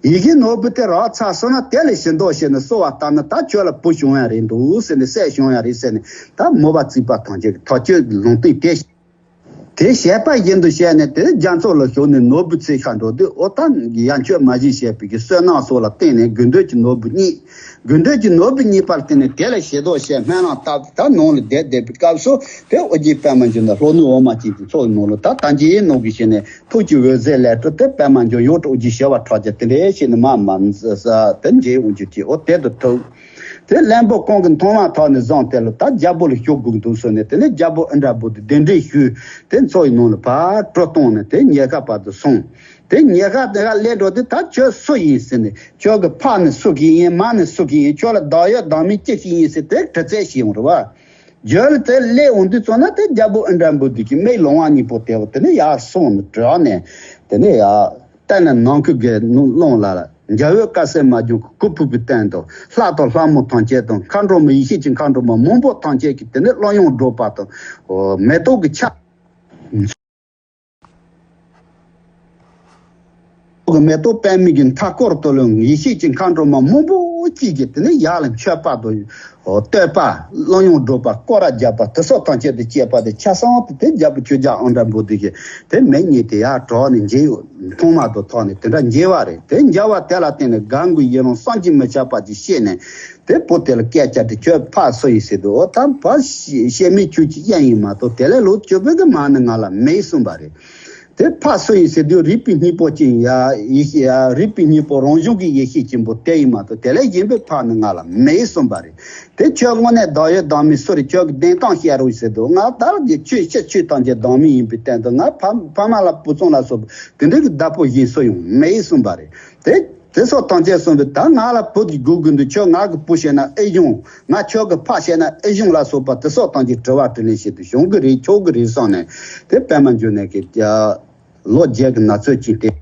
ཡིད་བཞིན་ནོར་བུ་དེ་རག་ཚར་སོང་ན་དེ་ལས་ཞེ་འདོད་བྱས་ནས་གསོལ་བ་བཏབ་ན་ད་ཁྱོད་ལ་བུ་བྱུང་ཡ་རེད་འདུག་ཟེར་ནས་སྲས་བྱུང་ཡ་རེད་ཟེར་ནས་ད་མོས་པ་བརྩིས་པ་ཐམས་ཅད་ཀྱི་ཐག་གཅོད་ལུང་བསྟན་དེ། དེ་བྱས་པ་བཞིན་དུ་བྱས་ནས་དེ་རྒྱ་མཚོ་ལ་ཞོན་ནས་ནོར་བུ་འཚོལ་ཁ་འགྲོ་དུས་འོ་ད་ཡར་མཆོད་མར་བཞེས་བྱས་པའི་གི་བསོད་ནམས་སོགས་ལ་བརྟེན་ནས་དགེ་འདུན་གྱི་ནོར་བུ་རྙེད། དགེ་འདུན་གྱི་ནོར་བུ་རྙེད་པར་བརྟེན་ནས་དེ་ལ་ཞེ་འདོད་བྱས་སྨོན་ལམ་བཏབ་སྟེ་ད་ནང་ལ་བསྡད་བསྡད་པའི་སྐབས་སུ་དེ་ཨོ་རྒྱན་པདྨ་འབྱུང་དང་ལྷོ་ནུབ་འོ་མ་ཅན་གྱི་མཚོ་ནང་ལ་ད་ད་ཅི་ཡིན་ནོ་གི་ཞེས་ནས། ཐུགས་ཀྱི་འོད་ཟེར་ལས་སྤྲོ་སྟེ་པདྨ་འབྱུང་ཡོངས་གྲོལ་གྱི་ཞི་བ་ཕྲག་བརྒྱ་དེ་འདྲའི་ཞིག་ནི་མ་མ་ཟ་དེ་འཇལ་འོང་རྒྱུ་གྱི་འོ་དེ་དུ་ཐུག་དེ་བློན་པོ་ཁོང་གི་མཐོང་བ་ཐོག་ནས་བཟུང་དེ་ལ་ད་རྒྱལ་པོ་ལ་ཞུ་དགོས་འདུག་ཟེར་ནས་དེ་ནས་རྒྱལ་པོ་ཨིནྡྲ་བྷུ་ཏི་གདན་འདྲེན་ཞུས་ཏེ་མཚོ་ཡི་ནང་ལ་ཕར་བྲོས་བཏང་ནས་དེ་ཉེ་ཁ་བར་དུ་སོང་། དེ་ཉེ་ཁ་དེ་ག་སླེབས་འགྲོ་དུས་ད་ཁྱོད་སུ་ཡིན་ཟེར་ནས་ཁྱོད་ཀྱི་ཕ་ནི་སུ་གི་ཡིན་མ་ནི་སུ་གི་ཡིན་ཁྱོད་ལ་བདག་ཡོད་བདག་མེད་ཅི་ཞིག་ཡིན་ཟེར་དེ་དྲི་རྩད་བྱས་ཡོང་རེད་བ། རྒྱུ་དེ་སླེབས་འོང་དུས་ཙམ་ན་དེ་རྒྱལ་པོ་ཨིནྡྲ་བྷུ་ཏི་གི་མིག་ལོང་བ་གཉིས་པོ་དེ་བ་དེ་ནས་ཡར་སོང་ནས་བྲོས་ནས་དེ་ནས་ཡར་བལྟས་ན་ནམ་མཁའི་གི་ཀློང་ལ་འཇའ་འོད་དཀར་གསལ་མ་བྱུང་གི་སྐུ་ཕུབ་པའི་སྟེང་དུ་ལྷ་དང་ལྷ་མོ་ཐམས་ཅད་དང་མཁའ་འགྲོ་མ་ཡེ་ཤེས་ཀྱི་མཁའ་འགྲོ་མ་མང་པོ་ཐམས་ཅད་ཀྱིས་དེ་ནས་གླུ་དབྱངས་སྒྲོག་པ་དང་མེ་ཏོག་གི་ཆར། གི་མེ་ཏོག་པདྨའི་གི་མཐའ་སྐོར་དུ་ལ་ཡེ་ཤེས་ཀྱི་མཁའ་འགྲོ་མ་མང་པོ་གཅིག་གིས་དེ་ནས་ཡར་ལ་མཆོད་པ་དང་བསྟོད་པ་གླུ་དབྱངས་སྒྲོག་པ་སྐོར་ར་རྒྱབ་པ་དེ་སོགས་ཐམས་ཅད་དུ་བཅས་པ་དེ་ཆ་ཚང་དུ་དེ་རྒྱལ་པོ་ཁྱོད་ཅག་ཨིནྡྲ་བྷུ་ཏི་གིས་དེ་མིག་གཉིས་དེ་ཡར་གྲགས་ནས་མཇལ་ཡོད་མཐོང་མ་དང་ཐོག་ནས་དེ་འདྲ་མཇལ་བ་རེད། དེ་མཇལ་བ་དེ་ལ་བརྟེན་ནས་དགའ་མགུ་ཡི་རང་བསམ་གྱིས་མི་ཁྱབ་པ་ཅིག་བཤད་ནས་དེ་བུ་དེ་ལ་སྐད་བཅར་ཏེ་ཁྱོད་ཕ་སུ་ཡིན་ཟེར་དུས་འོ་ད་ཕ་ཤེས་མེད་ཁྱོད་ཀྱི་གཡས་ཡིན་མ་གཏོགས་དེ་ལས་ལོ་བཅུ་པོ་གི་མ་ནི་ང་ལ་མེད་གསུངས་པ་རེད། དེ་ཕ་སུ་ཡིན་ཟེར་དུས་རིག་པའི་སྙིང་པོ་ཅན་ཡ་ཡེ་ཤེས་ཡ་རིག་པའི་སྙིང་པོ་རང་བྱུང་གི་ཡེ་ཤེས་ཆེན་པོ་དེ་ཡིན་མ་གཏོགས་དེ་ལས་གཞན་པའི་ཕ་ནི་ང་ལ་མེད་གསུངས་པ་རེད། དེ་ཁྱོད་དངོས་གནས་བདག་ཡོད་བདག་མེད་སུ་རེད། ཁྱོད་ཀྱི་བདེན་སྟངས་བཤད་རོགས་ཟེར་དུས་ང་ད་རེས་ཀྱི་ཆོས་ཕྱི་ཆོས་ཐམས་ཅད་བདག་མེད་ཡིན་པའི་སྟེང་དུ་ང་ཕ་ཕ་མ་ལ་བུ་ཚང་ལ་སོགས་པ་དེ་འདྲའི་གི་བདག་པོ་གཞན་སུ་ཡང་མེད་གསུངས་པ་རེད། དེ་དེ་སོགས་ཐམས་ཅད་གསུངས་པས་ད་ང་ལ་བུ་གི་དགོས་ཀྱི་འདུག་ཁྱོད་ང་གི་བུ་བྱས་ན་ཨེ་གཞུང་ང་ཁྱོད་ཀྱི་ཕ་བྱས་ན་ཨེ་གཞུང་ལ་སོགས་པ་དེ་སོགས་ཐམས་ཅད་དྲི་བ་དྲིས་ལན་བྱེད་དུ་བྱུང་གི་རེད་ཆོག་གི་རེད་བསམ་ནས་དེ་པདྨ་འབྱུང་གནས་ཀྱི་ལོ་བརྒྱད་ཀྱི་ན་ཚོད་ཅིག་སྟེ།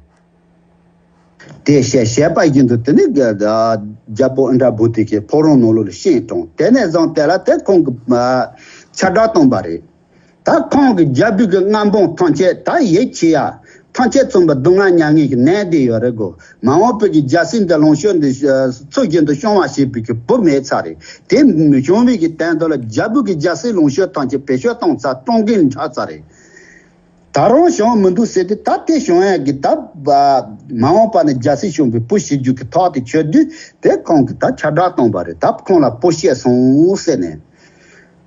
དེ་བཤད་བཤད་པ་བཞིན་དུ་དེ་ནི་རྒྱལ་པོ་ཨིནྡྲ་བྷུ་ཏི་གི་ཕོ་བྲང་ནང་ལོགས་ལ་ཤིང་དྲངས། དེ་ནས་བཟུང་དེ་ལ་དེ་ཁོང་གི་ཁྱབ་བསྒྲགས་བཏང་པ་རེད། ད་ཁོང་གི་རྒྱལ་པོའི་གི་མངའ་འབངས་ཐམས་ཅད་ད་ཡིད་ཆེས་ཡ་ཐམས་ཅད་ཚང་མ་སྡུག་བསྔལ་མྱ་ངན་གྱི་ནད་དེ་ཡོད་རེད་གོ། མ་འོངས་པའི་གི་རྒྱལ་སྲིད་འདི་ལོངས་སྤྱོད་འདི་ཚུལ་བཞིན་དུ་སྐྱོང་བ་བྱེད་པའི་གི་བུ་མེད་ཚར་རེད། དེ་མི་བྱུང་བའི་གི་དོན་དུ་ལ་རྒྱལ་པོའི་གི་རྒྱལ་སྲིད་ལོངས་སྤྱོད་ཐམས་ཅད་བེད་སྤྱོད་བཏང་ཚར་སྤྲང་རྒན་ཆགས་ཚར་རེད། ད་རུང་བྱུང་མི་འདུག་ཟེར་ཏེ་ད་དེ་བྱུང་ཡ་གི་ད་མ་འོངས་པ་ནས་རྒྱལ་སྲིད་སྐྱོང་བའི་བུ་བྱེད་རྒྱུ་གི་ཐག་དེ་ཆོད་དུས་དེ་ཁོང་གིས་ད་ཁྱབ་བསྒྲགས་བཏང་པ་རེད། ད་ཁོང་ལ་བུ་བཤད་སོང་ཟེར་ནས།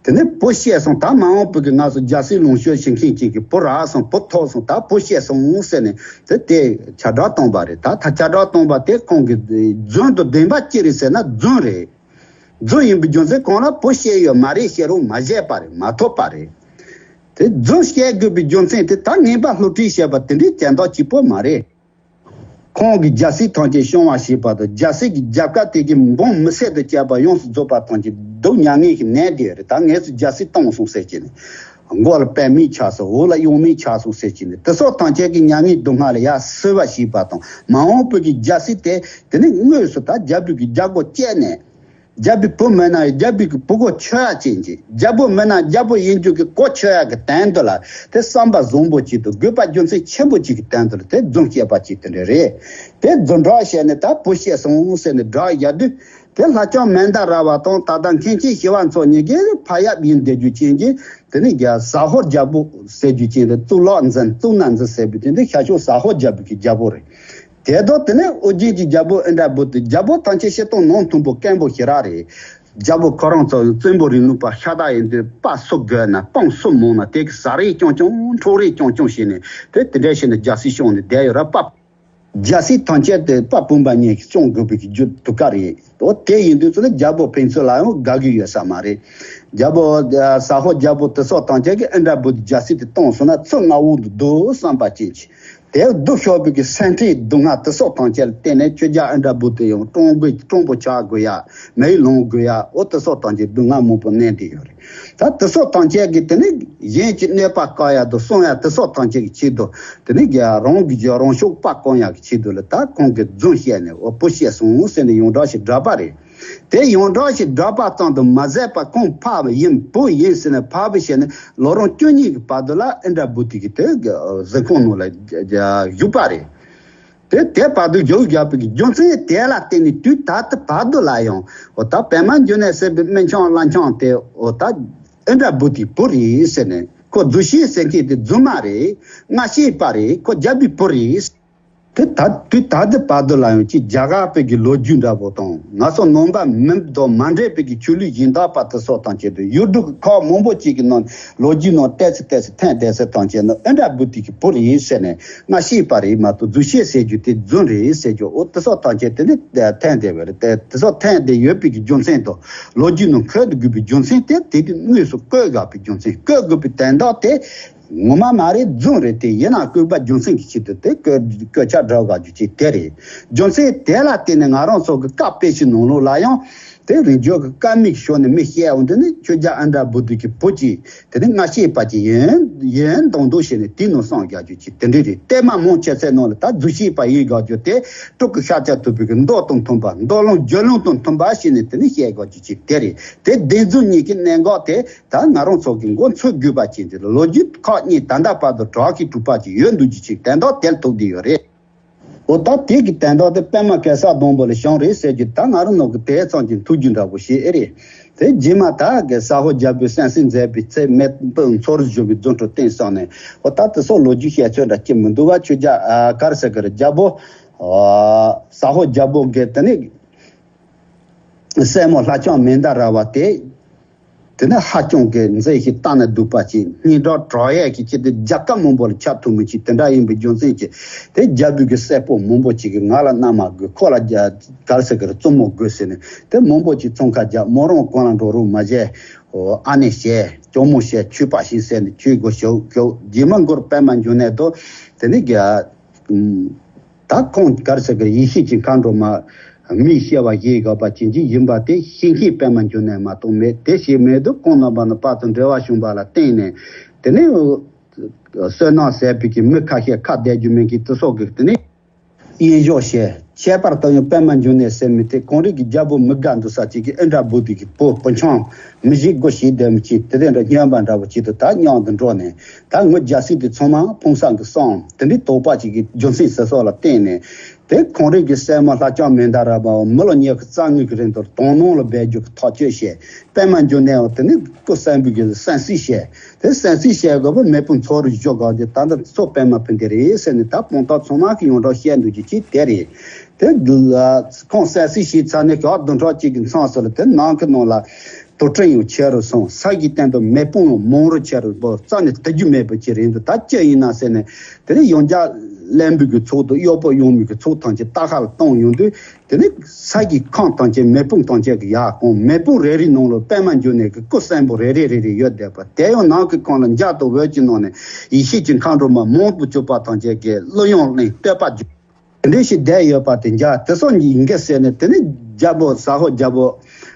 དེ་ནས་བུ་བཤད་སོང་ད་མ་འོངས་པའི་གི་ང་ཚོ་རྒྱལ་སྲིད་ལོངས་སྤྱོད་བྱེད་མཁན་ཅིག་གི་བུ་རག་སོང་བུ་ཐོབ་སོང་ད་བུ་བཤད་སོང་ཟེར་ནས་དེ་དེ་ཁྱབ་བསྒྲགས་བཏང་པ་རེད། ད་ད་ཁྱབ་བསྒྲགས་བཏང་པ་དེ་ཁོང་གི་རྫུན་དུ་བདེན་པ་ཅི་རེད་ཟེར་ན་རྫུན་རེད། རྫུན་ཡིན་པའི་རྒྱུ་མཚན་ཁོང་ལ་བུ་བཤད་ཡོད་མ་རེད། བཤད་རུང་མ་བཤད་པ་རེད། མ་ཐོབ་པ་རེད། དེ་རྫུན་བཤད་དགོས་པའི་རྒྱུ་མཚན་དེ་ད་ངན་པ་བསླུ་བྲིད་བཤད་པ་དེ་འདྲའི་དོན་དག་གཅིག་པོ་མ་རེད། ཁོང་གིས་རྒྱལ་སྲིད་ཐམས་ཅད་སྐྱོང་བ་བྱེད་པ་དང་རྒྱལ་སྲིད་ཀྱི་རྒྱལ་ཁབ་དེ་གའི་འབངས་མི་སེར་དང་བཅས་པ་ཡོངས་སུ་རྫོགས་པ་ཐམས་ཅད་སྡུག་མྱ་ངན་གྱི་ནད་དེ་རེད། ད་ངས་སུ་རྒྱལ་སྲིད་བཏང་སོང་ཟེར་གྱི་ནས་མགོ་ལ་པད་མིག་ཆགས་སོང་འོག་ལ་གཡོན་མིག་ཆགས་སོང་ཟེར་གྱི་ནས་དེ་སོགས་ཐམས་ཅད་ཀྱི་མྱ་ངན་སྡུག་བསྔལ་ལ་ཡར་གསོལ་བ་བྱེད་པ་དང་མ་འོངས་པའི་གི་རྒྱལ་སྲིད་དེ་དེ་ནས་དངོས་སུ་ད་རྒྱལ་པོའི་གི་རྒྱལ་སྒོ་བཅད་ནས། རྒྱལ་པོའི་བུ་མེད་ན་ཡང་རྒྱལ་པོའི་གི་བུ་གོ་ཆོད་ཡ་ཅན་གྱི་རྒྱལ་པོ་མེད་ན་རྒྱལ་པོ་ཡིན་རྒྱུ་གི་གོ་ཆོད་ཡ་གི་དོན་དུ་ལ་དེ་བསམ་པ་བཟང་པོ་ཅིག་ཏུ་དགོས་པ་རྒྱུ་མཚན་ཆེན་པོ་ཅིག་གི་དོན་དུ་ལ་དེ་རྫུན་བཤད་པ་ཅིག་དེ་འདྲ་རེད། དེ་རྫུན་བསྒྲགས་བཤད་ནས་ད་བུ་བཤད་སོང་ཟེར་ནས་བསྒྲགས་བཞག་དུས་ དེ་ལྷ་ལྕམ་མན་ད་ར་བ་དང་ད་ལྟ་མཁན་ཆེན་ཞི་བ་འཚོ་གཉིས་ཀྱིས་ཕ་ཡབ་ཡིན་བསྡད་རྒྱུ་ཅན་གྱི་དེ་ནི་རྒྱ་ཟ་ཧོར་རྒྱལ་པོ་ཟེར་རྒྱུ་ཅན་དེ་གཙུག་ལག་འཛིན་གཙུག་ན་འཛིན་ཟེར་བའི་དེ་འདི་ཤ་ཤོག་ཟ་ཧོར་རྒྱལ་པོ་གི་རྒྱལ་པོ་རེད། དེ་དང་དེ་ནས་ཨོ་རྒྱན་གྱི་རྒྱལ་པོ་ཨིནྡྲ་བྷུ་ཏི། རྒྱལ་པོ་ཐམས་ཅད་སྤྱིར་བཏང་ནང་མཐུན་པོ་སྐད་འབོད་ཞེ་དྲག་རེད། རྒྱལ་པོ་ཁོ་རང་ཚོ་བཙན་པོ་རིང་ལུགས་པ་ཤ་སྟག་ཡིན་དུས་དཔའ་སུ་རྒོད་ན་དཔུང་སུ་མང་ན་དེ་གི་ཟ་རེས་རྐྱང་རྐྱང་འཕྲོག་རེས་རྐྱང་རྐྱང་བྱས་ནས་དེ་དེ་འདྲ་བྱས་ནས་རྒྱལ་སྲིད་སྐྱོང་ནས་བསྡད་ཡོད་ར། དཔའ་རྒྱལ་སྲིད་ཐམས་ཅད་དེ་དཔའ་སྤུན་པ་གཉིས་ཀྱིས་སྐྱོང་དགོས་པའི་གི་རྒྱུ་དུ་ཀ་རེད། འོ་དེ་ཡིན་དུས་ཚོ་ནི་རྒྱལ་པོ་ཕན་ཚུན་ལ་ཡང་དགའ་གི་ཡོད་ས་མ་རེད། རྒྱལ་པོ་ཟ་ཧོར་རྒྱལ་པོ་དེ་སོགས་ཐམས་ཅད་ཀྱིས་ཨིནྡྲ་བྷུ་ཏི་རྒྱལ་སྲིད་དེ་བཏང་སོང་ན་ཚུར་མངའ་འོག་ཏུ་བསྡུ་བསམ་པ་ཅན་གྱི། དེ་སྡུག་ཤོར་བའི་གི་སེམས་ཁྲལ་སྡུག་བསྔལ་དེ་སོགས་ཐམས་ཅད་ལ་བརྟེན་ནས་ཁྱོད་རྒྱལ་ཨིནྡྲ་བྷུ་ཏི་ཡང་སྤྲང་པོ་སྤྲང་པོ་ཆགས་དགོས་ཡ། མེ་ལོང་དགོས་ཡ། འོ་དེ་སོགས་ཐམས་ཅད་སྡུག་བསྔལ་མང་པོ་མནན་བསྡད་ཡོད་རེད། ད་དེ་སོགས་ཐམས་ཅད་ཀྱིས་དེ་ནི་གཞན་གྱི་གནོད་པ་བཀག་ཡ་དང་གསང་ཡ་དེ་སོགས་ཐམས་ཅད་ཀྱི་ཆེད་དུ་དེ་ནི་རང་གི་རྒྱུ་རང་ཤུགས་པ་བསྐང་ཡ་གི་ཆེད་དུ་ལ་ད་ཁོང་གིས་རྫུན་བཤད་ནས་འོ་བུ་བཤད་སོང་ཟེར་ནས་ཡོངས་གྲགས་ཤིག་བསྒྲགས་པ་རེད། དེ་ཡོངས་གྲགས་ཤིག་བསྒྲགས་པ་ཙམ་དུ་མ་ཟད་པར་ཁོང་ཕ་ཡིན་བུ་ཡིན་ཟེར་ནས་ཕ་བུ་བཤད་ནས་ལོ་རིམ་བཅུ་གཉིས་ཀྱི་བར་དུ་ལ་ཨིནྡྲ་བྷུ་ཏི་གི་དེ་གཟིམ་ཁང་ནང་ལ་བཞུགས་པ་རེད། དེ་དེ་བར་དུ་བཞུགས་བཞག་པའི་རྒྱུ་མཚན་དེ་ལ་བརྟེན་ནས་དུས་ད་ལྟ་བར་དུ་ལ་ཡང་འོ་ད་པདྨ་འབྱུང་གནས་ཟེར་བའི་སྨན་ཆུང་བླ་ཆུང་དེ་འོ་ད་ཨིནྡྲ་བྷུ་ཏིའི་བུ་རེད་ཟེར་ནས་ཁོ་རྫུན་བཤད་ཟེར་མཁན་དེ་རྫུན་མ་རེད། སྔ་ཕྱིའི་པ་རེད། ཁོ་རྒྱལ་པོའི་བུ་རེད། དེ་ད་དུས་ད་ལྟ་བར་དུ་ལ་ཡང་ཅིག་རྒྱ་གར་པའི་གི་ལོ་རྒྱུས་འདྲ་པོ་དང་ང་ཚོ་ནང་པ་མི་དང་མ་འདྲེས་པའི་གི་ཆོས་ལུགས་གཞན་དག་པ་དེ་སོགས་དང་བཅས་ཏེ་ཡུལ་གྲུ་གི་ཁག་མང་པོ་ཅིག་གི་ནང་ལོ་རྒྱུས་ནང་བལྟས་ཚེ་བལྟས་ཚེ་ཐོན་བསྡད་ཚེ་དང་བཅས་ནི་ཨིནྡྲ་བྷུ་ཏི་གི་བུ་རེད་ཟེར་ནས་སྔ་ཕྱིའི་པ་རེད་མ་གཏོགས་རྫུན་བཤད་ཟེར་རྒྱུ་དེ་རྫུན་རེད་ཟེར་རྒྱུ་འོ་དེ་སོགས་དང་བཅས་དེ་ནི་ཐོན་བསྡད་པ་རེད། དེ་དེ་སོགས་ཐོན་བསྡད་ཡོད་པའི་གི་རྒྱུ་མཚན་དང་ལོ་རྒྱུས་ནང་འཁོད་དགོས་པའི་རྒྱུ་མཚན་དེ་དེ་དུས་དངོས་སུ་བཀོད་དགོས་པའི་རྒྱུ་མཚན་བཀོད་དགོས་པའི་དོན་དག་དེ། ངོ་མ་མ་རེད། རྫུན་རེད། དེ་ཡིན་ན་བཀོད་པ་རྒྱུ་མཚན་གྱི་ཆེད་དུ་དེ་བཀོད་བཀོད་ཆ་སྒྲོག་ག་རྒྱུ་ཅིག་དེ་རེད། རྒྱུ་མཚན་དེ་ལ་བརྟེན་ནས་ང་རང་ཚོ་གི་སྐབས་དཔེ་ཆའི་ནང་ལོགས་ལ་ཡང་དེ་རིང་འཇོག་གི་ཀ་མིག་ཤོར་ནས་མི་བཤད་འོང་དུས་ནི་ཁྱོད་རྒྱ་ཨ་འདྲ་བུ་དུ་གི་བུ་ཅིག་དེ་ནི་སྔ་ཤེས་པ་ཅིག་ཡིན་ཡིན་མདོག་མདོག་བྱས་ནས་དེའི་ནང་བསམ་རྒྱག་རྒྱུ་ཅིག་དེ་འདྲ་རེད། ལྟད་མ་མང་ཆེ་ཚད་ནང་ལ་ད་རྫུན་བཤད་པ་ཡིན་དགག་རྒྱུ་དེ་སྤྲུལ་སྐུ་ཤཱཀྱ་ཐུབ་པའི་གི་མདོ་དང་མཐུན་པ་མདོ་ལུང་རྒྱུད་ལུང་དང་མཐུན་པ་བྱས་ནས་དེ་ནི་བཤད་དགག་རྒྱུ་ཅིག་དེ་རེད། དེ་བདེན་རྫུན་གཉིས་ཀྱི་གནད་འགག་དེ། ད་ང་རང་ཚོ་གི་མགོ་ཚོས་དགོས་པ་ཅན་དེ་ལ་ལོ་རྒྱུས་ཁག་གཉིས་ད་ལྟ་བར་དུ་གྲགས་ཀྱི་གྲུབ་པ་ཅིག་ཡོད་འདུག་རྒྱུ་ཅིག་དོན་དག་དེ་ལ་ཐུག་བསྡད་ཡོད་རེད། འོ་ད་དེ་གི་དོན་དག་དེ་པདྨ་གེ་སར་སྡོང་པོ་ལ་བྱུང་རེད་ཟེར་རྒྱུ་ད་ང་རང་ནང་གི་དེ་ཙམ་གྱི་ཐུགས་རྒྱུས་འདྲ་པོ་ཞིག་ཨེ་རེད། དེ་རྗེས་མ་ད་གི་ཟ་ཧོར་རྒྱལ་པོས་བསམ་སྲིད་མཛད་པའི་ཚེ་མེ་སྤུངས་མཚོ་རུ་བཞུ་བའི་རྫུ་འཕྲུལ་བསྟན་སོང་ནས་འོ་ད་དེ་སོགས་ལོ་རྒྱུས་བཤད་ཚོད་འདྲ་ཅིག་མི་འདུག་བ། ཁྱོད་རྒྱ་ཨ་ག་རེ་ཟེར་གི་རེད། རྒྱལ་པོ་ཨ་ཟ་ཧོར་རྒྱལ་པོ་གི་དེ་ནི། སྲས་མོ་ལྷ་ལྕམ་མན་དཱ་ར་བ་དེ། དེ་ནི་ཧ་ཅང་གི་མཛེས་ཤིང་ལྟ་ན་སྡུག་པ་ཅིག་སྙན་གྲགས་དྲག་ཡས་ཀྱི་ཆེད་དུ་རྒྱལ་ཁབ་མང་པོ་ལ་ཁྱབ་ཐུབ་མི་ཅིག་དེ་འདྲ་ཡིན་པའི་རྒྱུ་མཚན་གྱིས་དེ་རྒྱལ་པོའི་གི་སྲས་པོ་མང་པོ་ཅིག་གིས་ང་ལ་མནའ་མ་དགོས། ཁོ་ལ་རྒྱ་ག་རེ་ཟེར་གི་རེད། བཙུན་མོ་དགོས་ཟེར་ནས་དེ་མང་པོ་ཅིག་བཙོང་ཁ་རྒྱག་མོ་རང་གང་ལ་འགྲོ་རོགས་མ་བྱས། ཨོ་ཨ་ནེ་བྱས་གྱོག་མོ་བྱས་ཆོས་པ་ཞིག་ཟེར་ནས་ཆོས་སྒོ་ཞུགས་ཞུགས་རྗེས་མ་མགོར་པདྨ་འབྱུང་གནས་དང་དེ་ནི་རྒྱ། ད་ཁོང་གར་ཟེར་གི་ཡེ་ཤེས་ཀྱི་མཁའ་འགྲོ་མ་མིའི་སྐྱེ་བ་བཞེས་དགོས་པ་ཅན་ཅིག་ཡིན་པ་དེ་ཤེས་མཁན་པདྨ་འབྱུང་གནས་མ་གཏོགས་མེད། དེ་ཞིག་མེད་དུས་ཁོང་རྣམ་པ་ནི་དཔལ་དང་འབྲེལ་བ་བྱུང་བ་ལ་བརྟེན་ནས་དེ་ནས་བསོད་ནམས་ཟད་པའི་གི་མི་ཁ་ཤས་ཁ་བསྡད་རྒྱུ་མེད་མཁན་དེ་སོགས་ཀྱིས་དེ་ནས་དབྱེན་ཞོག་བྱས། ཁྱད་པར་དུ་ཡང་པདྨ་འབྱུང་གནས་ཟེར་མི་དེ་གངས་རི་གི་རྒྱལ་པོ་མི་དགའ་འདུག་ས་ཅིག་གིས་ཨིནྡྲ་བྷུ་ཏི་གི་བུ་བུ་ཆུང་མི་ཞིག་སྒོ་ཞིག་བསྡད་མི་ཅིག་དེ་དེ་འདྲ་སྨྱོན་པ་འདྲ་བོ་ཅིག་ཏུ་ད་སྙམ་དུ་འགྲོ་ནས་ད་ངོ་རྒྱལ་སྲིད་དེ་ཚང་མ་ཕུང་བསམ་གི་བསམ་དེ་འདྲའི་དོགས་པ་ཅིག་གི་རྒྱུ་མཚན་ཟེར་སོགས་ལ་བརྟེན་ནས་དེ་གངས་རི་གི་སྲས་མོ་ལྷ་ལྕམ་མན་དཱ་ར་བ་མི་ལོ་ཉི་ཤུ་རྩ་གཉིས་ཀྱི་རིང་དུ་དོང་ནང་ལ་སྦས་རྒྱུ་གི་ཐག་གཅོད་བྱས། པདྨ་འབྱུང་གནས་འོ་དེ་ནི་སྐུ་གསོན་པོའི་གི་གསོན་བསྲེགས་བྱས། དེ་གསོན་བསྲེགས་བྱས་དགོས་པ་མེ་སྤུངས་མཚོ་རུ་བཞུ་དགོས་ཀྱི་ད་ལྟ་མཚོ་པདྨ་བུ་དེ་རེད་ཟེར་ནས་ད་དཔང་རྟགས་ཚང་མ་གི་ཡོངས་གྲགས་བཤད་འདུག་རྒྱུ་ཅིག་དེ་རེད། དེ་ཁོང་གསོན་བསྲེགས་བྱས་ཚར་ནས་ཞག་བདུན་ཕྲག་གཅིག་གི་མཚམས་སུ་ལ་དེ་ནང་གི་ནང་ལ་དུག་སྤྲིན་ཡང་ཆེ་རུ་སོང་། ས་གི་སྟེང་དུ་མེ་སྤུངས་ཡང་མང་རུ་ཆེ་རུ་འབོ་རྩ་ནས་དེ་རྒྱུ་མེད་པ་ཅིག་རེད་འདུག་ད་ཅི་ཡིན་ན་ཟེར་ནས་དེ་ནས་ཡང་བསྐྱར་བློན་པོ་གི་ཚོགས་དང་གཡོག་པོ་གཡོག་མོ་གི་ཚོགས་ཐམས་ཅད་རྟ་ཁ་ལ་གཏོང་ཡོང་དུས། དེ་ནས་ས་ཀྱི་ཁམས་ཐམས་ཅད་མེ་སྤུངས་ཐམས་ཅད་ཀྱི་ཡར་གང་མེ་སྤུངས་རེ་རེའི་ནང་ལ་པདྨ་འབྱུང་གནས་ཀྱི་སྐུ་གསོན་པོ་རེ་རེ་རེ་རེ་ཡོད་བསྡད་པ་དེ་ཡང་ནང་གི་ཁོང་ལ་འཇའ་དང་འོད་ཀྱི་ནང་ནས་ཡེ་ཤེས་ཀྱི་མཁའ་འགྲོ་མ་མང་དུ་བྱུང་བ་ཐམས་ཅད་ཀྱིས་གླུ་དབྱངས་གླིང་བསྟོད་པ་བརྗོད། དེ་འདྲ་ཞིག་བསྡད་ཡོད་པ་དེ་འཇའ་དེ་སོགས་ཡིན་གྱི་ཟེར་ནས་དེ་ནས་རྒྱལ་པོ་ཟ་ཧོར་རྒྱལ་པོ་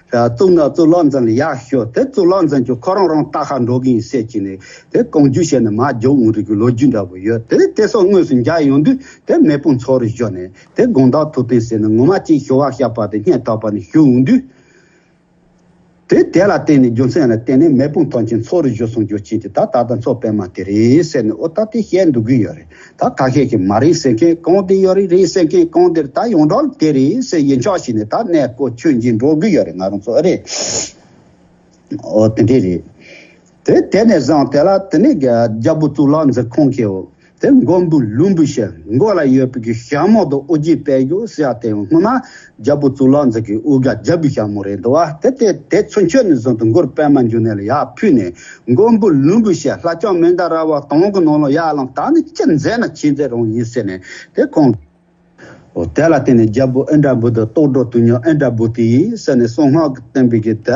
གཙུག་ན་གཙུག་ལག་འཛིན་ལ་ཡར་ཞུ་དེ་གཙུག་ལག་འཛིན་གྱི་ཁོ་རང་རང་རྟ་ཁ་འགྲོ་གི་ཡིན་ཟེར་གྱི་ནས་དེ་གང་བྱུང་བྱས་ནས་མར་རྒྱུག་འོང་རིགས་ཀྱི་ལོ་རྒྱུས་འདྲ་པོ་ཡོད། དེ་ནས་དེ་སོགས་དངོས་སུ་མཇལ་ཡོང་དུས་དེ་མེ་སྤུངས་མཚོ་རུ་བཞུགས་ནས། དེ་དགོངས་དག་ཐུགས་བརྟན་ཟེར་ནས་ངོ་མ་གཅིག་ཞུ་བ་བཤད་པ་དེ་སྙན་ཐག་པ་ནས་ཞུ་འོང་དུས། དེ་དེ་ལ་བརྟེན་ནས། རྒྱུ་མཚན་ལ་བརྟེན་ནས་མེ་དཔུང་ཐམས་ཅད་མཚོ་རུ་བསྒྱུར་སོང་རྒྱུ་ཅན་དེ། ད་ད་ལྟ་མཚོ་པདྨ་དེ་རེད་ཟེར་ནས། འོ་ད་དེ་བཤད་འདུག་གི་ཡོད་རེད། ད་ཁ་ཤས་ཀྱིས་མ་རེད་ཟེར་མཁན་གང་དེ་ཡོད་རེད། རེད་ཟེར་མཁན་གང་དེ་རེད། ད་ཡོངས་གྲགས་དེ་རེད་ཟེར་ཡིན་ཆོག་བྱས་ནས། ད་གནས་སྐོར་ཆོས་འབྱེད་འགྲོ་གི་ཡོད་རེད། ང་རང་ཚོ་ཨ་རེད། འོ་དེ་འདྲས་རེད། དེ་དེ་ནས་བཟུང་དེ་ལ་དེ་ནས་རྒྱལ་པོ་གཙུག་ལག་འཛིན་ཁང་གིས། འོ་དེ་མགོན་པོ་ལྷུན་པོའི་ཞལ། མགོ་ལ་ཡོད་པའི་གི་ཞྭ་མོ་དང་ཨོ་རྒྱན་དཔལ་འབྱོར་ཟེར་ཡ་དེ། སྔོན་མ་རྒྱལ་པོ་གཙུག་ལག་འཛིན་གྱི་དབུ་རྒྱན་རྒྱལ་པོའི་ཞྭ་མོ་རེད་འདུག་བ། དེ་དེ་དེ་ཚུན་ཆོད་ནས་བཟུང་སྟེ་མགུར་པདྨ་འབྱུང་གནས་ལ་ཡར་ཕུལ་ནས། མགོན་པོ་ལྷུན་པོའི་ཞལ་ལྷ་ལྕམ་མན་དཱ་ར་བ་དང་གི་ནང་ལ་ཡར་ལངས། ད་ནི་ཅི་མཛད་ན་ཅི་མཛད་རུང་ཡིན་ཟེར་ནས། དེ་ཁོང་འོ་དེ་ལ་བརྟེན་ནས་རྒྱལ་པོ་ཨིནྡྲ་བྷུ་ཏི། རྟོགས་གྲོལ་དོན་མྱུར་ཨིནྡྲ་བྷུ་ཏི་ཡིས་ཟེར་ནས། གསང་སྔགས་ཀྱི་བསྟན་པའི་གི་ད་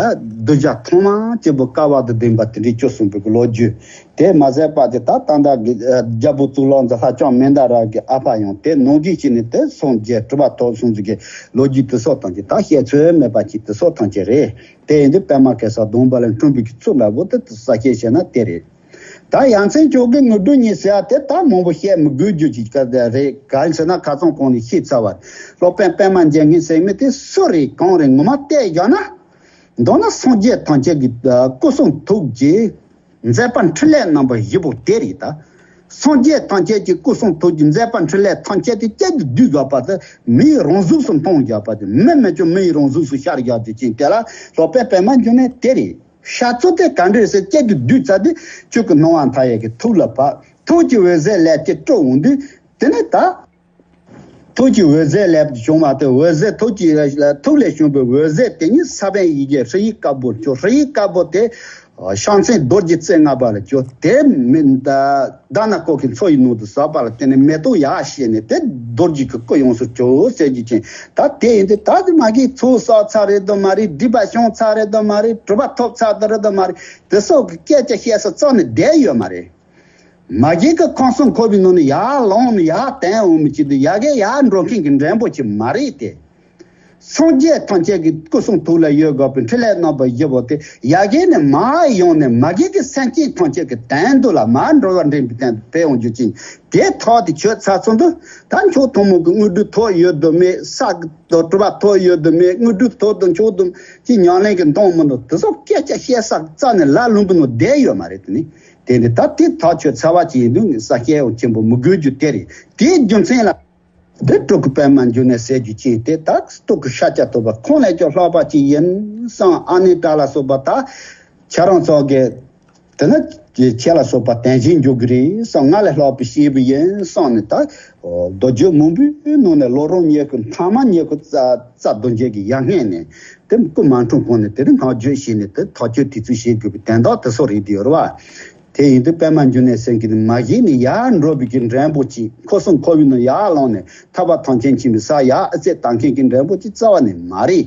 གདུལ་བྱ་ཐོག་མ་གཅིག་པུ་བསྐལ་པ་དང་ལྡན་པ་དེ་འདྲའི་བྱོན་སོང་བའི་གི་ལོ་རྒྱུས། དེ་མ་ཟད་པ་དེ་ད་ད་ལྟ་གི་རྒྱལ་པོ་གཙུག་ལག་འཛིན་ལྷ་ལྕམ་མན་དཱ་ར་གི་ཨ་ཕ་ཡང་དེ་ནང་བཞིན་བྱས་ནས། དེ་སངས་རྒྱས་གྲུབ་པ་ཐོབ་སོང་ཟིག་གི་ལོ་རྒྱུས་དེ་ཚོ་ཐམས་ཅད། ད་བཤད་ཚོད་མེད་པ་ཅིག་དེ་ཚོ་ཐམས་ཅད་རེད། དེ་ཡིན་དུས་པདྨ་གེ་སར་སྡོམ་པ་ལས་འཁྲུངས་པའི་གི་ཚུལ་འདྲ་པོ་དེ་གསལ་བཤད་བྱས་ན་དེ་རེད། ད་ཡ་མཚན་མཆོག་གི་དངོས་གྲུབ་གཉིས་ཟེར་ཡ་དེ་ད་མང་པོ་བཤད་མི་དགོས་རྒྱུ་ཅིག་ག་རེད། གང་ཟེར་ན་ཁ་སང་གོང་ནས་བཤད་ཚར་བ་རེད། སློབ་དཔོན་པདྨ་འཇམ་མགོན་ཟེར་མི་དེ་སུ་རེད་གང་རེད་ངོ་མ་བལྟས་བཞག་ན། མདོར་ན་སངས་རྒྱས་ཐམས་ཅད་ཀྱི་སྐུ་གསུང་ཐུགས་ཀྱི་མཛད་པ་འཕྲིན་ལས་རྣམ་པ་བཞི་པོ་དེ་རེད་ད། སངས་རྒྱས་ཐམས་ཅད་ཀྱི་སྐུ་གསུང་ཐུགས་ཀྱི་མཛད་པ་འཕྲིན་ལས་ཐམས་ཅད་དེ་གཅིག་ཏུ་བསྡུས་བཞག་པ་དེ། མིའི་རང་གཟུགས་སུ་མཐོང་བཞག་པ་དེ། མི་མེད་ཀྱང་མིའི་རང་གཟུགས་སུ་ཤར་བཞག་དེ་ཅན་དེ་ལ་སློབ་དཔོན་པདྨ་འབྱུང་གནས་དེ་རེད། བཤད་ཚུལ་དེ་ག་འདྲ་ཟེར། གཅིག་ཏུ་བསྡུས་ཚར་དུས། ཆོས་ཀྱི་སྣང་བ་མཐའ་ཡས་ཀྱི་ཐུགས་ལ་བབས། ཐུགས་ཀྱི་འོད་ཟེར་ལས་ཀྱི་སྤྲོ་འོང་དུས། དེ་ནས་ད་ཐུགས་ཀྱི་འོད་ཟེར་ལས་བྱུང་བ་དེ། འོད་ཟེར་ཐུགས་ཀྱི་ཐུགས་ལས་བྱུང་བའི་འོད་ཟེར་དེ་ཉིད་ས་བོན་ཡི་གེ་ཧྲཱིཿདཀར་པོར་གྱུར། ཧྲཱིཿདཀར་པོ་དེ་ཕྱག་མཚན་རྡོ་རྗེ་རྩེ་ལྔ་པ་ལ་གྱུར། དེ་མི་ད་ད་ན་ཀོ་གི་མཚོ་ཡི་ནང་དུ་ཟགས་པ་ལ་བརྟེན་ནས་མེ་ཏོག་ཡར་བཞད་ནས། དེ་རྡོ་རྗེ་གི་སྐུ་ཡོངས་སུ་གྱུར་ཟེར་རྒྱུ་ཅན། ད་དེ་ཡིན་དུས་ད་དེ་མ་གིའི་ཚོགས་བསགས་ཚར་རེད་དམ་མ་རེད། སྒྲིབ་པ་བྱང་ཚར་རེད་དམ་མ་རེད། གྲུབ་པ་ཐོབ་ཚར་དེ་རེད་དམ་མ་རེད། དེ་སོགས་ཀྱི་སྐད་ཆ་བཤད་ས་རྩ་ནས་བསྡད་ཡོད་མ་རེད། མ་གི་གི་ཁམས་གསུམ་འཁོར་བའི་ནང་ནས་ཡར་ལངས་ནས་ཡར་དེད་འོང་མི་ཅིག་འདུག་ཡ་གི་ཡར་འགྲོ་མཁན་གྱི་འགྲན་པོ་ཅིག་མ་རེད་དེ། སངས་རྒྱས་ཐམས་ཅད་ཀྱི་སྐུ་གསུང་ཐུགས་ལ་ཡོད་དགོས་པའི་འཕྲིན་ལས་རྣམ་པ་བཞི་པོ་དེ། ཡ་གི་ནས་མར་ཡོང་ནས་མ་གི་གི་སེམས་ཅན་ཐམས་ཅད་ཀྱི་དོན་དུ་ལ་མར་འགྲོ་བ་འདྲེན་པའི་སྟེང་དུ་ཕེབས་འོང་རྒྱུ་ཅན། དེ་ཐོག་དེ་ཆོད་ཚར་ཚུན་དུ། ད་མཆོག་ཐུན་མོང་གི་དངོས་གྲུབ་ཐོབ་ཡོད་དམ་མེད། ས་གི་དོ་གྲུབ་པ་ཐོབ་ཡོད་དམ་མེད། དངོས་གྲུབ་ཐོབ་དང་མཆོག་ཐུན་མོང་གི་ཉམས་ལེན་གྱི་འདང་མི་འདུག་དེ་ཚོ་སྐད་ཆ་བཤད་ས་རྩ་ནས་ལ་ལུང་པའི་ནང་བསྡད་ཡོད་མ་རེད། དེ་ནི་དེ་ནི་ད་དེ་ཐག་ཆོད་ཚར་བ་ཅིག་ཡིན་དུས། ངས་ས་སྐྱའི་འོ་ཆེན་པོ་མི་དགོས་རྒྱུ་དེ་རེད། དེའི་རྒྱུ་མཚན་ལ། འདི་སྤྲུལ་སྐུ་པདྨ་འབྱུང་གནས་ཟེར་རྒྱུ་ཅན་དེ། ད་སྟོད་ཀྱི་ཤཱཀྱ་ཐུབ་པ་ཁོང་ལས་ཀྱང་ལྷག་པ་ཅིག་ཡིན་བསམ། ཨ་ནེ་ཏྲ་ལ་སོགས་པ་ད་ཁྱེད་རང་ཚོ་གི་དེ་ནི་ཁྱེད་ལ་སོགས་པ་དོན་གཞན་འཇོག་གི་རེད་བསམ། ང་ལས་ལྷག་པའི་སྐྱེས་བུ་ཡིན་བསམ་ནས། ད་མདོ་རྒྱུད་མང་པོའི་ནང་ནས་ལོ་རབས་ཉི་ཤུ་ཐ་མ་ཉི་ཤུ་རྩ་རྩ་བདུན་ཅན་གྱི་ཡར་སྔོན་ནས། དེ་སྐུ་མ་འཁྲུངས་གོང་ནས་དེ་རིང་བསྔགས་བརྗོད་བྱས་ནས། དེ་ཐག་གཅོད་དེ་ཚོ་བྱེད་དགོས་པའི་དོན་དག་དེ་ཚོ་རེད་དེ་ཡོད་རེད་བ། དེ་ཡིན་དུས་པདྨ་འབྱུང་གནས་ཟེར་མཁན་དེ་མ་གཞི་ནས་ཡར་འགྲོ་བའི་གི་འགྲན་པོ་ཅིག་ཁམས་གསུམ་འཁོར་བའི་ནང་ཡར་ལངས་ནས། ཐར་པ་ཐམས་ཅད་མཁྱེན་པའི་ས་ཡར་ཨ་ཙེ་བཏང་མཁན་གྱི་འགྲན་པོ་ཅིག་རྩ་བ་ནས་མ་རེད།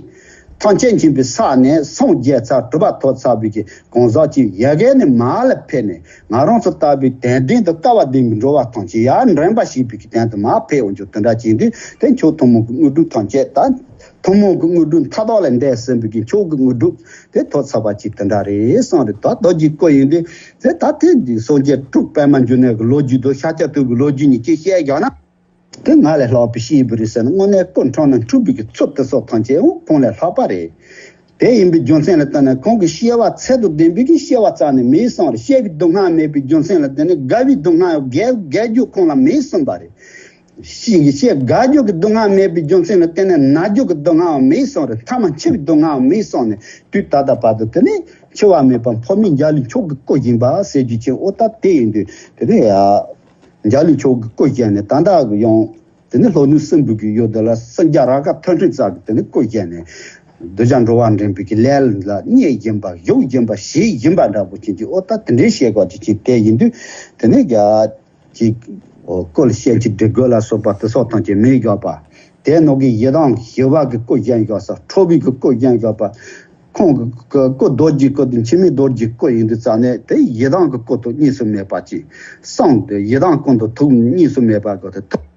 ཐམས་ཅད་མཁྱེན་པའི་ས་ནས་སངས་རྒྱས་ཚར། གྲུབ་པ་ཐོབ་ཚར་བའི་གི་གང་ཟག་ཅིག་ཡ་གི་ནས་མར་ལ་ཕེབས་ནས། ང་རང་ཚོ་ལྟ་བུའི་དད་ལྡན་དང་སྐལ་བ་ལྡན་པའི་འགྲོ་བ་ཐམས་ཅད་ཡར་འདྲེན་པ་བྱེད་པའི་གི་དོན་དུ་མར་ཕེབས་འོང་རྒྱུ་དེ་འདྲ་ཅིག་ཡིན་དུས། དེ་མཆོག་ཐུན་མོང་གི་དངོས་གྲུབ་ཐམས་ཅད་ད། ཐུན་མོང་གི་དངོས་གྲུབ་མཐའ་དག་ལས་འདས་ཟིན་པའི་གི་མཆོག་གི་དངོས་གྲུབ་དེ་ཐོབ་ཚར་བ་ཅིག་དེ་འདྲ་རེད་བསམ་རེད། ད་རྡོ་རྗེ་སྐུ་ཡིན་དུས། དེ་ད་དེ་འདི་སངས་རྒྱས་སྤྲུལ་པདྨ་འབྱུང་གནས་ཀྱི་ལོ་རྒྱུས་དང་ཤཱཀྱ་ཐུབ་པའི་ལོ་རྒྱུས་གཉིས་ཀྱི་བཤད་བཞག་ན། དེ་ང་ལས་ལྷག་པའི་སྐྱེས་བུ་རེད་ཟེར་ན། དངོས་གནས་སྐུ་འཁྲུངས་ནས་འཁྲུངས་པའི་གི་ཚུལ་དེ་སོགས་ཐམས་ཅད་འོ་ཁོང་ལས་ལྷག་པ་རེད། དེ་ཡིན་པའི་རྒྱུ་མཚན་ལ་བརྟེན་ནས་ཁོང་གི་སྐྱེ་བ་ཚད་དང་ལྡན་པའི་གི་སྐྱེ་བ་རྩ་ནས་མེད་བསམ་རེད། སྐྱེ་བའི་སྡུག་བསྔལ་མེད་པའི་རྒྱུ་མཚན་ལ་བརྟེན་ནས་རྒ་བའི་སྡུག་བསྔལ་རྒ་རྒ་རྒྱུ་ཁོང་ལ་མེད་གསུངས་པ་རེད། ཤི་ཤི་རྒ་རྒྱུ་གི་སྡུག་བསྔལ་མེད་པའི་རྒྱུ་མཚན་ལ་བརྟེན་ནས་ན་རྒྱུ་གི་སྡུག་བསྔལ་མེད་གསུངས་རེད། ཐ་མ་འཆི་བའི་སྡུག་བསྔལ་མེད་གསུངས་ནས། དུས་ད་ལྟ་བར་དུ་དེ་ནི་འཆི་བ་མེད་པ་འཕོ་མེད་འཇའ་ལུས་མཆོག་གི་སྐུ་བཞེངས་པ་ཟེར་རྒྱུ་ཅན། འོ་ད་དེ་ཡིན་དུས་དེ་ནི་ཡ། འཇའ་ལུས་མཆོག་གི་སྐུ་བཞེངས་ནས། ད་ལྟ་གི་ཡང་དེ་ནི་ལྷོ་ནུབ་སྲིན་པོ་གི་ཡུལ་དེ་ལ་སེང་གེ་རཱ་ག་ཐོད་ཕྲེང་རྩལ་གྱིས་དེ་ནི་སྐུ་བཞེངས་ནས། གདུལ་བྱ་འགྲོ་བ་འདྲེན་པའི་གི་ལས་ལ་བསྙེན་བཞིན་པ། བཞུགས་བཞིན་པ། བཞེས་བཞིན་པ་འདྲ་པོ་ཅན་གྱི། འོ་ད་དེ་འདྲའི་བཤད་དགོས་རྒྱུ་ཅན་དེ་ཡིན་དུས། དེ་ནི་རྒྱ་ཅིག་སྐུ་ལ་སྤྱན་གྱི་སྒྲིག་བཀོད་ལ་སོགས་པ་དེ་སོགས་ཐམས་ཅད་མེད་བཞག་པ། དེ་ནང་གི་ཡི་དམ་ཞི་བ་གི་སྐུ་བཞེངས་བཞག་ས། ཁྲོ་བོའི་གི་སྐུ་བཞེངས་བཞག་པ། ཁོང་གི་སྐུ་རྡོ་རྗེ་སྐུ་དང་འཆི་མེད་རྡོ་རྗེ་སྐུ་ཡིན་དུས་ཙང་ནས། དེ་ཡི་དམ་གི་སྐུ་དང་གཉིས་སུ་མེད་པ་ཅིག་གསུངས་ཏེ། ཡི་དམ་སྐུ་དང་ཐུགས་གཉིས་སུ་མེད་པ་གི་དེ་ཐུགས་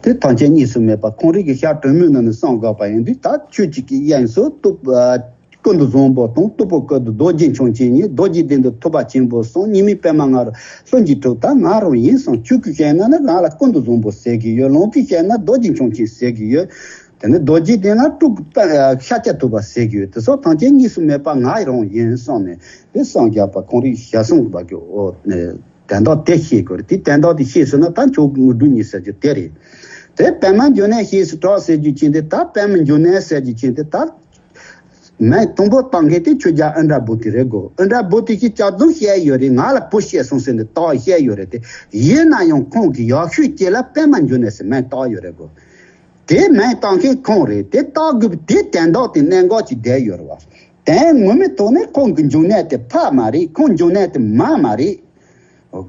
དེ་ཐམས་ཅད་གཉིས་སུ་མེད་པ། ཁོང་རང་གི་ཞལ་དྲུང་མོའི་ནང་ནས་གསུང་དགོས་པ་ཡིན་དུས། ད་ཆོས་ཀྱི་དབྱིངས་སུ་སྟོབས། ཀུན་ཏུ་བཟང་པོ་དང་། སྟུག་པོ་ཀུན་ཏུ་རྡོ་རྗེ་འཆང་ཆེན་ཉིད། རྡོ་རྗེ་གདན་དུ་ཐུབ་པ་ཆེན་པོ་གསུམ། གཉིས་མེད་པདྨ་ང་རོ་ལྷུན་གྱིས་གྲུབ་ད་ང་རང་ཡིན་གསུངས། ཆོས་སྐུ་བཤད་ན་ནི་རང་ལ་ཀུན་ཏུ་བཟང་པོ་ཟེར་གྱི་ཡོད། ལོངས་སྐུ་བཤད་ན་རྡོ་རྗེ་འཆང་ཆེན་ཟེར་གྱི་ཡོད། དེ་ནི་རྡོ་རྗེ་གདན་ལ་སྤྲུལ་སྐུ་ཤཱཀྱ་ཐུབ་པ་ཟེར་གྱི་ཡོད། དེ་སོགས་ཐམས་ཅད་གཉིས་སུ་མེད་པ་ང་རང་ཡིན་གསུངས་ནས་དེ་སངས་རྒྱས་པ་ཁོང་རིགས་ཞལ་གསུང་བ་གི་འོ་ནས་དོན་དག་དེ་ཤེས་དགོས་རེད། དེ་དོན་དག་དེ་ཤེས་སོང་ན་ད་ཁྱོད་དངོས་གྲུབ་རྙེད་ཟེར་རྒྱུ་དེ་རེད། དེ་པདྨ་འབྱུང་གནས་ཞེས་སུ་གྲགས་ཟེར་རྒྱུ་ཅན་དེ་ད་པདྨ་འབྱུང་གནས་ཟེར་རྒྱུ་ཅན་དེ་ད། མིང་དང་པོ་བཏགས་མཁན་དེ་ཆོས་རྒྱལ་ཨིནྡྲ་བྷུ་ཏི་རེད་གོ། ཨིནྡྲ་བྷུ་ཏི་གིས་སྐྱབས་རྫུན་བཤད་ཡོད་རེད། ང་ལ་བུ་སྐྱེས་སོང་ཟེར་ནས་བཏགས་བཤད་ཡོད་རེད་དེ། ཡིན་ན་ཡང་ཁོང་གིས་ཡག་ཤོས་ཅིག་ལ་པདྨ་འབྱུང་གནས་ཟེར་མིང་བཏགས་ཡོད་རེད་གོ། དེ་མིང་བཏགས་མཁན་ཁོང་རེད། དེ་བཏགས་དགོས་པའི་དེ་དོན་དག་དེ་གནད་འགག་ཅིག་བསྡད་ཡོད་རེད་བ། དོན་ངོ་མའི་ཐོག་ནས་ཁོང་གི་འབྱུང་གནས་དེ་ཕ་མ་རེད། ཁོང་འབྱུང་གནས་དེ་མ་མ་རེད།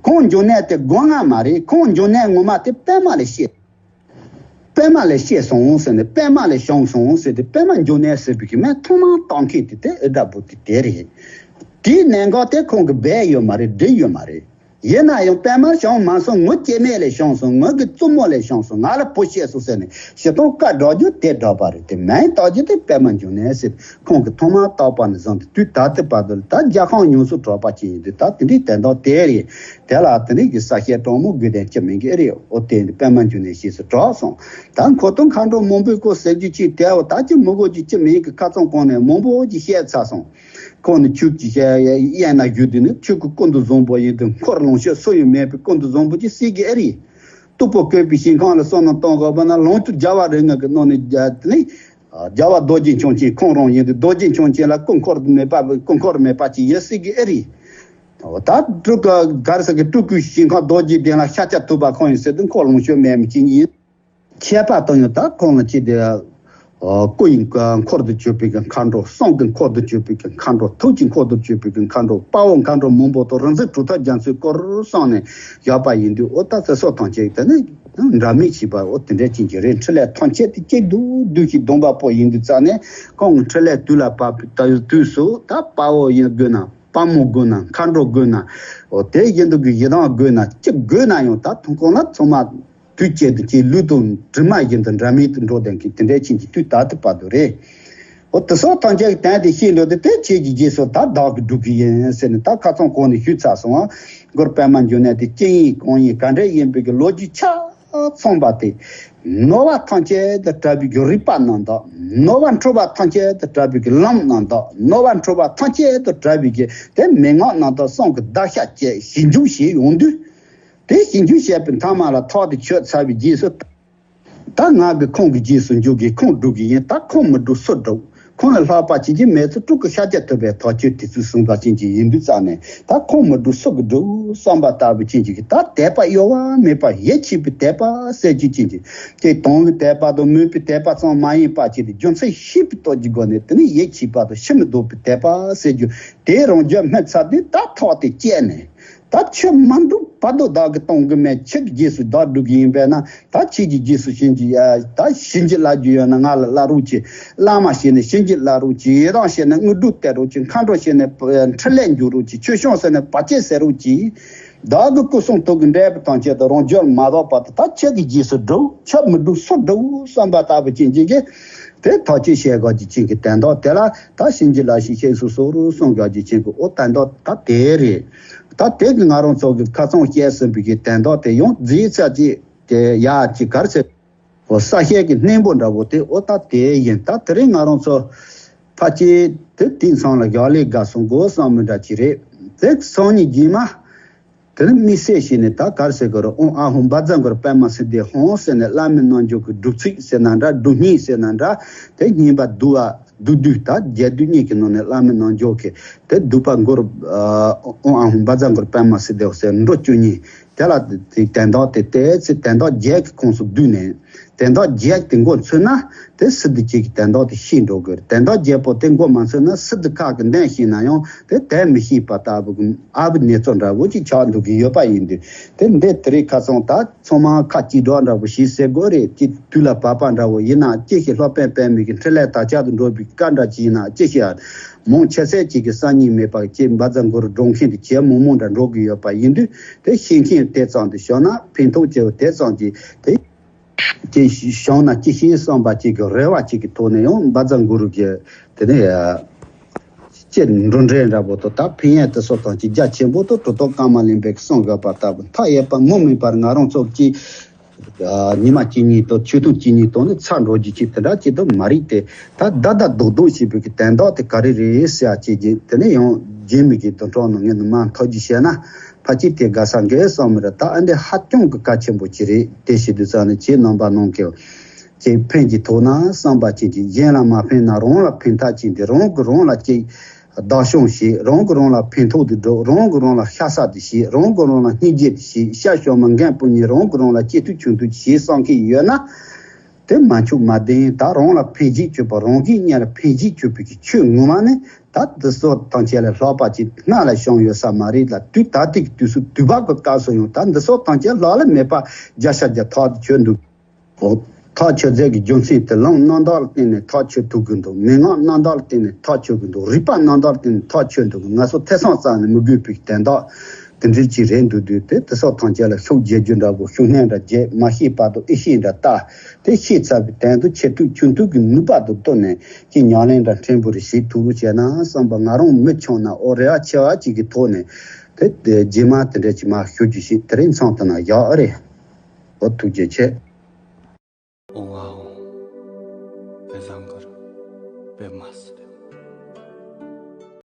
ཁོང་འབྱུང་གནས་དེ་སྒོ་ང་མ་རེད། ཁོང་འབྱུང་གནས་ངོ་མ་དེ་པདྨ་ལས་སྐྱེས། པདྨ་ལས་སྐྱེས་སོང་ཟེར་ནས་པདྨ་ལས་བྱུང་སོང་ཟེར་ཏེ་པདྨ་འབྱུང་གནས་ཟེར་བའི་གི་མིང་ཐོག་མར་བཏགས་མཁན་དེ་དེ་ཨིནྡྲ་བྷུ་ཏི་དེ་རེད། དེའི་གནད་འགག་དེ་ཁོང་གིས་སྦས་ཡོད་མ་རེད། བསྒྲིགས་ཡོད་མ་རེད། ཡིན་ན་ཡང་པདྨ་བྱུང་མ་སོང་། ངའི་སྐྱེ་དམན་ལས་བྱུང་སོང་། ངའི་གི་བཙུན་མོ་ལས་བྱུང་སོང་། ང་ལ་བུ་སྐྱེས་སོང་ཟེར་ནས་ཞེ་སྡང་བཀའ་བསྒྲགས་རྒྱུ་དེ་བསྒྲགས་པ་རེད། དེ་མིང་བཏགས་རྒྱུ་དེ་པདྨ་འབྱུང་གནས་ཟེར། ཁོང་གིས་ཐོག་མར་བཏགས་པ་ནས་བཟུང་སྟེ་དུས་ད་ལྟའི་བར་དུ་ད་རྒྱལ་ཁམས་ཡོངས་སུ་གྲགས་པ་ཅིག་ཡིན་དུས་ད་དེ་འདྲའི་དོན་དག་དེ་རེད། དེ་ལ་དེ་འདྲའི་གི་ས་སྐྱ་གྲོང་མོ་དགོས་དོན་ཅི་མིན་གི་ཨེ་རེད། འོ་དེ་ནི་པདྨ་འབྱུང་གནས་ཞེས་སུ་གྲགས་སོང་། ད་འཁོར་དང་མཁའ་འགྲོ་མང་པོས་བསྐོར་ཟེར་རྒྱུ་ཅིག་དེའོ་ད་ཅི་མི་དགོས་རྒྱུ་ཅི་མིན་གི། ཁ་ཚང་གོང་ནས་མང་པོ་ཅིག་བཤད་ཚར་སོང་། ཁོང་ནི་ཆོས་ཀྱི་དབྱིངས་ན་བཞུགས་དུས་ནི་ཆོས་ཀྱི་ཀུན་ཏུ་བཟང་པོ་ཡིན་དུས་འཁོར་ལོངས་སྤྱོད་སུ་ཡང་མེད་པའི་ཀུན་ཏུ་བཟང་པོ་ཅིག་སྲིད་ཀྱི་ཨེ་རེད། སྟུག་པོ་བཀོད་པའི་ཞིང་ཁམས་ལ་བསམ་བློ་གཏོང་དགོས་པ་ན་ལོངས་སྤྱོད་བྱ་བ་རིགས་ལྔ་གི་ནང་ནས་རྒྱལ་ནི། རྒྱལ་བ་རྡོ་རྗེ་འཆང་ཆེན་ཁོང་རང་ཡིན་དུས་རྡོ་རྗེ་འཆང་ཆེན་ལ་སྐུ་འཁོར་མེད་པ་སྐུ་འཁོར་མེད་པ་ཅིག་ཡོད་སྲིད་ཀྱི་ཨེ་རེད། ད་སྤྲུལ་སྐུ་ག་རེ་ཟེར་གི་སྤྲུལ་སྐུའི་ཞིང་ཁམས་རྡོ་རྗེ་གདན་ལ་ཤཱཀྱ་ཐུབ་པ་ཁོང་ཡིན་ཟེར་དུས་འཁོར་ལོངས་སྤྱོད་མེད་མི་ཅིག་ཡིན། ཁྱད་པར་དུ་ཡང་ད་ཁོང་ལ་ཅི་སྟེ། སྐུ་ཡི་འཁོར་དུ་གྱུར་པའི་གི་མཁའ་འགྲོ། གསུང་གི་འཁོར་དུ་གྱུར་པའི་གི་མཁའ་འགྲོ། ཐུགས་ཀྱི་འཁོར་དུ་གྱུར་པའི་གི་མཁའ་འགྲོ། དཔའ་བོ་མཁའ་འགྲོ་མང་པོ་དང་རིག་འཛིན་གྲུབ་མཐའ་རྒྱ་མཚོས་བསྐོར་གསུངས་ནས་བཞག་པ་ཡིན་དུས་འོ་ད་དེ་སོགས་ཐམས་ཅད་དེ་ནི་འདྲ་མིན་བྱས་པ་འོ་དེ་འདྲ་ཅན་གྱི་རེད། འཕྲིན་ལས་ཐམས་ཅད་དེ་གཅིག་ཏུ་བསྡུས་ཤིང་བསྡོམས་པ་པོ་ཡིན་དུས་ཙང་ནས་ཁོང་གི་འཕྲིན་ལས་དུས་ལ་བབ་པའི་དུས་སུ་ད་དཔའ་བོ་ཡིན་དགོས་ན་དཔའ་མོ་དགོས་ན་མཁའ་འགྲོ་དགོས་ན་འོ་དེ་བཞིན་དུ་གི་ཡི་དམ་དགོས་ན་ཅི་དགོས་ན་ཡང་ད་ཐུགས་ཁོང་ལ་ཚང་མ། དུས་གཅིག་ཏུ་ཁྱེད་ལུས་དང་གྲིབ་མ་བཞིན་དུ་འདྲ་མིན་དུ་འགྲོ་ལྡན་གྱི་དེ་འདྲའི་ཕྱིན་གྱི་དུས་ད་ལྟ་བར་དུ་རེད། འོ་དེ་སོགས་ཐམས་ཅད་ཀྱི་དོན་དེ་ཤེས་འདོད་དེ་དེ་ཁྱེད་ཀྱི་རྗེས་སུ་ད་བདག་གིས་སྒྲུབ་ཀྱི་ཡིན་ཟེར་ནས་ད་ཁ་ཚང་གོང་ནས་ཞུས་ཚར་སོང་ང་། མགུར་པདྨ་འབྱུང་གནས་དེ་ཅི་ཡིན་གང་ཡིན་ག་འདྲ་ཡིན་པའི་གི་ལོ་རྒྱུས་ཆ་ཚང་པ་དེ། ནོར་བ་ཐམས་ཅད་དུ་གྲགས་པའི་གི་རིག་པ་རྣམ་དག་ནོར་བ་འཕྲོག་པ་ཐམས་ཅད་དུ་གྲགས་པའི་གི་ལམ་རྣམ་དག་ནོར་བ་འཕྲོག་པ་ཐམས་ཅད་དུ་གྲགས་པའི་གི་དེ་མན་ངག་རྣམ་དག་གསུམ་གྱི་བརྡར་ཤ་བཅད་ཞིབ་འཇུག་བྱས་ཡོང་དུས། དེ་ཞིབ་འཇུག་བྱས་པའི་མཐའ་མ་ལ་ཐག་དེ་ཆོད་ཚར་བའི་རྗེས་སུ། ད་ང་གིས་ཁོང་གི་རྗེས་སུ་འཇུག་གི་ཁོང་སྒྲུབ་གི་ཡིན། ད་ཁོང་མི་སྒྲུབ་སུ་སྒྲུབ། ཁོང་ལས་ལྷག་པ་བྱེད་ཀྱི་མེད་ཚུལ་སྤྲུལ་སྐུ་ཤཱཀྱ་ཐུབ་པའི་ཐག་ཆོད་དེ་ཚུལ་གསུངས་པ་ཅན་གྱི་ཡིན་དུས་ཙང་ནས་ད་ཁོང་མི་སྒྲུབ་སུ་གི་སྒྲུབ་བསམ་པ་ལྟ་བུ་ཅན་གྱི་ད་དད་པ་གཡོ་བ་མེད་པ་ཡིད་ཆེས་པའི་དད་པ་ཟེར་རྒྱུ་ཅན་གྱི་དེ་དོན་གྱི་དད་པ་དང་མོས་པའི་དད་པ་ཙམ་མ་ཡིན་པ་ཅིག་དེ་རྒྱུ་མཚན་ཤེས་པའི་སྟོབས་ཀྱི་སྒོ་ནས་དེ་ནི་ཡིད་ཆེས་པ་དང་ཕྱི་མི་ལྡོག་པའི་དད་པ་ཟེར་རྒྱུ་དེའི་རང་རྒྱུད་སྨིན་ཚར་དུས་ད་ཐག་དེ་བཅད་ནས། ད་ཆོས་མ་འགྲུབ་བར་དུ་བདག་གིས་གཏོང་གི་མེད། ཁྱེད་ཀྱི་རྗེས་སུ་བདག་སྒྲུབ་ཀྱི་ཡིན་པས་ན་ད་ཁྱེད་ཀྱི་རྗེས་སུ་བྱིན་གྱིས་ད་བྱིན་གྱིས་བརླབ་རྒྱུ་ཡོད་ན་ང་ལ་བརླབ་རོགས་གྱིས། བླ་མ་བྱས་ནས་བྱིན་གྱིས་བརླབ་རོགས་གྱིས། ཡི་དམ་བྱས་ནས་དངོས་གྲུབ་སྟེར་རོགས་གྱིས། མཁའ་འགྲོ་བྱས་ནས་འཕྲིན་ལས་འཇུག་རོགས་གྱིས། ཆོས་སྐྱོང་བྱས་ནས་བར་ཆད་སེལ་རོགས་གྱིས། བདག་གི་སྐུ་གསུང་ཐུགས་ཀྱི་འབྲས་བུ་ཐམས་ཅད་དུ་རང་རྒྱུད་མ་ལྡོག་བར་དུ་ད་ཁྱེད་ཀྱི་རྗེས་སུ་སྒྲུབ། ཆོས་མི་འགྲུབ་སུ་སྒྲུབ་བསམ་པ་ལྟ་བུ་ཅན་གྱི་གི་དེ་ཐག་གཅོད་བྱེད་དགོས་ཀྱི་ཅན་གྱི་དོན་དག་དེ་ལ་ད་བྱིན་གྱིས་བརླབས་ཤིང་གཤེགས་སུ་གསོལ་གསུང་དགོས་ཀྱི་ཅན་གྱི་འོ་དོན་དག་ད་དེ་རེད། ད་དེ་གི་ང་རང་ཚོ་གི་ཁ་ཚང་བཤད་ཟིན་པའི་གི་དོན་དག་དེ་ཡང་རྫིག་ཚད་ཅིག་དེ་ཡག་ཅིག་གར་ཚེ་འོ་ས་བཤད་ཀྱི་སྙིང་པོ་འདྲ་བོ་དེ་འོ་ད་དེ་ཡིན། ད་དེ་རིང་ང་རང་ཚོ་ཕལ་ཆེར་དེ་དེང་སང་ལ་ཞལ་ལས་དགའ་སོང་དགོས་བསམ་མི་འདྲ་ཅིག་རེད། དེ་སང་ཉིན་རྗེས་མ། དེ་ནི་དམིགས་བསལ་བྱས་ནས་ད་ག་རེ་ཟེར་དགོས་རེད། ཨོཾ་ཨཱཿཧཱུྃ་བཛྲ་གུ་རུ་པདྨ་སིདྡྷི་ཧཱུྃ་ཟེར་ནས་བླ་མའི་རྣལ་འབྱོར་གྱི་སྒྲུབ་ཚིག་ཟེར་ན་འདྲ། སྒྲུབ་སྙིང་ཟེར་ན་འདྲ། དེ་བསྙེན་པ་བསྡུ་བ་བསྡུ་བསྡུས་ད་རྒྱས་བསྡུས་གཉིས་ཀྱི་ནང་ནས་བླ་མའི་རྣལ་འབྱོར་གྱི་དེ་བསྡུས་པ་མགུར། ཨོཾ་ཨཱཿཧཱུྃ་བཛྲ་གུ་རུ་པདྨ་སིདྡྷི་ཧཱུྃ་ཟེར་འགྲོ་བཅུ་གཉིས། དེ་ལ་དེ་དོན་དག་དེ་ཏོག་ཙམ་དོན་དག་བརྒྱད་ཀྱི་ཁོངས་སུ་བསྡུས་ནས། དོན་དག་བརྒྱད་དེ་མགོ་ཚོས་ན་དེ་སིདྡྷི་ཅན་གྱི་དོན་དག་དེ་ཤེས་འགྲོ་དགོས། དོན་དག་བརྒྱད་པོ་དེ་མགོ་མ་ཚོས་ན་སིདྡྷི་ཁག་གི་འདོན་ཤེས་ན་ཡང་དེ་དོན་མི་ཤེས་པ་ལྟ་བུ་གི་ཨ་བུ་ནེ་ཙོ་འདྲ་བོ་ཅིག་ཆགས་འདུག་གི་ཡོད་པ་ཡིན་དུས། དེ་འདི་དེ་རིང་ཁ་སང་ད་ཚང་མ་ཁ་གཅིག་གྲོགས་འདྲ་བོ་ཞིག་ཟེར་དགོས་རེད། ཅིག་དུས་ལ་བབ་པ་འདྲ་བོ་ཡིན་ན་ཅི་ཞིག་སློབ་དཔོན་དཔེ་མེད་ཀྱི་འཕྲིན་ལས་དར་ཁྱབ་ཏུ་འགྲོ་བའི་བཀའ་འདྲ་ཅིག་ཡིན་ན་ཅི་ཞིག་མང་ཆེ་ཚད་ཅིག་གི་གསར་རྙིང་མེད་པར་ཅིག་བཛྲ་གུ་རུ་སྒྲུབ་མཁན་དེ་ཇེ་མང་མང་འདྲ་འགྲོ་གི་ཡོད་པ་ཡིན་དུས། དེ་ཤེས་མཁན་དེ་ཙམ་དུ་བྱུང་ན་ཕན་ཐོགས་ཆེ་བ་དེ་ཙམ་གྱིས་དེ། ཅིག་བྱུང་ན་ཅི་ཤེས་བསམ་པ་ཅིག་གི་རེ་བ་ཅིག་གི་ཐོག་ནས་ཡང་བཛྲ་གུ་རུ་གི་དེ་ནས་སྤྱིར་འགྲོ་འདྲེན་འདྲ་པོ་དང་ད་ཕན་ཡོན་དེ་སོགས་དང་ཅིག་རྒྱ་ཆེན་པོ་དང་གྲུབ་ཐོབ་ཀརྨ་ལེན་པའི་གསུང་དགོས་པ་ལྟ་བུ་མཐའ་ཡས་པ་མུ་མེད་པར་ང་རང་ཚོ་ཀྱིས་ ཉི་མ་གཅིག་གཉིས་དང་ཆོས་ཐུན་གཅིག་གཉིས་དང་ནི་ཚར་འགྲོ་རྒྱུ་ཅིག་དེ་འདྲ་ཅིག་ཏུ་མ་རེད་དེ། ད་བདག་བདག་རྡོག་རྡོག་བྱེད་པའི་གི་དན་རྟགས་དེ་ག་རེ་རེད་ཟེར་ཡ་ཅིག་གི་དེ་ནས་ཡང་རྗེས་མའི་གི་དོན་གྲོགས་ནང་ངས་ནི་མ་མཐོ་རྒྱུ་བཤད་ན་ཕལ་ཆེར་དེ་དགའ་ས་འགའི་བསམ་མི་ར། ད་ཨ་འདྲ་ཧ་ཅང་གི་གལ་ཆེན་པོ་ཅིག་རེད། དེ་བྱེད་དུས་ཙང་ནས་ཁྱེད་རྣམ་པ་ནང་གི་ཅིག་ཕན་གྱི་ཐོག་ན་བསམ་པ་ཅིག་གིས། གཞན་ལ་མ་ཕན་ན་རང་ལ་ཕན་ཐབས་ཅིག་འདི། རང་གིས་རང་ལ་ཅིག་བདག་སྐྱོང་བྱེད། རང་གིས་རང་ལ་ཕན་ཐོགས་དེ་སྒྲུབ། རང་གིས་རང་ལ་ཤ་ཚ་དེ་བྱེད། རང་གིས་རང་ལ་སྙིང་རྗེ་དེ་བྱེད། ཤ་ཞོ་མ་འགན་པོ་ཉིད་རང་གིས་རང་ལ་སྐྱེ་ཐུབ་ཆུང་ཐུབ་བྱེད་བསམ་མཁན་ཡོད་ན། དེ་མ་འཆུག་མ་བདེན། ད་རང་ལ་ཕན་ཅིག་བྱེད་པ། རང་གིས་གཉེན་ལ་ཕན་ཅིག་བྱེད་པའི་གི་ཆོས་ངོ་མ་ནི་ད་འདི་ཚོ་ཐམས་ཅད་ལས་ལྷག་པ་ཅིག་སྔ་ལ་བྱུང་ཡོད་ས་མ་རེད་ལ། དུས་ད་ལྟའི་གི་དུས་སུ་དུས་བབ་ཀྱི་སྐབས་སུ་ཡང་ད་འདི་ཚོ་ཐམས་ཅད་ལྷག་ལ་མེད་པ་བརྒྱ་ཆ་བརྒྱ་ཐག་ཏུ་ཆོད་འདུག། འོ། ཐག་ཆོད་ཚད་ཀྱི་རྒྱུ་མཚན་དེ་ལམ་རྣམ་དག་ལ་བརྟེན་ནས་ཐག་ཆོད་ཐུབ་ཀྱི་འདུག། མན་ངག་རྣམ་དག་ལ་བརྟེན་ནས་ཐག་ཆོད་ཀྱི་འདུག། རིག་པ་རྣམ་དག་ལ་བརྟེན་ནས་ཐག་ཆོད་འདུག། ང་ཚོ་ཐེ་ཚོམ་རྩ་ནས་མི་དགོས་པའི་དན་རྟགས་དེ་འདྲ་ཅིག་རེད་འདུག་དུས། དེ་དེ་ཚོ་ཐམས་ཅད་ལ་ཤུགས་རྒྱག་རྒྱུ་འདྲ་པོ། ཤུགས་སྣོན་འདྲ་བརྒྱབ། མ་ཤེས་བར་དུ་ཨེ་ཤེས་འདྲ་ལྟ། དེ་ཤེས་ཚར་བའི་དོན་དུ་ཆེ་མཐོང་ཆུང་མཐོང་གི་ནུས་པ་དང་བསྟུན་ནས་ཀྱི་ཉམས་ལེན་འདྲ་ཕྲན་བུ་རེ་བྱེད་ཐུབ་རུ་བྱས་ན་བསམ་པ། ང་རང་མི་ཆུང་ན་འོ་རེ་བ་ཆེ་བ་ཅིག་གི་ཐོག་ནས་དེ་དེ་རྗེས་མ་དེ་འདྲ་ཅིག་མ་ཞུ་རྒྱུ་ཞིག་དེ་རིང་མཚམས་དེ་ན་བཞག་ཨ་རེད། འོ། ཐུགས་རྗེ་ཆེ། ཨོ་ཨ་ཨོ། པེ་ཟང་གར། པེ་མཱས།